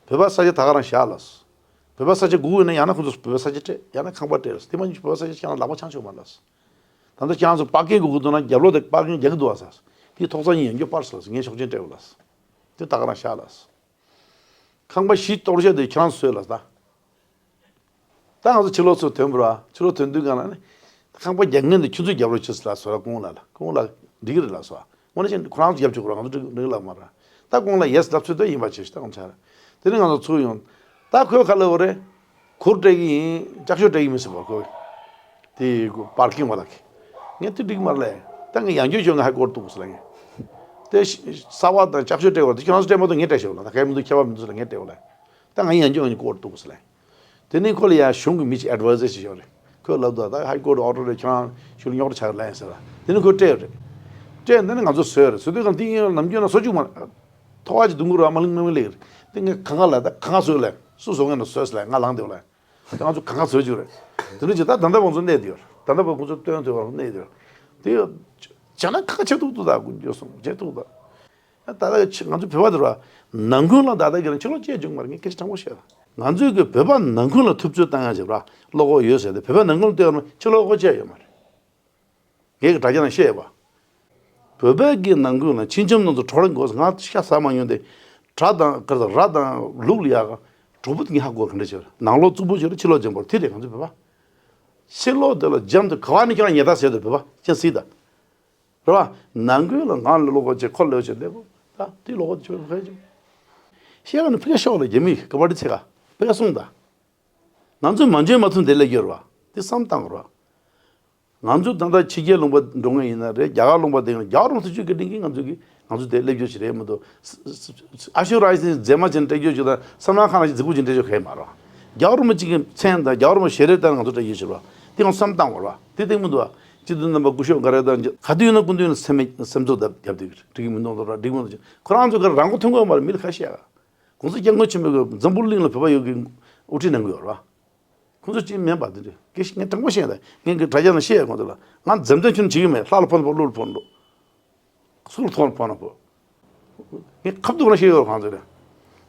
བོད་པ་ས་ཆ་ད་ག་རང་བཞག་ལ་སོང་། བོད་པ་ས་ཆ་དགོས་ཀྱི་ན་ཡང་ན་ཁོང་ཚོ་བོད་པ་ས་ཆ་སྤྲད། ཡང་ན་ཁང་པ་སྤྲད་ལ་སོང་། དེ་མ་ཡིན་བོད་པ་ས་ཆ་བཞག་ན་ལག་པ་འཆང་ཆོག་མ་ལ་སོང་། ད་ལྟ་ཁྱེད་རང་ཚོ་པར་ཀིང་དགོས་ཀྱི་འདུག་ན་རྒྱབ་ལོགས་དེ་པར་ཀིང་རྒྱག་གི་འདུག་བ་ཟེར། དེའི་ཐོག་ས་གཉིས་ཡང་སྐྱོ་པར་ཟེར་ལ་སོང་། ངས་ཆོག་མཆན་སྤྲད་བ་ལ་སོང་། དེ་ད་ག་རང་བཞག་ལ་སོང་། ཁང་པ་བཞི་གཏོར་བཤགས་དེ་ཁྱེད་རང་ཚོ་བཟོས་ལ་ད། ད་ང་ཚོ་ཕྱི་ལོགས་ཚུར་ཐོན་པ་ར། ཕྱི་ལོགས་ཐོན་དུས་གང་ལ་ནི། ཁང་པ་རྒྱག་མཁན་དེ་ཁྱོད་ཚོས་རྒྱབ་རོགས་བྱེད་ཟེར་ལ་སོ་ར། ཁོང་ལ་ལ་ཁོང་ལ་འགྲིག་གི་རེད་ལ་སོ། དངོས་གནས་བྱས་ན་ཁོ་རང་ཚོ་རྒྱབ་ཆོག་གི་རེད། ང་ཚོ་འགྲིག་འགྲིག་ལ་མ་ར། ད་ཁོང་ལ་ཡེ་སི་ལབ་ཚོད་ལྟ་ཡིན་པ་བྱེད་ཤི། ད་ཁོང་ཆ་ར། དེ་ནས་ང་ཚོ་ཚུར་ཡོང་། ད་ཁོས་ག་ལབ་པ་རེད། གུར་སྤྲད་གི་ཡིན། ལྕགས་ཤོག་སྤྲད་གི་མིན་ཟེར་བ་ཁོས། དེ་པར་ཀིང་བ་ལ་གི། ངས་དེ་འགྲིག་མ་རེད་ལ། ད་ངས་ཡང་བསྐྱར་ཞུ། ང་ཧའི་ཀོར་ཊི་གཏུག་ཟེར་ལ་ངས། དེ་གསར་པ་དང་ལྕགས་ཤོག་སྤྲད་པ་དེ་ཁྱོད་རང་ཚོ་སྤྲད་མ་གཏོགས་ངས་སྤྲད་ཤོག་ལ། ད་གའི་མི་འདུག་ཁྱད་པར་མི་འདུག་ཟེར་ལ་ངས་སྤྲད་པ་ལ། ད་ང་ཡང་བསྐྱར་ང་ཀོར་ཊི་གཏུག་ཟེར་ལ། དེ་ནས་ཁོ་ལ་ཡང་གཞུང་གི་མི་ཅིག་ཨེ་ཌི་ཝའི་ཛར་ཅིག་ཡོད་རེད། ཁོས་ལབ་འདུག་ད་ཧའི་ཀོར་ཊི་ཨོ་ཌར་རེད། ཁྱོད་རང་ཤུལ་རྙོག་དྲ་ཆགས་ལན་ཟེར་ལ། དེ་ནས་ཁོས་སྤྲད་ཡོད་རེད། སྤྲད་འདི་ནི་ང་ཚོ་བཟོས་རེད། བཟོས་དུས་གང་དེ་ཡིན་ནམ་རྒྱུན་ན་བཟོ་བཅུག་མ་རེད། ཐོག་ཁ་ཅིག་རྡུང་གི་རོགས་མ་ལིང་མིང་མིང་ལེགས་རེད། དེ་ངས་གང་ག་ལ་ད་གང་ག་བཟོས་ལ་སུ་བཟོ་ངས་ན་བཟོས་ལ་ང་ལངས་དེ་བ་ལ། དེ་ང་ཚོ་གང་ག་བཟོས་བཅུག་རེད། དེ་འདྲ་ཅིག་ད་ད་ལྟ་ཁོང་ཚོ་གནས་དེ་ཡོད་རེད། ད་ལྟ་བ་ཁོང་ཚོ་སྟོན་ཐུབ་པ་གནས་དེ་ཡོད་རེད། དེ་བྱས་ན་ཁ་ཆེ་ཐུག་ཐུག་ད་དགོས་སོང་ཆེ་ཐུག་ད། ད་ལྟ་ང་ཚོ་བོད་པ་དེ་ར་ནང་ཁུལ་ལ་ད་ལྟ་གི་ལ་ཕྱི་ལོགས་སྐྱེས་བྱུང་མ་རེད། ངས་སྐད་ཆ་དྲང་པོ་བཤད་ད། ང་ཚོའི་གི་བོད་པ་ནང་ཁུལ་ལ་ཐུབ་ཚོད་བཏང་ཡ་བྱེད་པ་བློ་ཁོག་ཡོད་ཟེར་ཏེ་བོད་པ་ནང་ཁུལ་ལ་བལྟས་ཡོད་ན་ཕྱི་ལོགས་ཁོག་ཆེ་ཡོད་མ་རེད། ངས་གི་དྲ་རྒྱ་ནང་བཤད་ཡོད་པ། བོད་པའི་གི་ནང་ཁུལ་ལ་ཕྱི་འཆམ་ནང་དུ་གྲོགས་རེ་དགོས་ཟེར་ང་ཤ་ཟ་མ་མྱོང་སྟེ། དགྲ་དང་ག་རེ་ཟེར་ར་དང་ལུག་ལ་ཡག་གྲོགས་པོ་དེ་ངས་ཧ་གོ་ག་འདྲ་བྱེད་པ་རེད། ནང་ལོགས་རྩུབ་པོ་བྱེད་རེད། ཕྱི་ལོགས་འཇམ་པོ་རེད། དེ་རེད་ང་ཚོ་བོད་པ། ཕྱི་ལོགས་དེ་ལ་འཇམ་དུ་ག་བ་ནས་ཀྱང་ཉེས་དག་ཟེར་དུ་བོད་པ་ཅན་སྲིད་ད། རེད་བ། ནང་ཁུལ་ལ་ང་ལ་ལོག་པ་བྱེད་ཁོ་ལོག་བྱེད་ལེགས་པོ་ད་དེ་ལོག་པ་བྱེད་ཁ་ཅིག་ཤེས་ག་ནི་ཕི་ཀ་ཤོག་ལ་རྒྱ་མི་ག་པར་དེ་ཚེ་ག་ཕི་ཀ་སོང་ད། ང་ཚོས་མ་འཇོན་མ་ཐུབ་དེ་ལས་སྐྱོར་བ་དེ་བསམ་བཏང་རོགས། ང་ཚོ་ད་ལྟ་ཕྱི་རྒྱལ་ལུང་པ་འགྲོ་མཁན་ཡིན་ན་རེད། རྒྱ་གར་ལུང་པ་དེ་ཡིན་ན་རྒྱ་གར་རུ་ཚོ་ཆུ་གི་ཏིང་གིས་ང་ཚོ་གི་ང་ཚོ་དེ་སླེབས་རྒྱུ་ཞིག་རེད་མི་འདུག་ཨ་ཤུ་ར་ཡི་སི་མཛེས་མ་ཅན་སྤྲད་རྒྱུ་ཞིག་དང་བསམ་ན་ཁང་ལ་ཞིག་རྫིག་པོ་ཅན་སྤྲད་རྒྱུ་གས་མ་རོགས། རྒྱ་གར་རུ་མ་གཅིག་གི་མཚན་དང་རྒྱ་གར་རུ་མ་ཞལ་རས་ལྟར་ང་ཚོ་སྤྲད་རྒྱུ་ཞིག་རོགས་དེ་ང་བསམ་བཏང་བ་རོགས་དེ་སྟེང་མི་འདུག་ཨ། སྤྱི་འཐུས་རྣམ་པ་སྐུ་ཞབས་འགའ་རེ་དང་ག་དུས་ཡིན་ན་སྐུ་མདུན་ལ་སེམས་སེམས་ཚོགས་བརྒྱབ་བསྡད་ཀྱི་འགྲིག་གི་མི་འདུག་རོགས་འགྲིག་མི་འདུག་ཁོ་རང་ཚོ་ག་རང་མགོ་ཐོན་གོ་མ་རེད། མི་ལ་ཁ་བཤད་ཨ། གོང་ས་སྐྱབས་མགོན་ཆེན་པོ་གི་འཛམ་བུ་གླིང་ལ་བོད་པ་ཡོད་ཀྱི་དབུ་ཁྲིད་གནང་གི་ཡོད་རེད་བ། ཁོང་ཚོ་ཅི་མེད་པ་དེ་འདྲ་སྐད་ཆ་ངས་དྲང་པོ་བཤད་ད་ངས་ཀྱི་དྲ་རྒྱ་ནང་བཤད་ཡ་ཁོང་ཚོ་ལ་ང་འཛེམ་དོན་ཁྱོན་བྱེད་ཀྱི་མེད། ལྷ་ལ་ཕན་པ་ཀླུ་ལ་ཕན་འགྲོ། སུ་ལ་ཐོག་ཕན་ན་ཕོ། ངས་ཁ་ཐུག་རང་བཤད་ཡོད་ཁོང་ཚོ་ལ།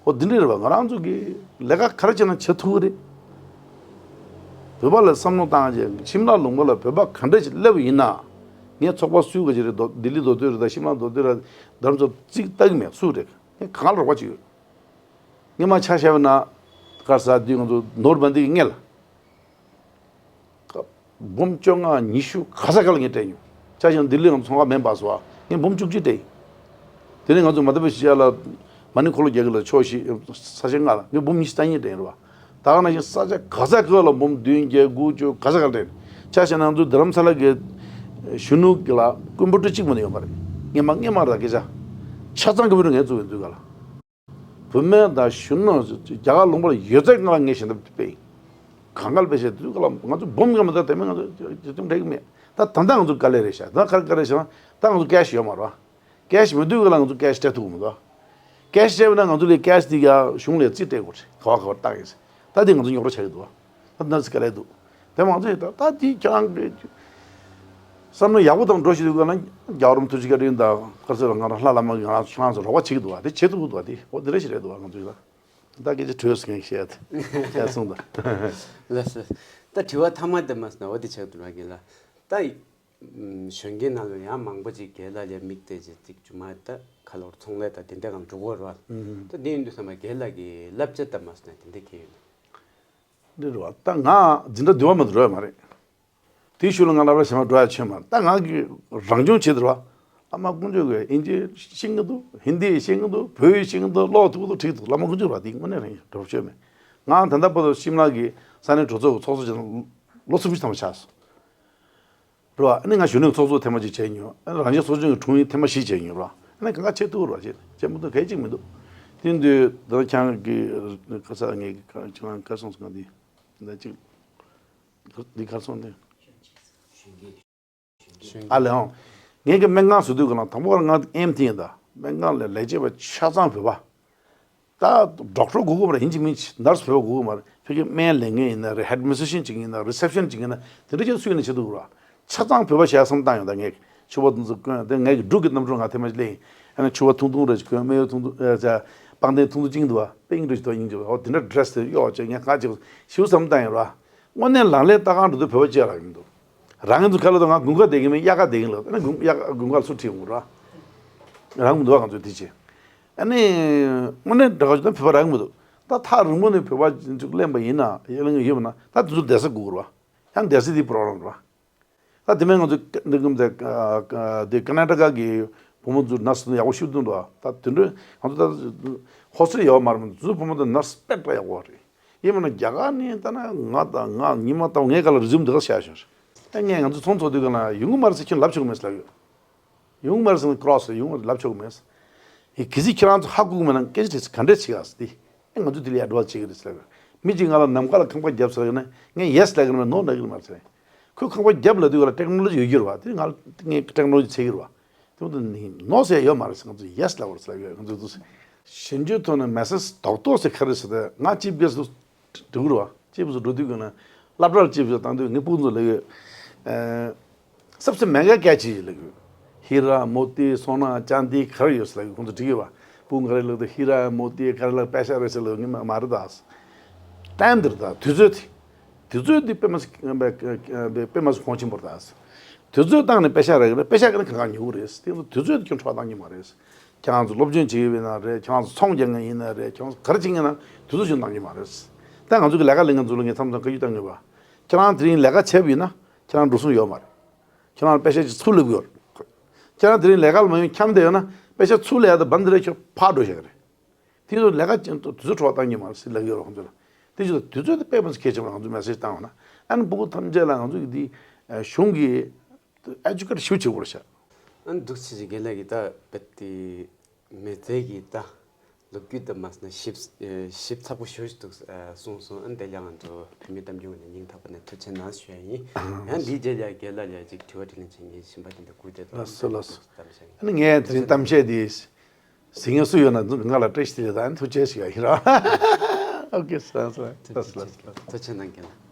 ཧོ་འདི་འདྲ་རེད་བ། ང་རང་ཚོ་གི་ལས་ཀ་ག་རེ་བྱས་ན་བྱེད་ཐུབ་ཀྱི་རེད། བོད་པ་ལ་བསམ་བློ་བཏང་རྗེས་ཁྱིམ་ལ་ལུང་པ་ལ་བོད་པ་ག་འདྲ་ཞིག་སླེབས་ཡིན་ན། ངས་ཚོགས་པ་སུས་ག་ཅི་རེད་ལྡི་ལི་མདོ་སྟོད་རེད་ད་ཤིམ་ལ་མདོ་སྟོད་རེད་རྡ་རམ་ས་ལ་རྩིག་ལྟ་གི་མེད་སུ་རེད། ངས་གང་ལ་རོགས་པ་བྱེད་ཡོད། ངས་མ་ཆ་བཞག་པ་ན། དཀར་ས་དུས་ང་ཚོ་ནོར་བ་འདི་གི་སྔས་ལ། སྐབས་འབུམ་བཅོ་ལྔ་ཉི་ཤུ་ག་ས་ག་ལ་ངས་སྤྲད་མྱོང་། ཆ་བཞག་ན་ལྡི་ལི་ང་ཚོ་ཚོང་ཁང་མེད་པ་སོ་ཨ་ངས་འབུམ་བཅུ་གཅིག་སྤྲད་ཡིན། དེ་ནས་ང་ཚོ་མ་ད་པའི་གཞིས་ཆགས་ལ་མ་ཎི་འཁོར་ལོ་རྒྱག་གི་ལ་ཕྱོགས་བཞི་ས་ཆ་ལྔ་ལ་ངས་འབུམ་ཉི་ཤུ་རྩ་གཉིས་སྤྲད་ཡིན་རེད་བ། ད་ག་ནང་བཞིན་ས་ཆ་ག་ས་ག་ལ་འབུམ་བདུན་བརྒྱད་དགུ་བཅུ་ག་ས་ག་ལ་སྤྲད་ཡིན། ཆ་བཞག་ན་ང་ཚོ་རྡ་རམ་ས་ལ་གི་གཞོན་ནུ་གི་ལ་ཀོམ་པུ་ཊར་གཅིག་མ་ནས་ཡོད་མ་རེད། ངས་མ་ངས་མ་རེད་ད་སྐད་ཆ། ཆ་ཚང་ཀོམ་པུ་ཊར་ངས་བཙུགས་ཡོད་འདུག་ག་ལ། བུད་མེད་དང་གཞོན་ནུ་རྒྱ་གར་ལུང་པར་ཡོད་ཚད་སྔ་ལ་ངས་ཞལ་འདེབས་དཔེ་ཡིན། གང་ག་ལ་དཔེ་བཤད་དུས་སྐབས་ལ་ང་ཚོ་འབུམ་སྒང་མ་ད་དེ་མིན་ང་ཚོ་དེ་དུས་འགྲིག་གི་མེད། ད་ད་ལྟ་ང་ཚོ་དཀའ་ལས་རེད་ཤག་ད་ག་རེ་ག་རེ་བྱས་ན་ད་ང་ཚོ་ཀེ་ཤི་ཡོད་མ་རེད་བ། ཀེ་ཤི་མེད་དུས་སྐབས་ལ་ང་ཚོ་ཀེ་ཤི་སྤྲད་ཐུབ་ཀྱི་མི་འདུག་ཀེ་ཤི་སྤྲད་པ་ན་ང་ཚོ་ལས་ཀེ་ཤི་དེ་ག་གཞུང་ལས་རྩིས་སྤྲད་དགོས་རེད་ག་བ་ག་བར་བཏང་ཡིན་ཟེར། ད་དེ་ང་ཚོ་རྙོག་དྲ་ཆགས་ཀྱི་འདུག་བ། ད་ནར་སི་དཀའ་ལས་འདུག་དེ་མང་ཚོགས་ད་ད་དེ་ཁྱེད་རང་གི་བསམ་བློ་ཡག་པོ་དང་འགྲོ་བཞིན་འདུག་ག་ན་རྒྱལ་བ་རིན་པོ་ཆེ་བཀའ་དྲིན་དང་དཀར་ཟས་ལ་ང་རང་ལྷ་བླ་མ་གི་ང་རང་ཁྱེད་རང་ཚོ་རོགས་པ་བྱེད་ཀྱི་འདུག་བ། དེ་བྱེད་ཐུབ་ཀྱི་འདུག་བ། དེ་འོ་དེ་འདྲ་ཞིག་རེད་འདུག་བ། ང་ཚོ་ཡིན་ད་ད་སྐད་ཆ་གྲོས་སུ་ངས་བཤད་ཡ་དེ་བཤད་སོང་ད། ལགས་སོ། ད་དྲི་བ་ཐ་མ་དེ་མ་སོང་ན་འོ་དེ་ཆགས་འདུག་ར་གི་ལ། ད་གཞོན་སྐྱེས་ནང་ལ་ཡང་མང་པོ་ཅིག་རྒན་ལགས་ལ་མིག་བལྟས་ཅིག་ཅིག་ཅུ་མ་ད་ཁ་ལོར་ཚོང་ལས་དང་དེ་འདྲ་གང་འགྲོ་གི་རེད་བ། ད་དེ་ཡིན་དུས་ཚང་མ་རྒན་ལགས་ཀྱི་བསླབ་བྱ་ད་མ་སོང་ན་དེ་འདྲ་གལ་ཡོད་ན། འདི་རེད་བ། ད་ང་འཛིན་གྲྭ་བདུན་པ་མ་གཏོགས་འགྲོ་ཡ་མ་རེད། དེའི་ཤུལ་ལ་ང་སློབ་གྲྭ་གཞན་པ་འགྲོ་ཡ་ཆོད་མ་རེད། ད་ང་གི་རང་སྦྱོང་བྱེད་དུ་ར། བླ་མ་དཀོན་མཆོག་གིས་དབྱིན་ཇི་ཤེས་ཀྱི་འདུག་ཧིན་དི་ཤེས་ཀྱི་འདུག་བོད་ཡིག་ཤེས་ཀྱི་འདུག་ཀློག་ཐུབ་ཀྱི་འདུག་བྲིས་ཀྱི་འདུག་བླ་མ་དཀོན་མཆོག་ར་དེ་དངོས་གནས་རང་ཡིན་འགྲོ་ཆོད་མེད། ང་ད་ལྟ་བར་དུ་ཤིམ་ལ་གི་ས་གནས་གྲོས་ཚོགས་ཀྱི་ཚོགས་གཙོ་བྱས་ནས་ལོ་སུམ་ཅུ་ཐམ་པ་ཆགས་སོང་། རེད་བ། ཨ་ནི་ང་གཞོན་ནུའི་ཚོགས་གཙོ་ཐེངས་མ་གཅིག་བྱས་མྱོང་། ཨ་ནི་རང་བཞིན་ཚོགས་ཆུང་གི་དྲུང་ཡིག་ཐེངས་མ་བཞི་བྱས་མྱོང་ར། ཨ་ནི་གང་ག་བྱེད་ཐུབ་ར་བྱེད་བྱེད་མི་ཐུབ་གལ་གཅིག་མི་འདུག་དེ་དུས་ད་ཁྱང་གི་ཁ་ས་ངས་ཁྱེད་རང་གར་སོང་སོང་ང་འདི་འདི་གཅིག་འདི་གར་སོང་སྟེ། ཨ་ལེ་ཧོང་། ངས་ཀྱི་སྨན་ཁང་བཟོ་དུས་ག་ལ་དང་པོ་ང་ཨེམ་ཐིང་ཡིན་ད། སྨན་ཁང་ལ་ལས་བྱེད་པ་ཆ་ཚང་བོད་པ། ད་ཌོག་ཊར་དགོས་ཀྱི་མ་རེད། ཡིན་གཅིག་མིན་གཅིག་ནར་སི་བོད་པ་དགོས་ཀྱི་མ་རེད། ཕ་གི་སྨན་ལེན་མཁན་ཡིན་ན་རེད། ཧེཌ་མི་སི་ཤན་ཅིག་ཡིན་ན་རི་སེབ་ཤན་ཅིག་ཡིན་ན་དེ་འདྲ་ཅིག་སུ་ཡིན་ན་བྱེད་ཐུབ་ཀྱི་རེད། ཆ་ཚང་བོད་པ་བྱས་བསམ་བཏང་ཡོང་ད་ངས་ཕྱུ་པ་དེ་ཚོ་བསྐོན་དེ་ངས་ཀྱི་འབྲུག་གི་གནམ་གྲུ་ང་ཐེངས་མ་ཅིག་སླེབས་ཡིན། ཨ་ནི་ཕྱུ་པ་ཐུང་ཐུང་རེ་ཅིག་གོན། སྨད་ཡོད་ཐུང་ཐུང་ཨ་ཅག་པང་གདན་ཐུང་ཐུང་ཅིག་འདུག་བ། དཔེ་ཡིན་འགྲོ་ཞིག་ཐོག་ཡིན་གྱི་བ། ཨོ་དེ་འདྲ་ཌི་རེ་སི་དེ་གཡོག་བྱས་ངས་ཁ་ཅིག་ཞིའུ་བསམ་བཏང་ཡོད་ར། དངོས་གནས་ལག་ལེན་ལྟ་གང་འགྲོ་དུས་བོད་པ་བྱས་རག་གི་མི་འདུག་རང་གི་ཚོ་ཁ་ལ་དང་ང་དགུན་ཁ་བསྡད་ཀྱི་མིན། དབྱར་ཁ་བསྡད་ཀྱི་ལ། ཨ་ནི་དགུན་དབྱར་དགུན་ཁ་ལ་སུ་ཁྲིད་འོང་ར། རང་མི་འདུག་བ་ང་ཚོའི་དེ་བྱས། ཨ་ནི་དངོས་གནས་འདྲ་ག་ཞིག་དང་བོད་པ་རག་གི་མི་འདུག་ད་ཐག་རིང་པོ་ནས་བོད་པ་ཚོ་གླེན་པ་ཡིན་ན་གླེན་གི་ཡོད་པ་ན་ད་དེ་ཚོ་བསྡད་ས་དགོས་ཀྱི་རེད་བ། ཡང་བསྡད་ས་དེ་པོ་རོ་ལམ་རེད་བ། ད་དེ་མིན་ང་ཚོ་འདི་གུམ་དེ་དེ་ཀ་ན་ཊ་ཀ་གི་བུ་མོ་ཚོ་ནར་སི་ཡག་པོ་ཤུགས་འདུག་འདུག་ད་དེ་འདྲ་ང་ཚོ་ད་ཧོ་སི་ཊལ་ཡོད་མ་རེད། མོ་ཚོ་བུ་མོ་དེ་ནར་སི་དཔེ་ཡག་པོ་རེད། ཡིན་མིན་ན་རྒྱ་གར་ནས་ལྟ་ན་ང་དང་ང་ཉི་མ་ལྟ་བུ་ངའི་སྒང་ལ་རི་ཛིའུམ་འདི་ག་བཞག་བཞག་རེད། ད་ངས་ང་ཚོ་ཚོང་ཚོགས་དུས་ག་ན་ཡོང་གི་མ་རེད་ཟེར། ཁྱོད་ལབ་ཆོག་གི་མེད་ཟེར་ལབ་ཡོད། ཡོང་གི་མ་རེད་ཟེར་ན་ཀི་རོ་སི་རེད། ཡོང་གི་རེད་ལབ་ཆོག་གི་མེད། ཡི་གེ་ཟིག་ཁྱེད་རང་ཚོ་ཧ་གོ་གི་མེད་ན་སྐད་ཆ་དྲིས་ཚེ་ག་འདྲས་བྱེད་ག་ཟེར་ཏེ། ཨེ་ང་ཚོ་དེ་ལ་ཡ་འགྲོ་བ་བྱེད་ཀྱི་རེད་ཟེར་ལབ་ཡོད། མི་གཅིག་ང་ལ་ནམ་མཁའ་ལ་ཁང་པ་བརྒྱབ་ཟེར་ཡོད་ན་ངས་ཡེ་སི་ལབ་ཀྱི་རེད་མ་རེད། ནོ་ལབ་ཀྱི་རེད་མ་རེད་ཟེར། ཁོས་ཁང་པ་བརྒྱབ་ལབ་དུས་ག་ལ་ཊེག་ནོ་ལོ་ཇི་ཡོད་རྒྱུ་རེད་བ། དེ་ང་ངས་ཊེག་ནོ་ལོ་ཇི་ཚད་ཀྱི་རེད་བ། དེ་མོ་དེ་ནི་ནོ་ཟེར་ཡོད་མ་རེད་ཟེར། ང་ཚོ་ཡེ་སི་ལབ་པ་རེད་ཟེར་ལབ་ཡོད། ང་ཚོ་དུ་ཞིབ་འཇུག་ཐོག་ནས་མེ་སེ་ཇི་རྡོག་རྡོག་ཟེར་ག་རེ་ཟེར་ཏེ་ང་ཅིབ་གེ་སི་འགྲོ་གི་རེད་བ། ཅིབ་སུ་འགྲོ་དུས་ག་ན་སློབ་གྲྭར་ཅིབ་སུ་བཏང་དུས་ངས་སྤུ་གུ་ཚོ་ལབ་ཡོད། ཨེ། सबसे महंगा क्या चीज़ है ལབ་ཡོད། ཧི་ར་མོ་ཏི་སོ་ན་ཅན་དི་ག་རེ་ཡོད་ཟེར་ལབ་ཡོད། ཁོང་ཚོ་དྲིས་ཡོད་བ། སྤུ་གུ་ག་རེ་ལབ་དུས་ཧི་ར་མོ་ཏི་ག་རེ་ལབ་པེ་ཤ་རེད་ཟེར་ལབ་ཡོད། ངས་མ་མ་རེད་ད། ཊའིམ་འདིར་ད་དུས་ཚོད་དེ། དུས་ཚོད་འདི་དཔེ་མ་སྲིད་དཔེ་མ་སྲིད་གོང་ཆེན་པོ་རེད་ད། དུས་ཚོད་བཏང་ནས་པེ་ཤ་རག་གི་རེད། པེ་ཤ་གི་ནི་གང་ག་ཉོ་གི་རེད། དེ་ཚོ་དུས་ཚོད་དེ་ཁྱོད་འཕྲོ་བཏང་གི་མ་རེད། ཁྱེད་རང་ཚོ་སློབ་སྦྱོང་བྱེད་ཀྱི་ཡིན་ན་རེད། ཁྱེད་རང་ཚོ་ཚོང་རྒྱག་མཁན་ཡིན་ན་རེད། ཁྱེད་རང་ཚོ་ག་རེ་བྱེད་མཁན་ན་དུས་ཚོད་ཅིག་བཏང་གི་མ་རེད། ད་ང་ཚོ་གི་ལས་ཀ་ལས་མཁན་ཚོ་ལ་ངས་མཚམས་མཚམས་བཀའ་བཀྱོན་བཏང་གི་ཡོད་པ། ཁྱེད་རང་དེ་རིང་ལས་ཀ་བྱས་པ་ཡིན་ན་ཁྱེད་རང་འགྲོ་སོང་ཡོད་མ་རེད། ཁྱེད་རང་ལ་པེ་ཤག་ཅིག་ཚུར་སླེབས་ཀྱི་ཡོད་རེད། ཁྱེད་རང་དེ་རིང་ལས་ཀ་ལ་མ་ཡོང་འཁྱམས་བསྡད་ཡོད་ན་པེ་ཤག་ཚུར་སླེབས་ཡ་དང་བར་འདི་ར་ཁྱོད་ཕར་འགྲོ་བཞག་གི་རེད། དེ་ཚོ་ལས་ཀ་ཅན་དུ་དུས་ཚོད་འཕྲོ་བརླག་གཏང་གི་མ་རེད་ཟེར་ལབ་ཀྱི་ཡོད་རེད་ཁོང་ཚོ་ལ། དེ་ཚོ་དུས་ཚོད་དེ་དཔེ་མི་སྲིད་གལ་ཆེན་པོ་རེད། ང་ཚོ་མེ་སེ་ཇི་བཏང་བ་ན་ཨ་ནི་ཕྲུ་གུ་ཐམས་ཅད་ལ་ང་ཚོ་གི་དེ་གཞུང་གི་ཨེ་ཇུ་ཀེཊ་ཞིབ་བྱེད་དགོས་རེད་ཤག་ཨ་ནི་འདུག་ཆེ་ཆེ་རྒན་ལགས་ཀྱིས་ད་རྦད་དེ་མི་ཚེ་གི་ད་ལོ་རྒྱུས་ད་མ་ཟེར་ན་ཞིབ་ཨེ་ཞིབ་ཚགས་པོ་ཞེ་པོ་ཅིག་འདུག་ཨ་གསུངས་སོང་། ཨ་ནི་དེ་ལ་ང་ཚོ་བོད་མི་གཏམ་རྒྱུད་ནས་སྙིང་ཐག་པ་ནས་ཐུགས་རྗེ་ཆེ་གནང་ཞུ་ཡ་ཡིན། ཡང་འདིའི་རྗེས་ལ་རྒན་ལགས་ལ་ཅིག་དྲི་བ་དྲིས་ལན་བྱེད་མཁན་གཞན་པ་དེ་འདྲ་སྐུ་དེ་ལགས་སོ་ལགས་སོ། གཏམ་བཤད། ཨ་ནི་ངས་དེ་རིང་གཏམ་བཤད་འདི་གཟིགས་མཁན་སུ་ཡོད་ན་ང་ལ་བཀྲ་ཤིས་བདེ་ལེགས་དང་ཐུགས་རྗེ་ཆེ་ཞུ་ཡ་ཡིན་ར། ཨོ་ཀེ་སོ་སོ་སོ་སོ། ཐུགས་རྗེ་ཆེ་གནང་རྒན་ལགས།